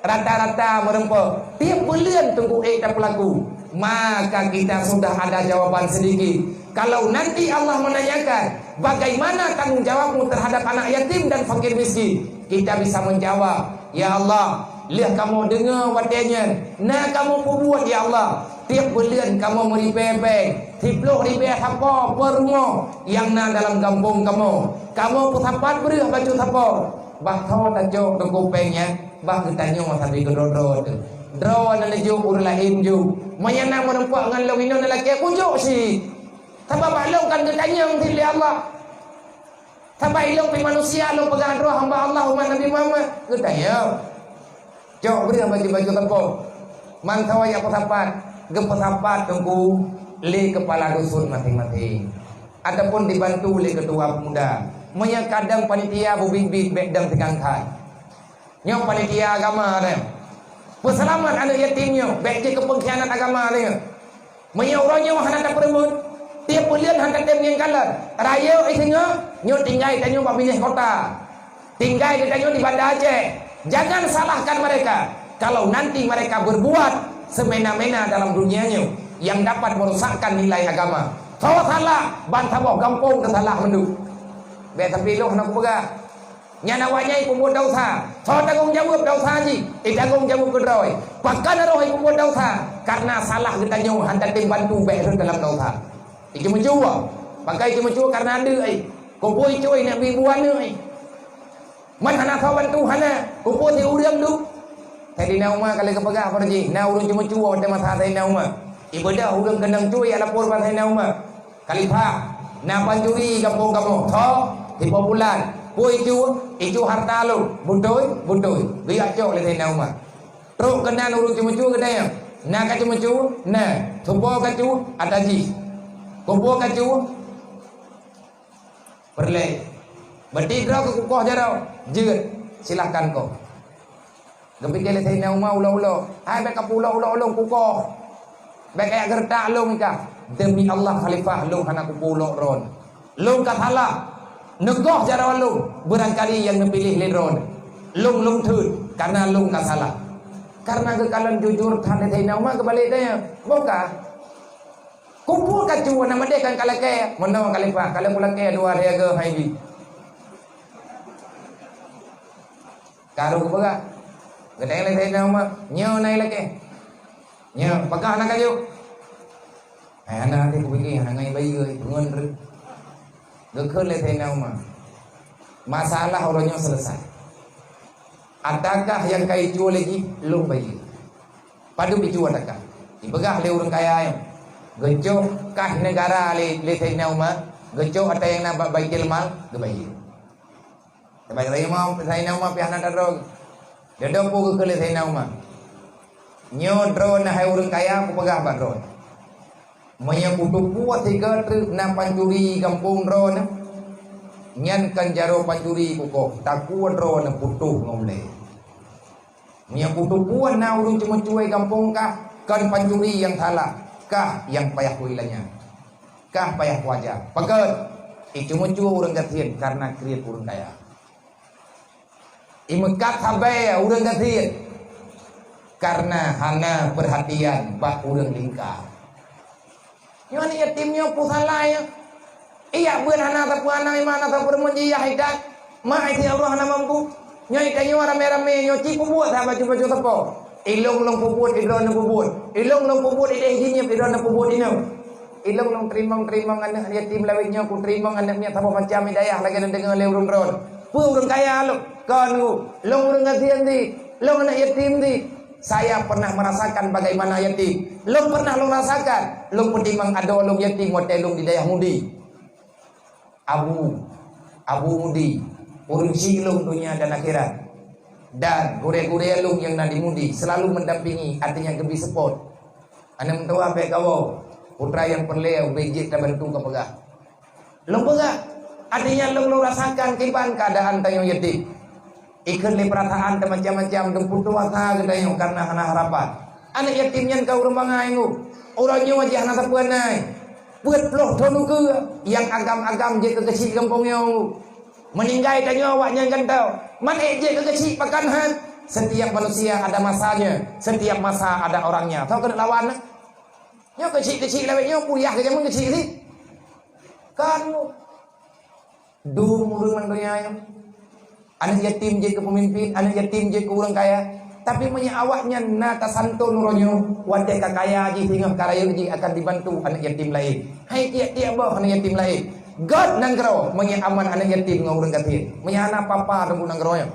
rata-rata meureumpok tieb buleuen teungku ék tapeulaku, maka kita sudah ada jawaban sedikit. Kalau nanti Allah menanyakan, "Bagaimana tanggung jawabmu terhadap anak yatim dan fakir miskin?" Kita bisa menjawab, "Ya Allah, lheueh kamoe deungoe watée nyan, na kamoe peubuet, ya Allah. Tieb buleuen kamoe meuribée péng, siploh ribée sapo per rumoh nyang na dalam gampông kamoe. Kamoe peusapat breueh bacut sapo." Bah tho tacok teungku péng nyan, bah geutanyoe sabe keudroe-droe teuh. Droe na neujok ureuëng laén jok. Meunyoe na meureumpok ngon lôn inoe na lakée kujok cit. Sabab bak lôn kan geutanyong cit lé Allah. Sabab ilôn pih manusia, lôn peugah droe hamba Allah umat Nabi Muhammad. Geutanyong. Cok breueh baju-baju sapo. Mantong jak peusapat, geupeusapat teungku lé keupala dusun maséng-maséng. Ataupun dibantu lé ketua pemuda. Meunyoe kadang panitia beubiet-biet bék dang teugangkai. Nyoe panitia agama nyoe. Peuseulamat aneuëk yatim nyoe, bék jeuet keu peungkhianat agama nyoe. Meunyoe uroe nyoe hana tapeureumeun, tieb buleuen hana tatem ngieng kalon. Rayeuk i singoh, nyoe tinggai tanyoe bak binéh kota. Tinggai geutanyoe di Banda Aceh. Jangan salahkan mereka kalau nanti mereka berbuat semena-mena dalam dunia nyoe yang dapat merusakkan nilai agama. Salah-salah, ban saboh gampông teusalah mandum. Bék tapi lôn hana kupeugah. Nyan awaknyan ipeubuet desya. Soe tanggong jaweueb desya jih? Itanggung jaweueb keudroe. Pakon roh ipeubuet desya? Karena salah geutanyoe han tatem bantu bék rhot dalam desya. Iceumeucue. Pakon iceumeucue? Karena aneuk, eh. Keupeue iceue, eh, nak bi bu aneuk, eh. Man hana soe bantu, hana. Keupeue si ureuëng tu? Saidina Umar ka lheueh geupeugah bak jih, na ureuëng ceumeucue watée masa Saidina Umar. Ibeudôh ureuëng keunong cue, ilapor bak Saidina Umar. Khalifah, na pancuri gampông kamoe. Soe? Si Poh Bulan. Peue icu? Icu harta lôn. Beutôi? Beutôi. Geujak cok lé Saidina Umar. Trok keunan ureuëng ceumeucue geutanyong, "Na ka ceumeucue?" "Na." "Soe po ka cu?" "Ata jih." "Soe po ka cu?" "Peureulée." "Berarti droe keu kukoh jaroe." "Jeuet, silahkan koh." Geupike lé Saidina Umar ulok-ulok, "Hai, bék kapeuulok-ulok lôn kukoh. Bék kajak geuretak lôn i kah. Demi Allah Khalifah, lôn hana kupeuulok droe. Lôn ka salah. Neugoh jaroe lôn, beurangkali nyang neupiléh lé droeneuh. Lôn lôn theuet, kareuna lôn ka salah. Kareuna geukalon jujur that lé Saidina Umar, geubalek tanya, "Boh ka? Kupeue ka cu, na meudeh kan ka lakée?" "Meunoe khalifah, ka lheueh kulakée dua lhée geuh hai jih." Ka rhot geupeugah. Geutanyong lé Saidina Umar, "Nyoe na ilakée?" "Nyoe, pakon hana ka jok?" "Hai hana, teuh kupike hana ngon bayeue, peungon reueh." Geukheun lé Saidina Umar, "Masalah uroe nyoe seuleusai. Ata kah nyang ka icue lé jih lôn bayeue." "Padub icue ata kah?" Ipeugah lé ureuëng kaya nyoe. Geucok kah neugara lé, lé Saidina Umar, geucok ata nyang na bak Baitul Mal, geubayeue. Sabab Saidina Umar, Saidina Umar pih hana tadroe. Dudoe peue geukheun lé Saidina Umar, "Nyoe droeneuh hai ureuëng kaya, kupeugah bak droeneuh. Meunyoe kuteupue sigoe treuk na pancuri gampông droeneuh, nyan kon jaroe pancuri kukoh, takue droeneuh putôh ngon ulée. Meunyoe kuteupue na ureuëng ceumeucue gampông kah, kon pancuri nyang salah, kah nyang payah kuilanya, kah payah kuaja. Pakon? Iceumeucue ureuëng gasien kareuna kriet ureuëng kaya. Imeukat sabe ureuëng gasien kareuna hana peurhatian bak ureuëng lingka." Nyoe aneuk yatim nyoe peue salah nyoe? Ijak beuet hana sapeue, hana iman, hana sapeue, rumoh jiyah itat. Mak isi Allah hana mampu. Nyoe itanyoe ramé-ramé nyoe ci peubuet sabe baju-baju sapo. Ilong lôn peubuet, idroe neuh peubuet. Ilong lôn peubuet, ideh jinyeb, idroe neuh peubuet inoe. Ilong lôn teurimong-teurimong aneuk yatim lawét nyoe, kuteurimong aneuk miet saboh macam hidayah lagée neudeungoe lé ureuëng droe. Peue ureuëng kaya lôn? Kon ku. Lôn ureuëng gasien di. Lôn aneuk yatim di. Saya pernah merasakan bagaimana yatim. Lôn pernah lôn rasakan. Lôn peutimang adoe lôn yatim watée lôn di dayah Mudi. Abu, Abu Mudi, ureuëng syiek lôn donya dan akhirat. Dan gurée-gurée lôn nyang na di Mudi selalu mendampingi, artinya geubi support. Aneuk meutuah bék kawoe, putra nyang peureulée ubé jeuet tabantu ka peugah. Lôn peugah, artinya lôn, lôn rasakan kiban keuadaan tanyoe yatim. Ikheun lé peurasaan teumacam-macam, teuputôh asa geutanyoe kareuna hana harapan. Aneuk yatim nyan ka ureuëng bangai ngu. Uroe nyoe jih hana sapeue nai. Peuet ploh thon ukeue, nyang agam-agam jeuet keu keuchik gampông nyoe ngu. Meuninggai tanyoe awaknyan gantoe. Man ék jeuet keu keuchik pakon han. Setiap manusia ada masanya, setiap masa ada orangnya. Soe keuneuk lawan? Nyoe keuchik-keuchik lawét nyoe puyah keu jameun keuchik sih. Kan ngu. Dum ureuëng lam donya nyoe. Aneuk yatim jeuet keu peumimpin, aneuk yatim jeuet keu ureuëng kaya. Tapi meunyoe awaknyan na tasantun uroe nyoe, watée ka kaya jih singoh ka rayeuk jih akan dibantu aneuk yatim laén. Hai tieb-tieb boh aneuk yatim laén. Göt nanggroe meunyoe aman aneuk yatim ngon ureuëng gasien. Meunyoe hana papa teungku nanggroe nyoe.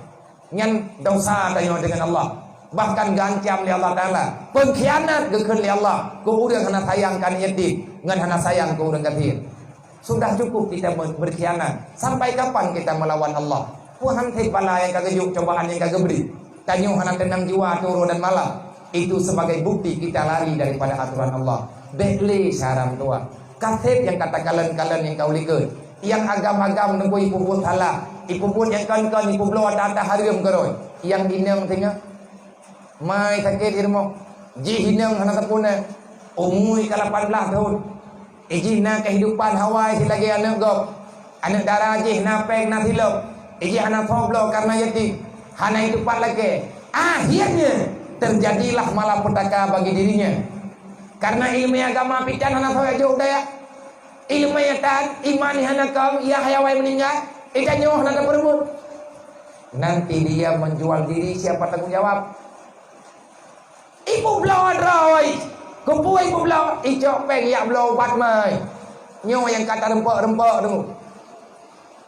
Nyan desya tanyoe deungon Allah. Bahkan geuancam lé Allah Taala. Peungkhianat geukheun lé Allah keu ureuëng hana sayang keu aneuk yatim ngon hana sayang keu ureuëng gasien. Sudah cukup kita me-, berkhianat. Sampai kapan kita melawan Allah? Tuhan sép bala nyang ka geujok, cobaan nyang ka geubri. Tanyoe hana teunang jiwa siuroe dan malam. Itu sebagai bukti kita lari daripada aturan Allah. Bék lé syara meutuah. Ka sép nyang ka takalon-kalon nyang ka ulikot. Nyang agam-agam teungku ipeubuet salah. Ipeubuet nyang kon-kon, ipeubloe ata-ata hareuem keudroe. Nyang inong singoh. Mai sakét i rumoh. Jih inong hana sapeue na. Umu ka lapan blaih thon. Ijih na kehidupan hawa isi lagée aneuk gob. Aneuk dara jih na péng na silop. Ijih hana soe bloe kareuna yatim. Hana itupat lakée. Akhirnya, terjadilah malapetaka bagi dirinya. Kareuna ileumé agama pitan hana soe jak jok u dayah. Ileumé tan, iman hana kong, yah hai awai meuninggai. Itanyoe hana tapeurumpok. Nanti dia menjual diri, siapa tanggung jawab? Ipeubloe droe. Keupeue ipeubloe? Icok péng ijak bloe ubat mai. Nyoe nyang ka tareumpok-reumpok tu.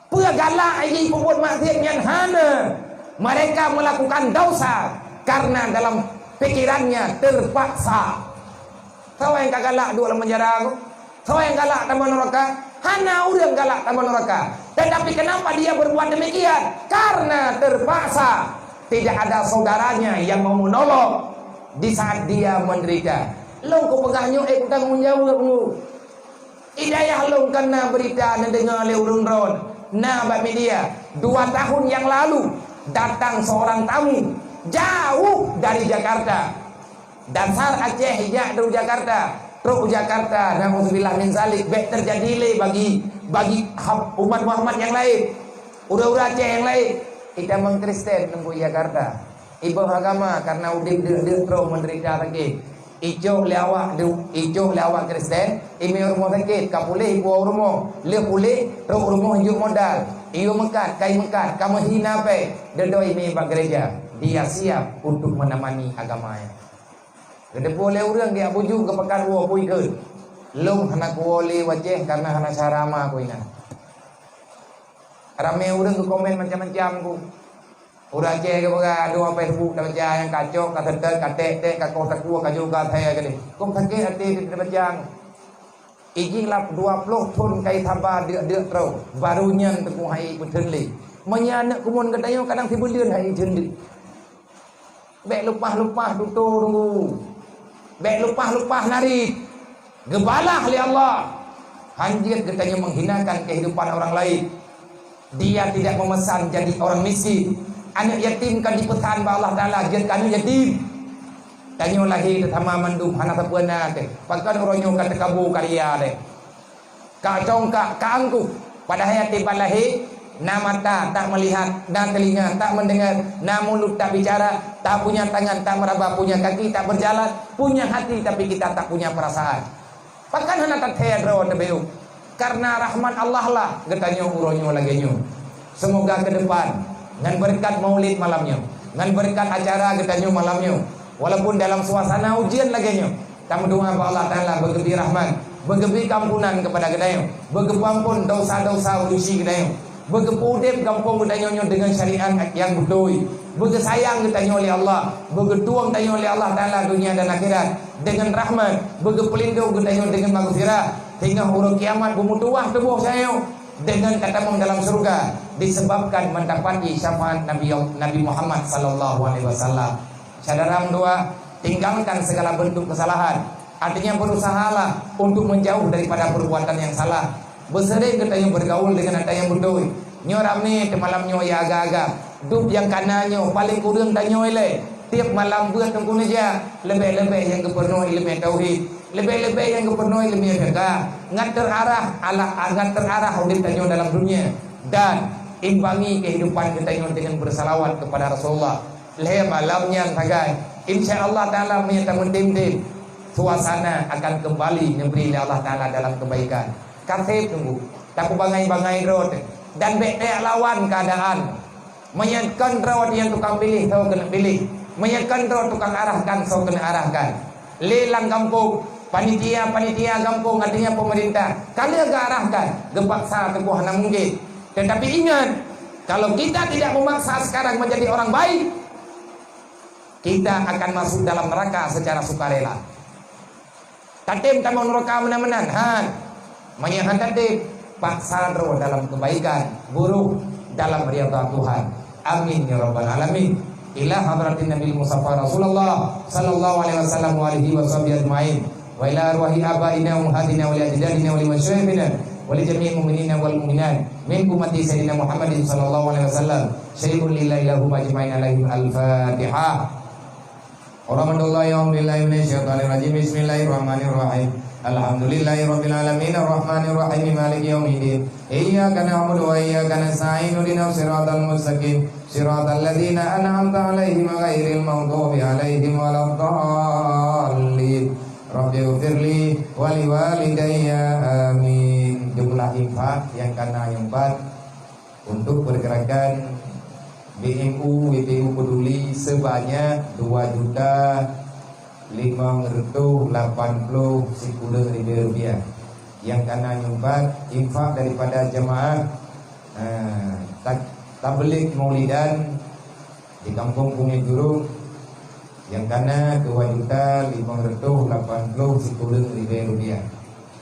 Peue galak jih ipeubeuet maksiet nyan hana. Mereka melakukan dosa karena dalam pikirannya terpaksa. Soe nyang ka galak duek lam penjara tu? Soe nyang galak tamong nuraka? Hana ureuëng galak tamong nuraka. Tetapi kenapa dia berbuat demikian? Karena terpaksa. Tidak ada saudaranya yang mau menolong di saat dia menderita. Lôn kupeugah nyoe, eh, kutanggung jaweueb ngu. Di dayah lôn kan na beurita neudeungoe lé ureuëng droe na bak media. Dua tahun yang lalu, datang seorang tamu jauh dari Jakarta. Dasar Aceh ijak u Jakarta, trok u Jakarta, naudzubillah min zalik, bék teujadi lé bagi bagi ham-, umat Muhammad nyang laén, ureuëng-ureuëng Aceh nyang laén. Itamong Kristen nunggu Jakarta. Iboh agama karena udeb deuk-deuk troh menderita sakét. Icok lé awak du-, icok lé awak Kristen, imé rumoh sakét, ka puléh ipuwoe rumoh, lheueh puléh, trok rumoh jok modal. Iyue meukat, kai meukat, ka meuhina pèng, deudoi imé bak gereja. Dia siap untuk menemani agamanya. Geuteupeue lé ureuëng di Abuju geupakat woe pui kheun. Lôn hana kuwoe lé u Aceh karena hana syara ma kuinan. Ramé ureuëng geukomen macam-macam ku. Ureuëng Aceh geupeugah, aduh, apa Facebook tabaca nyang kacok, ka seutôt, ka tek-tek, ka koh takue, ka juga saya geude. Kok sakét até tabaca. Ijih lap dua ploh thon kai saba deuk-deuk troh, baru nyan teupeu hai peuteun lé. Meunyoe aneuk keumuen geutanyoe kadang sibuleuen hai teun deuk. Bék lupah-lupah tutoe tunggu. Bék lupah-lupah narit. Geubalah lé Allah. Hanjeuet geutanyoe menghinakan kehidupan orang lain. Dia tidak memesan jadi orang miskin. Aneuk yatim kan dipesan bak Allah Taala jeuet keu aneuk yatim. Tanyoe lahé teusama mandum hana sapeue na teuh. Pakon uroe nyoe ka teukabô karya teuh. Ka congkak, ka angkuh. Padahai tiban lahé, na mata tak melihat, na telinga tak mendengar, na mulut tak bicara, tak punya tangan tak meraba, punya kaki tak berjalan, punya hati tapi kita tak punya perasaan. Pakon hana tathèe droe teuh beuh? Karena rahmat Allah lah geutanyoe uroe nyoe lagèe nyoe. Semoga ke depan, ngon beureukat maulid malam nyoe, ngon beureukat acara geutanyoe malam nyoe, walaupun dalam suasana ujian lagèe nyoe, tameudoa bak Allah Taala beugeubri rahmat, beugeubri keampunan kepada geutanyoe, beugeupeuampon dosa-dosa ureueng geutanyoe. Beugeupeu udép gampông geutanyoe nyoe deungon syariat nyang beutôi. Beugeusayang geutanyoe lé Allah, beugeutueng tanyoe lé Allah Taala dunia dan akhirat deungon rahmat, beugeupeulindoe geutanyoe deungon maghfirah, singoh uroe kiamat beumeutuwah tuboh tanyoe deungon tatamong dalam syeuruga disebabkan mendapati syafaat Nabi, Nabi Muhammad sallallahu alaihi wasallam. Syedara meutuwah, tinggalkan segala bentuk kesalahan. Artinya, berusahalah untuk menjauh daripada perbuatan yang salah. Beuseuréng geutanyoe bergaul dengan ata nyang beutôi. Nyoe ramé teuh malam nyoe ya agam-agam. Dub nyang kana nyoe paléng kureueng tanyoe ilèe. Tiep malam beuet teungku neujak, leubeh-leubeh nyang geupeurunoe ileumèe tauhid, leubeh-leubeh nyang geupeurunoe ileumèe fiqah. Ngat teuarah ala, ngat teuarah udép tanyoe dalam dunia dan imbangi kehidupan geutanyoe dengan bersalawat kepada Rasulullah. Lhèe malam nyan sagai, insya Allah Taala meunyoe tameutem-tem, suasana akan kembali neubri lé Allah Taala dalam kebaikan. Kaseb teungku, tapeubangai-bangai droe teuh dan bèk teuyak lawan keuadaan. Meunyoe kon droe nyang tukang piléh, soe keuneuk piléh. Meunyoe kon droe tukang arahkan, soe keuneuk arahkan. Lé lam gampông, panitia-panitia gampông, artinya pemerintah, ka lheueh geuarahkan, geupaksa teungku hana mungkin. Tetapi ingat, kalau kita tidak memaksa sekarang menjadi orang baik, kita akan masuk dalam neraka secara sukarela. Tatem tamong neuraka meunan-meunan? Han. Meunyoe han tatem, paksa droe dalam kebaikan, buruk dalam ridha Tuhan. Amin ya rabbal alamin. Ila hadratin Nabil Mustafa Rasulullah sallallahu alaihi wasallam wa alihi wa sahbihi ajmain. Wa ila arwahi abaina wa ummahatina wa li ajdadina wa li masyayikhina wa li jami'il mu'minina wal mu'minat min ummati Sayyidina Muhammadin sallallahu alaihi wasallam. Syai'un lillahi lahum ajmain alaihim. Al-Fatihah. Rahmatullahi wa billahi minasyaitonir rajim. Bismillahirrahmanirrahim. Alhamdulillahi rabbil alamin, arrahmanir rahim, maliki yaumiddin. Iyyaka na'budu wa iyyaka nasta'in, ihdinas siratal mustaqim, siratal ladzina an'amta 'alaihim ghairil maghdubi 'alaihim waladdallin. Rabbighfirli wa liwalidayya. Amin. Jumlah infak nyang kana nyang pat untuk pergerakan B M U W P U Peduli sebanyak dua juta lima ratus lapan puluh sikureueng ribèe rupiah. Nyang kana nyang pat infak daripada jemaah, eh, tak-, tabligh Maulidan di Kampung Bungé Jurong nyang kana dua juta lima ratus lapan puluh sikureueng ribèe rupiah.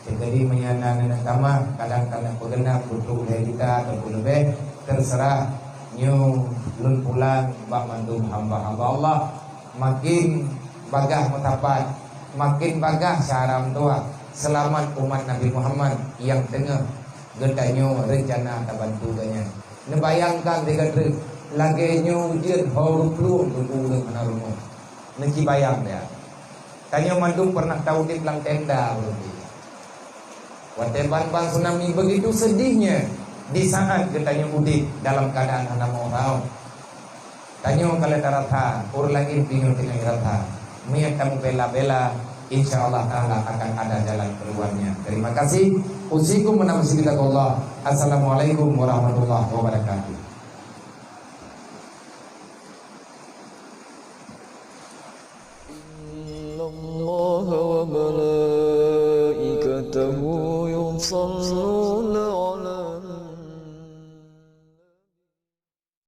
Jadi meunyoe na neuneuk tamah, kadang ka neupeugeunan butuh lhèe juta ataupun leubeh, terserah nyoe lôn pulang bak mandum hamba-hamba Allah. Makin bagah meusapat, makin bagah syedara meutuwah, seulamat umat Nabi Muhammad nyang teungoh geutanyoe reuncana tabantu geuh nyan. Neubayangkan sigoe treuk, lagèe nyoe ujeuen ho geuplueng teungku ureueng hana rumoh. Neucibayang dia. Tanyoe mandum pernah taudép lam tenda, ureueng. Watée ban-ban tsunami, begitu sedihnya di saat geutanyoe udeb dalam keadaan hana meu raoh. Tanyoe ka lheueh tarasa, ureuëng laén pih nyoe teungoh rasa. Meunyo tameubela-bela, insya Allah Taala akan ada jalan keluarnya. Terima kasih. Usikum wa nafsi bitaqwallah. Assalamualaikum warahmatullahi wabarakatuh. إن الله وملائكته يصلون على